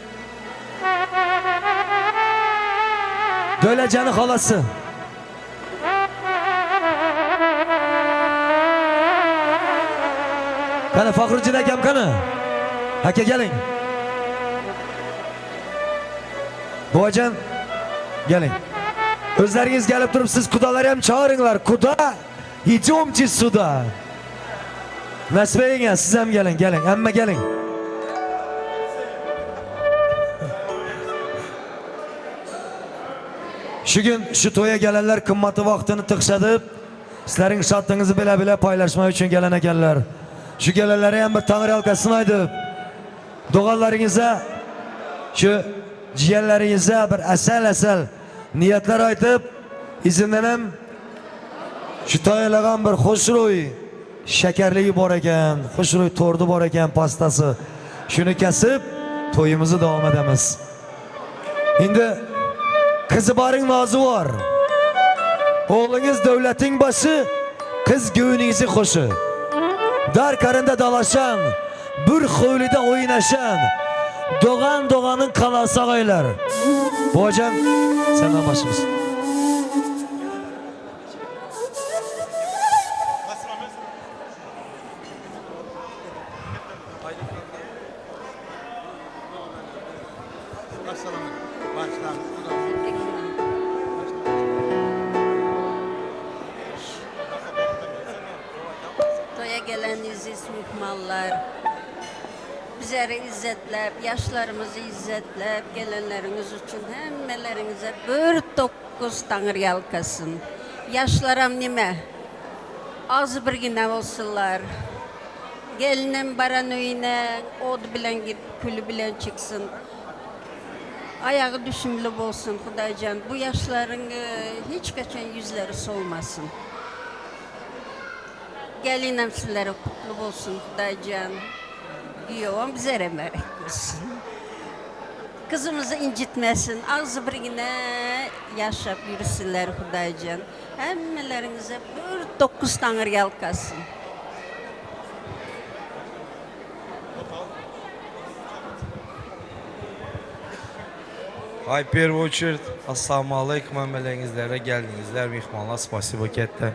Davlatjoni xolasi. Qani Faxriddin akam qani? Aka keling. Buvajon keling. O'zlaringiz kelib turib siz qudalar ham chaqiringlar. Quda, идемте сюда. Nasiba yenga, siz ham keling, keling, hamma keling. Shu kun shu to'yga gelenlar qimmatli vaqtini tiqshatib, sizlarning shodligingizni bila-bila paylashmak uchun kelan ekanlar. Shu gelenlarga ham bir tangri halqasini aytib, do'g'anlaringizga, shu jiyanlaringizga bir asal-asal niyatlar aytib, izindan ham shu tayyorlagan bir xushro'y shakarligi bor ekan, xushro'y torti bor ekan, pastasi. Shuni kesib to'yimizni davom etamiz. Endi qizi boring nozi bor. O'g'lingiz davlating boshi, qiz go'ningizni qo'shi. Dar qarinda dalashan, bir hovlida o'ynashan. Doğan doğanın kalası ağaylar. Buvajon, senden başımız. Toya gelen aziz mehmonlar, bizleri izzetlep, yaşlarımızı izzetlep, gelenleriniz için hemmelerinize bir 9 Tangri yalkasın. Yaşlaram nime? Az birgine olsunlar. Gelinim baran öyüne, od bilen girip, külü bilen çıksın. Ayağı düşümlü olsun Xudaycan. Bu yaşların hiç kaçan yüzleri solmasın. Gelinim sizlere kutlu olsun Xudaycan. Güyovum bize mübarek olsun. Kızımızı incitmesin. Ağzı birgine yaşap yürüsünler Xudaycan. Hemmelerinize bir 9 Tangri yalkasın. Hay, первую очередь, assalomu alaykum hammalangizlarga geldingizlar, mehmonlar, спасибо katta.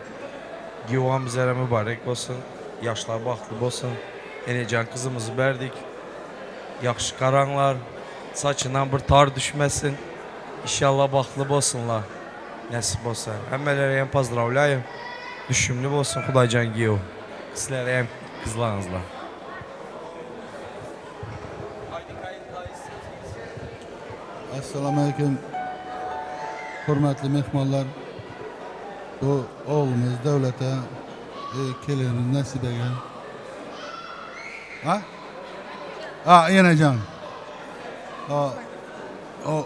Güvan bizlere mübarek olsun, yaşlar baxtlı olsun. Enecan kızımızı verdik. Yaxşı qaranglar, saçından bir tar düşmesin. İnşallah baxtlı olsunlar. Nasip olsa. Hammalarga ham поздравляю. Düşümlü olsun Xudaycan giyev. Sizlere ham kızlarınızla. Assalomu alaykum hurmatli mehmonlar. Bu oğlumuz Davlat'a, kelinimiz Nasibaga. Ha? Ha, enajon. O, o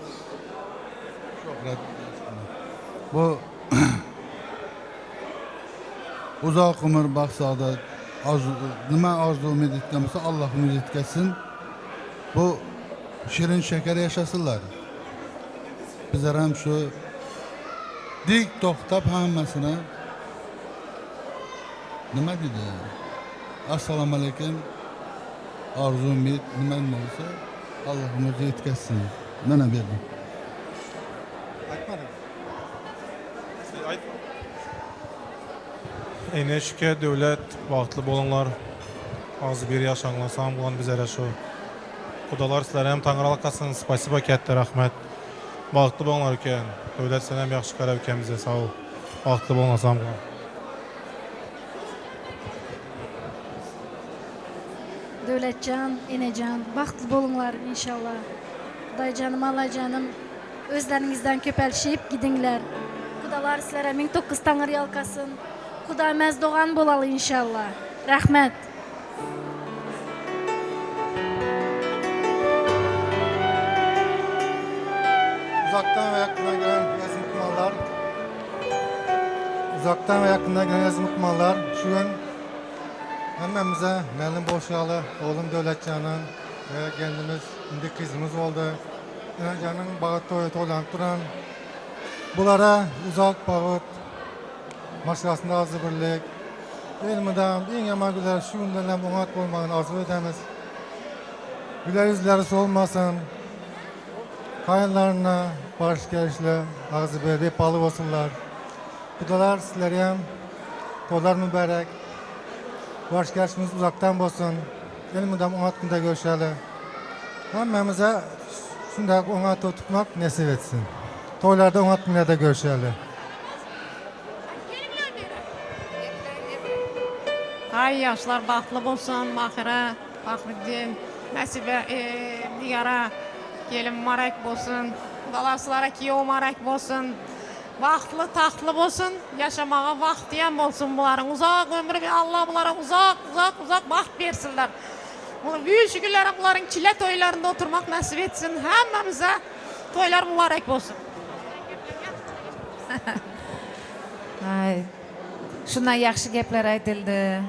Shuhrat. Bu uzoq umr, baxt, saodat, orzu, nima orzu umid etgan bo'lsa, Alloh umid yetkazsin. Bu shirin shakar yashasinlar. Bizlar ham shu dik to'xtab hammasini nima deydi? Assalomu alaykum. Orzu umid nima bo'lsa, Alloh o'zi yetkazsin. Mana berdim. Aytmadim. Eneşke devlet baxtlı bolunlar. Az bir yaşanlar, sağ olun bizlere şu. Kudalar sizlere hem Tanrı Spasiba katta rahmet. Baxtlı bolunlar eken. Devlet sen hem yaxşı qarab eken bize sağ ol. Baxtlı bolunlar, sağ olun. Davlatjon, enajon, baxtli bo'linglar inshaalloh. Xudoyjonim, Allohjonim, o'zlaringizdan ko'palishib gidinglar. Xudolar sizlarga 1009 Tangri yalqasin. Xudo mezdoğan bo'lalı inshaalloh. Rahmat. Uzaktan ve yakından gelen aziz mutmanlar, uzaktan ve yakından gelen aziz mutmanlar, şu gün hemmemize Məlim Boşyalı, oğlum Devletcan'ın ve kendimiz, indi kızımız oldu. Enacan'ın bağıt toyu toylanıp duran, bunlara uzak bağıt, maşasında azı birlik, elmiden en yaman güler şu günden hem onat olmağını arzu edemiz. Güler yüzleri solmasın, kayınlarına barış gelişle ağzı bir vefalı olsunlar. Kudalar sizlere hem toylar mübarek, barış gelişimiz uzaktan olsun, elmiden onat günde görüşelim. Hemmemize şundak onat tutmak nasip etsin. Toylarda onat günlerde görüşelim. Ay yaşlar baxtlı olsun, Maxira, Faxriddin, Nəsibə, Nigara, gelin marək olsun, dalasılara kiyov marək olsun, vaxtlı, taxtlı olsun, yaşamağa vaxt deyən olsun bunların. Uzaq ömrü, Allah bunlara uzaq, uzaq, uzaq vaxt versinlər. Büyük şükürlərə bunların çilə toylarında oturmaq nəsib etsin. Həmməmizə toylar mübarək olsun. Ay, şundan yaxşı gaplar aytildi.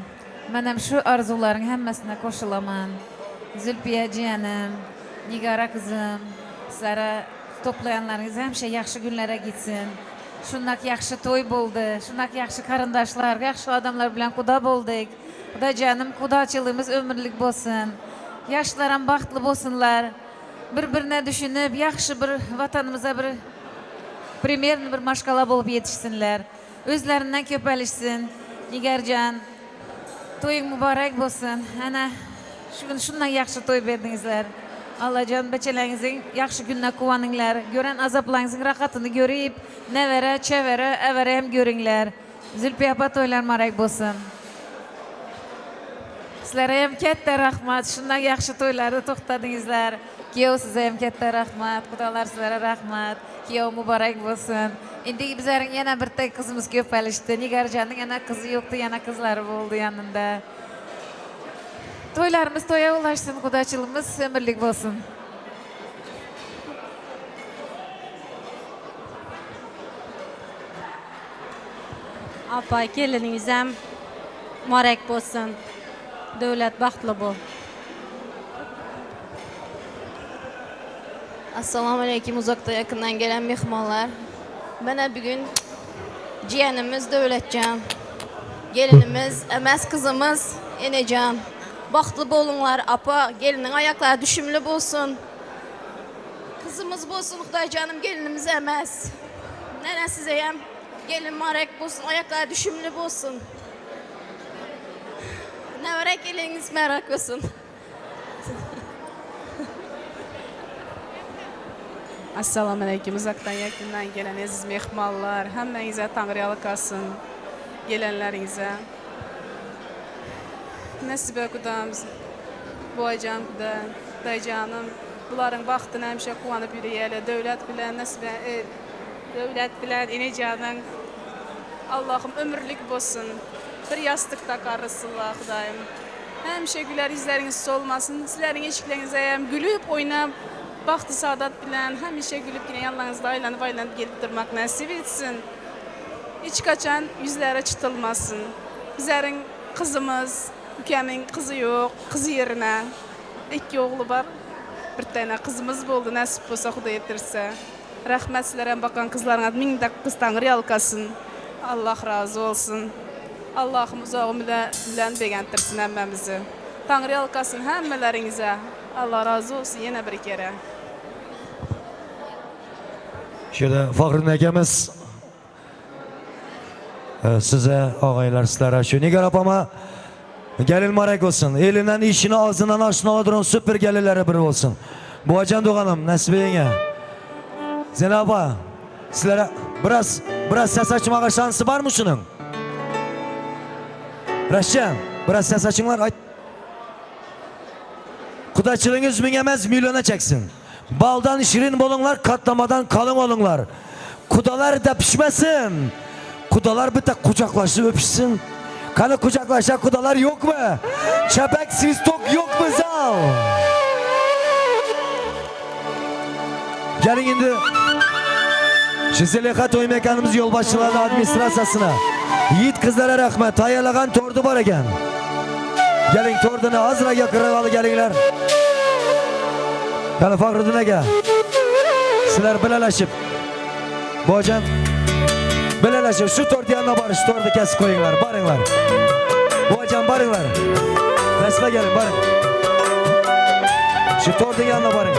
Men ham shu orzularning hammasına qo'shilaman. Zulfiya jiyanim, Nigora qizim, sizlarga to'plaganlaringiz hamisha yaxshi kunlarga gitsin. Shundoq yaxshi to'y bo'ldi, shundoq yaxshi qarindoshlar, yaxshi odamlar bilan quda bo'ldik. Xudojonim, qudachiligimiz umrlik bo'lsin. Yoshlar ham baxtli bo'lsinlar. Bir-birini tushunib, yaxshi bir vatanimizga bir примерно bir mashqala bo'lib yetishsinlar. O'zlaridan ko'palishsin. Nigarjon, to'ying muborak bo'lsin. Ana shu kun shundan yaxshi to'y berdingizlar. Allohjon bachalaringizning yaxshi kundan quvoninglar. Ko'ran azoblaringizning rohatini ko'rib, nevara, chavara, avara ham ko'ringlar. Zulfiya opa, to'ylar muborak bo'lsin. Sizlarga ham katta rahmat. Shundan yaxshi to'ylarni to'xtadingizlar. Kuyov sizga ham katta rahmat. Xudolar sizlarga rahmat. Kuyov muborak bo'lsin. Endi bizlarning yana bitta qizimiz ko'palishdi. Nigarjonning yana qizi yo'qdi, yana qizlari bo'ldi yanında. To'ylarimiz to'ya ulashsin, xudochiligimiz umrlik bo'lsin. Opa, keliningiz ham muborak bo'lsin. Davlat baxtli bo'l. Assalomu alaykum uzakta yakından gelen mehmonlar. Mana bugün jiyanimiz Davlatcan, gelinimiz, emas kızımız Enecan. Baxtlı bolunlar, apa, gelinin ayakları düşümlü bolsun. Kızımız bolsun, Xudoycanım gelinimiz emas. Nene size hem gelin marek bolsun, ayakları düşümlü bolsun. Neverek eliniz merak olsun. Assalomu alaykum uzaqdan yakından gelen aziz mehmonlar, hammangizga Tangri yalqasin, gelenlaringizga. Nasiba qudam, boycan quda, daycanım, buların baxtını həmişə quvonib yürüyəli, dövlət bilan, Nasiba, dövlət bilan, enecanın Allahım ömürlük bolsun. Bir yastıqda qarısınlar Xudayım. Həmişə gülər yüzləriniz solmasın. Sizlərin eşiklərinizə həm gülüb oynab Bahtı saadat bilen hemişe gülüp yine yanlarınızda aylanıp aylanıp gelip durmak nasip etsin. Hiç kaçan yüzlere çıtılmasın. Bizlerin kızımız, ülkemin kızı yok, kızı yerine. İki oğlu var. Bir tane kızımız oldu nasip olsa Xuda ettirse. Rahmet sizlere bakan kızlarına min de kız Tanrı yalkasın. Allah razı olsun. Allah'ım uzağı bilen beğentirsin hemmemizi. Tanrı yalkasın hemmelerinize. Allah razı olsun yine bir kere. Shu yerda Faxriddin akamiz size og'aylar sizlar shu Nigor opama gelin muborak bo'lsin. Elinden işini ağzından aşını oladigan super gelinlari biri bo'lsin. Buvajon tug'anim Nasiba yenga. Zeynep opa, sizlarga biraz ses açmaga şansı var mı şunun? Rashchan, biraz ses açыңlar. Ayt. Qudachiliginiz ming emas, milliona cheksin. Baldan şirin bolinglar, katlamadan kalın olinglar. Kudalar da pişmesin. Kudalar bitta kucaklaşıp öpüşsün. Kanı kucaklaşan kudalar yok mu? Çepek svistok yok mu zal? Gelin indi. Şu toy mekanımız yolbaşçılarına, administrasiyasına. Yiğit kızlara rahmet. Tayyorlagan tordu var eken. Gelin tordunu azra yakıravalı gelinler. Yani Faxriddin aka. Sizlar bilalashib. Bojan bilalashib shu tort yanına borish, tortni kesib qo'yinglar, boringlar. Bojan boringlar. Nasiba gelin, boring. Shu tortning yanına boring.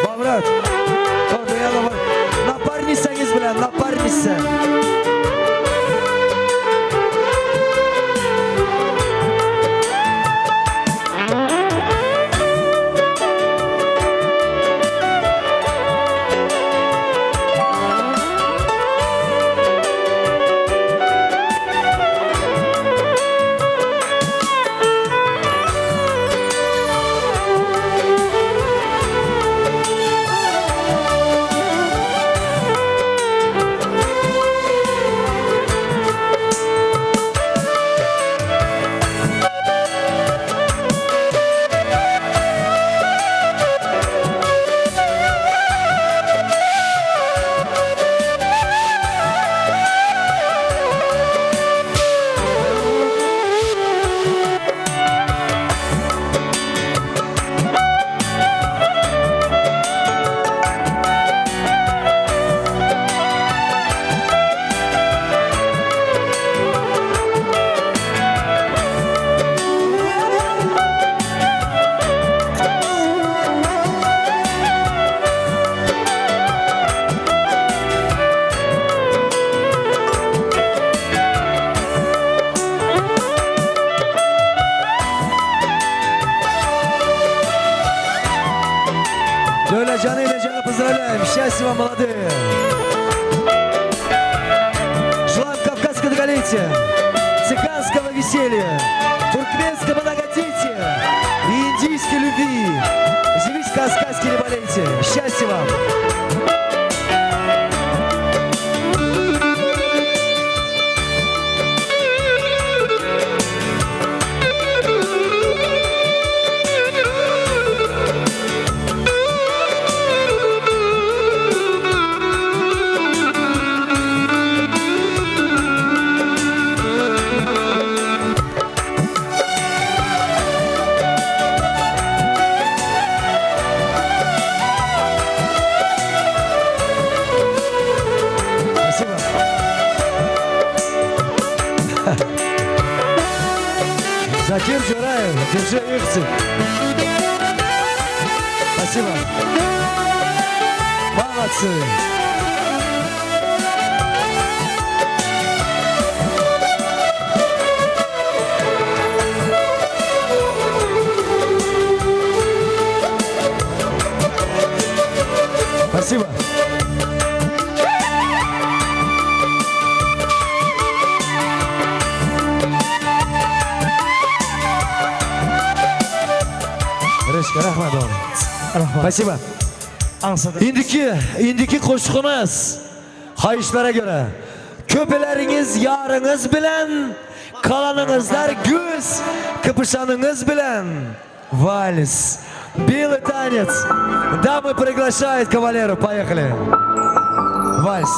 Bamrat. Tortning yanına boring. Naparnisangiz bilan, naparnisa. Лёля и Лежана, поздравляем! Счастья вам, молодые! Желаем кавказского долголетия, цыганского веселья, туркменского многодетия и индийской любви. Живите кавказские, не болейте! Счастья вам! Закир Джураев, держи ихцы. Спасибо. Молодцы. Спасибо. Rahmat oğlum. Спасибо. Indiki qo'shig'imiz xohishlarga ko'ra ko'plaringiz yoringiz bilan, qalaningizlar guz, kipishonınız bilan. Вальс. Белый танец. Дамы приглашают кавалеров. Поехали. Вальс.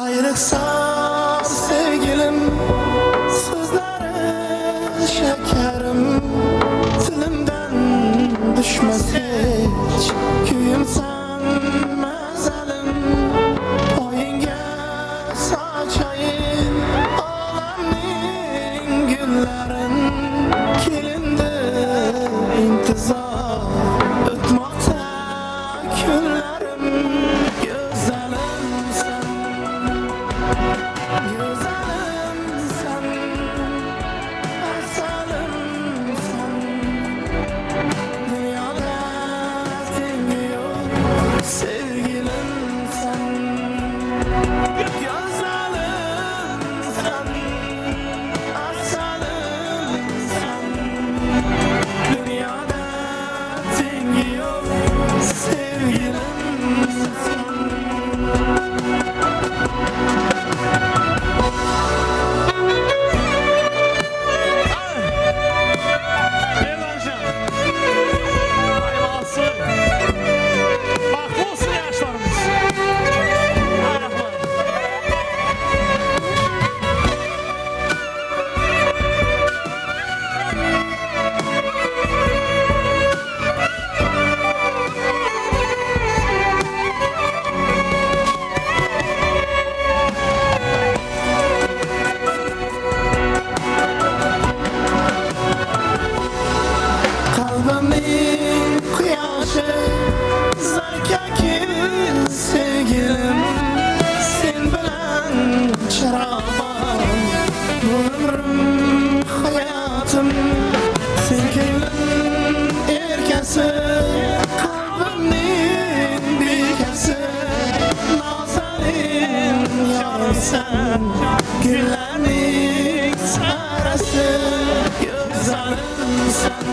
Ayrıksan sevgilim, sözleri şekerim, tilimden düşmez hiç kuyim sen mezelim, oyunga saçayın alemnin güllerin, kelindi intizar ötmekte günlerim, güzelim sen. Güzelim sen, asalim sen, dünyada tengi yok sevgilim sen. Güzelim sen, asalim sen, dünyada tengi yok sevgilim sen. Erlancan. Hayırlı olsun. Baxtlı olsun yaşlarımız. Ay Rahman. Kalbimin kuyaşı zarkakil sevgilim, sen bilen çırağım bu ömrüm hayatım, sen gönlüm erkesi, kalbimin bilgesi, nazanin yarım sen, güllerinin sarası, güzelim sen.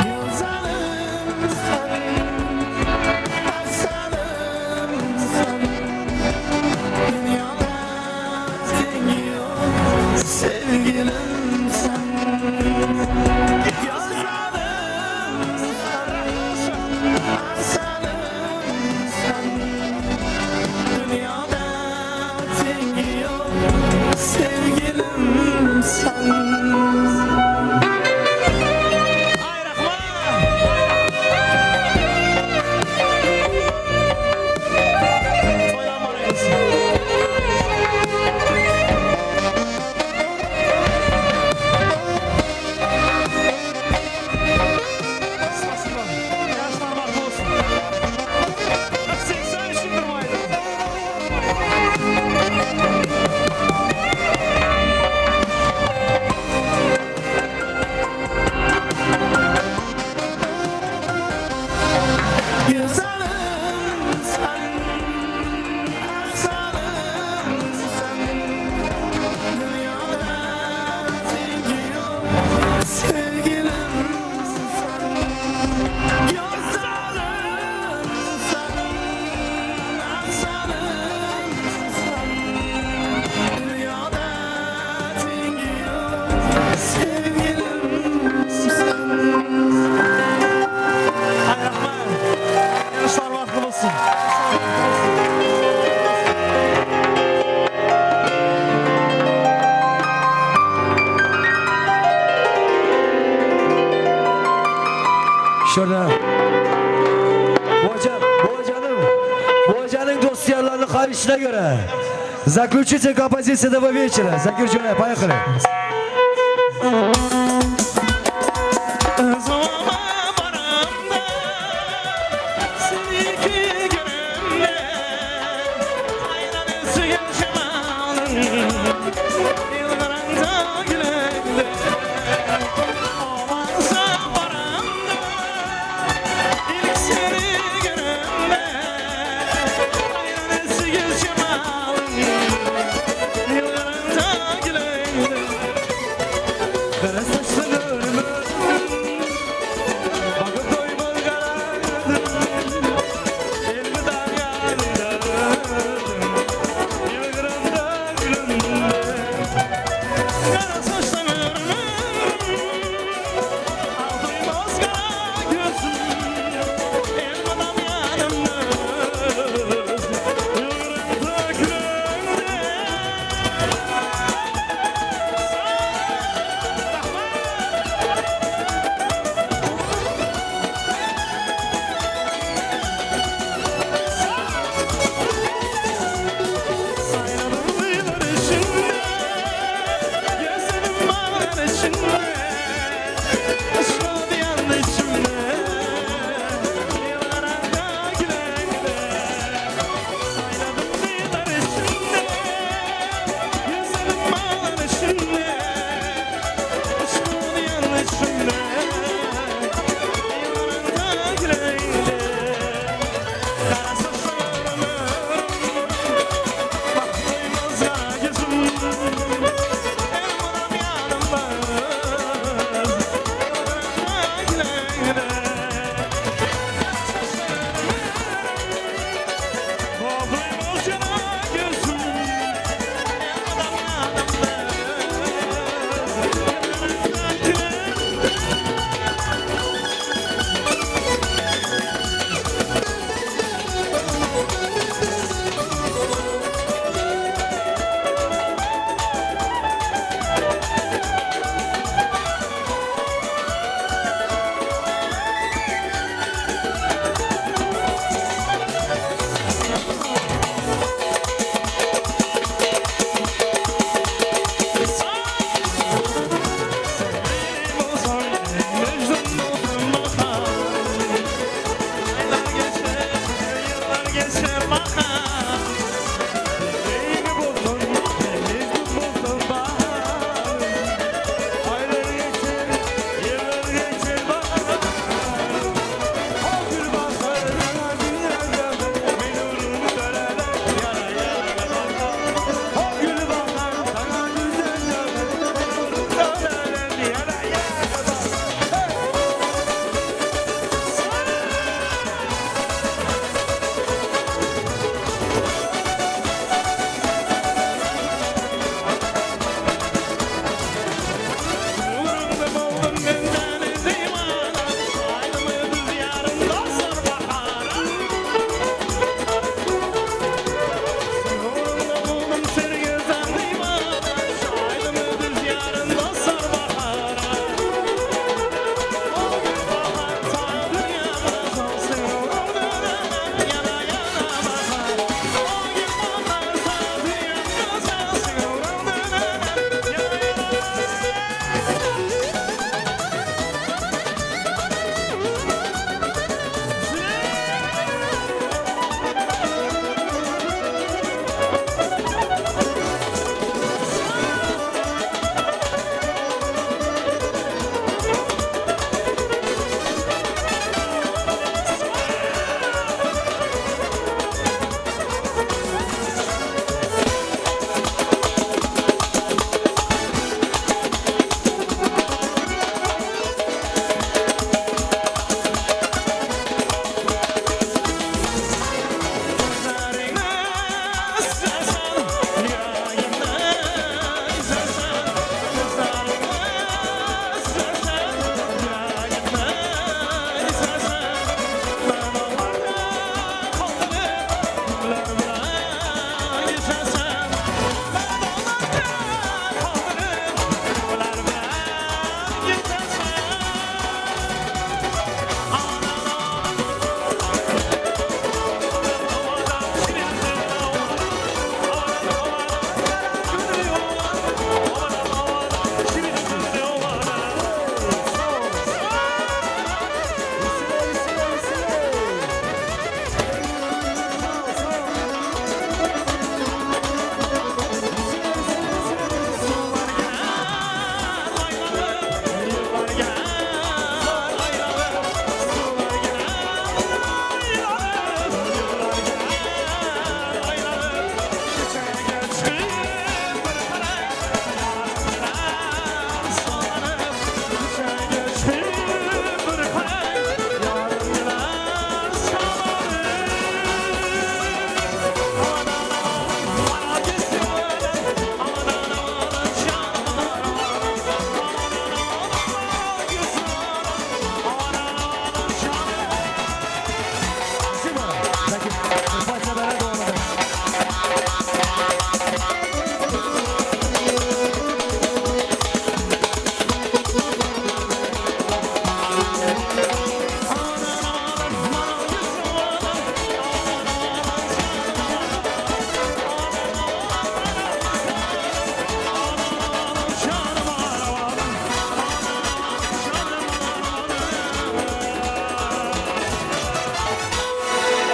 Güzelim sen, asalim sen, dünyada tengi yok sevgilim sen. Güzelim sen, asalim sen, dünyada tengi yok sevgilim sen. Ay Rahman. Toylar mübarek olsun. Спасибо. Yaşlar baxtlı olsun. 83 gündür bu ayda. Güzelim sen, asalim sen, dünyada tengi yok sevgilim sen. Güzelim sen, asalim sen, dünyada tengi yok sevgilim sen. Ay Rahman. Yaşlar baxtlı olsun. Şurada. Boğacan, Boğacan'ın, Boğacan'ın dost yarlarının xahişine göre. Заключительная композиция этого вечера. Закир Джуная, поехали. Zoma baramda, seni ki görümde, ayran suyun şemalın, yıldıranca gülümde. Omansa baramda, ilk seni görümde. Qara sochli o'rmim, Bakıp doymaz qara gözüm, Elmidam yanımda, Yılgırımda gülümde. Qara sochli o'rmim, Al duymaz qara gözüm, Elmidam yanımda, Yılgırımda gülümde.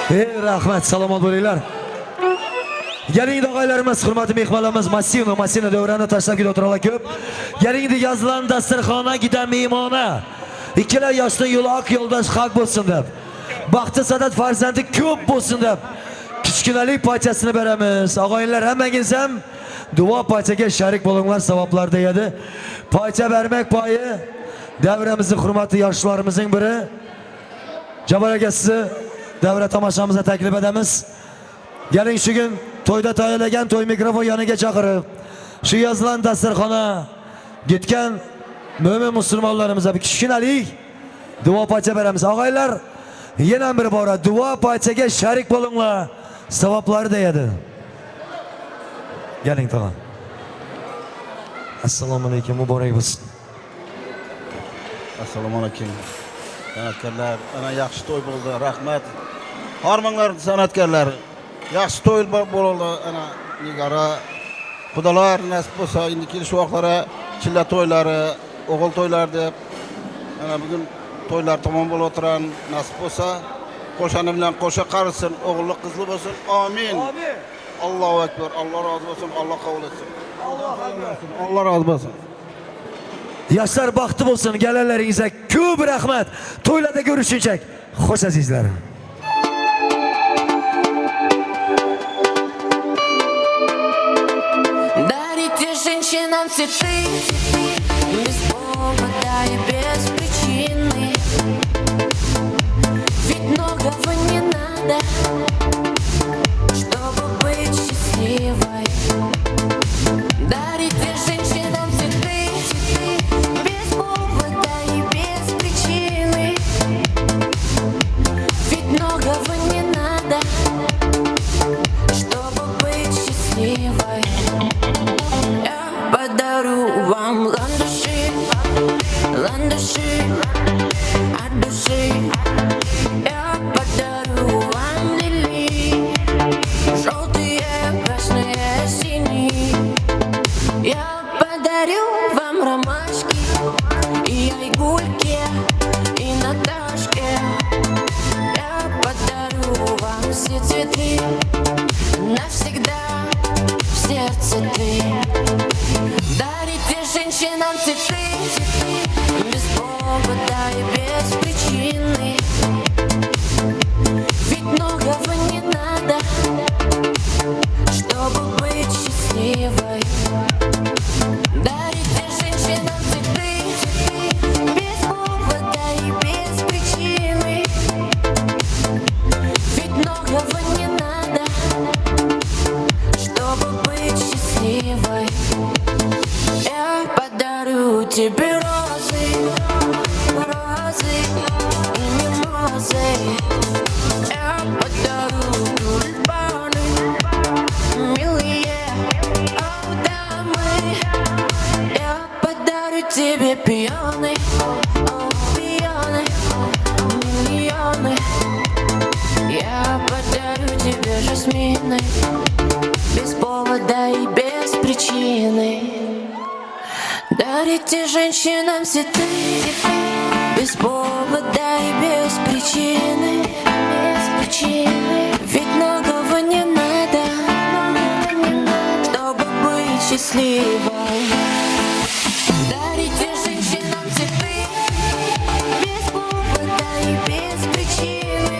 Ey rahmat, salomat bo'linglar. Keling dog'aylarimiz, hurmatli mehmonlarimiz, massivno, massivno davrani tashlab ketib o'tiradilar ko'p. Keling yazılan dasturxona giden mehmona. Ikkala yoshning yo'li oq yo'ldosh haq bo'lsin deb. Baxti sadat farzandi ko'p bo'lsin deb. Kichkinalik parchasini beramiz. Og'ayinlar hammangiz ham duo parchaga sharik bo'linglar, savoblar deyadi. Parcha bermak poyi davramizning hurmatli yoshlarimizning biri. Jabbar aka sizni davra tomoshamizga taklif etamiz. Keling shu kun to'yda tayyorlagan to'y mikrofon yoniga chaqirib, shu yozilgan dasturxona ketgan mo'min musulmonlarimizga bir kichkinalik duo parcha beramiz. Og'aylar, yana bir bora duo parchaga sharik bo'linglar, savoblari deyadi. Keling tog'a. Assalomu alaykum, muborak bo'lsin. Assalomu alaykum. San'atkorlar, ana yaxshi to'y bo'ldi, rahmat. Hormanglar san'atkorlar. Yaxshi to'y bo'ldi, ana Nigora. Xudolar nasib bo'lsa, endi kelish vaqtlari chilla to'ylari, o'g'il to'ylari deb ana bugun to'ylar tamom bo'lib o'tiran, nasib bo'lsa, qo'shani bilan qo'sha qarisin, o'g'illi qizli bo'lsin. Amin. Amin. Allohu akbar. Alloh rozi bo'lsin, Alloh qabul etsin. Alloh rozi bo'lsin. Yoshlar baxtli bo'lsin, gelanlaringizga ko'p rahmat. To'ylarda ko'rishguncha. Xo'sh azizlar. Дарите женщинам цветы без повода и без причины. Ведь многого не надо, чтобы быть счастливой. Дарите женщинам цветы без повода и без причины. Ведь многого не надо, чтобы быть счастливой. Я подарю вам ландыши, ландыши от души. Я подарю вам лилии, желтые, красные, синие. Я подарю вам ромашки и айгульке, и Наташке. Я подарю вам все цветы навсегда в сердце ты. Дарите женщинам цветы без повода и без причины. Ведь многого не надо, чтобы быть счастливой. Дарите женщинам цветы без повода и без причины. Ведь многого не надо, чтобы быть счастливой. Я подарю тебе розы, розы и мимозы. Я подарю тюльпаны, милые дамы. Я подарю тебе пионы, о, пионы, миллионы. Я подарю тебе жасмины без повода и без причины. Дарите женщинам цветы без повода и без причины, без причины. Ведь многого не надо, чтобы быть счастливой. Дарите женщинам цветы без повода и без причины.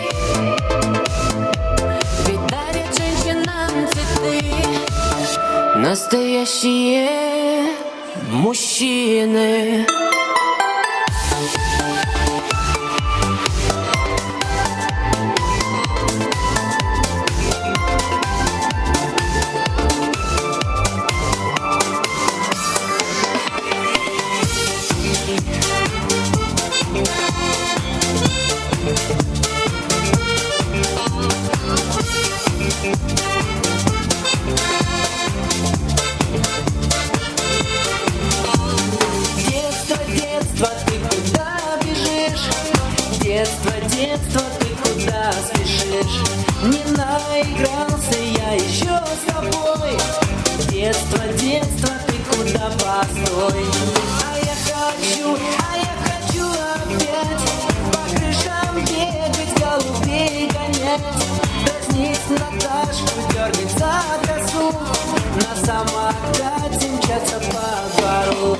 Ведь дарят женщинам цветы настоящие мужчины. Детство, детство, ты куда бежишь? Детство, детство, ты куда спешишь? Не наигрался я еще с тобой. Детство, детство, ты куда постой? А я хочу опять по крышам бегать, голубей гонять. нет. Дразнить Наташку, дергать за косу, на самокате мчаться по двору.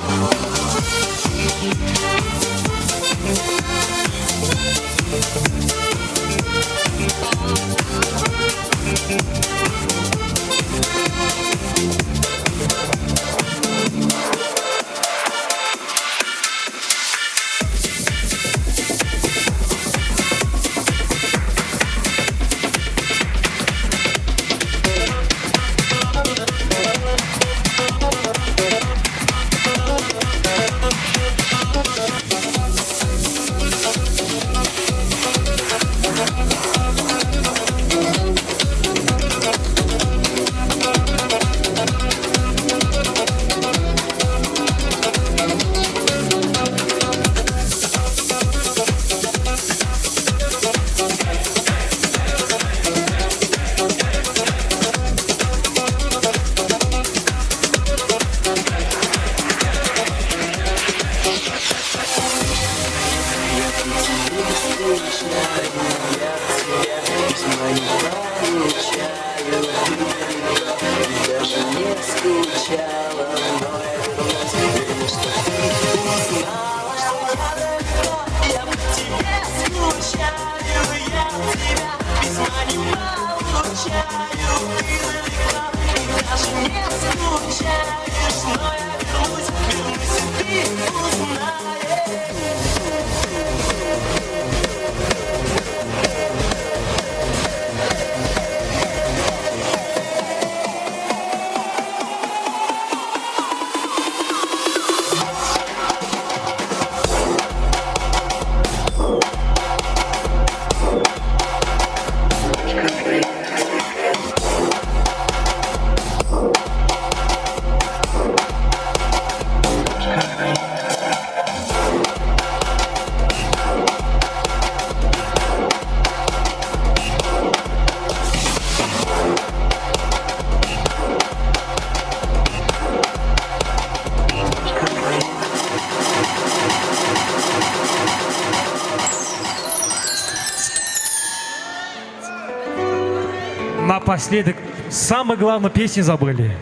Напоследок, самое главное, песню забыли.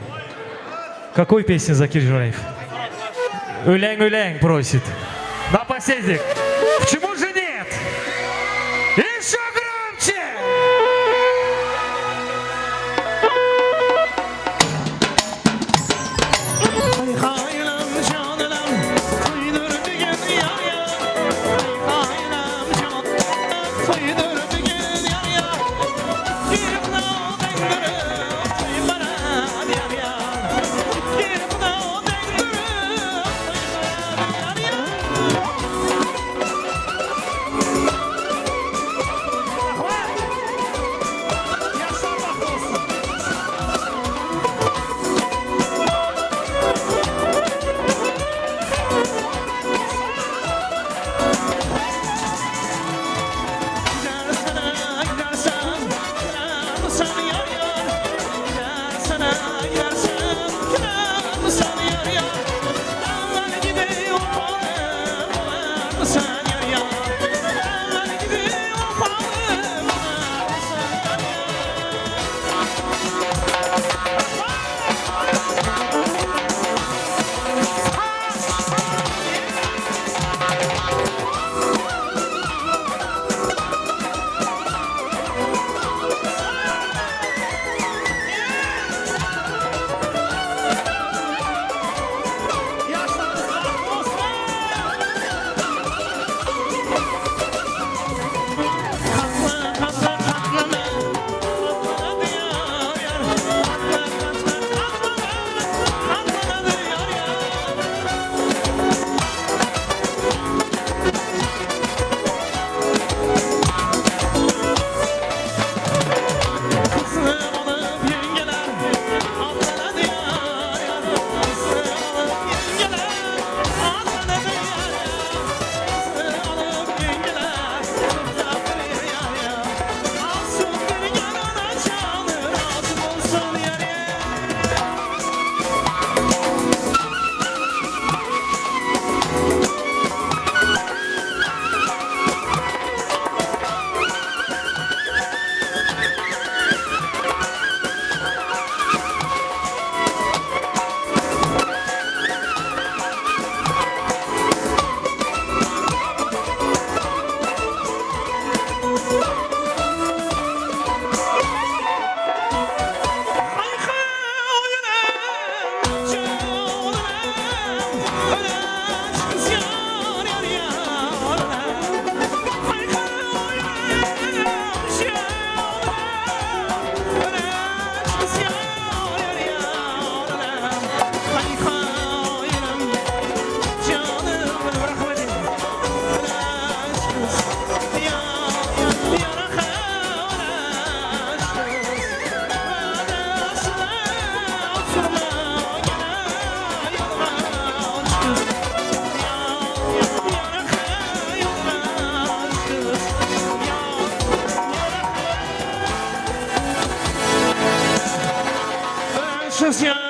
Какую песню, Закир Жураев? Улянь-улянь просит. Напоследок. Почему же нет? Еще громче! Siz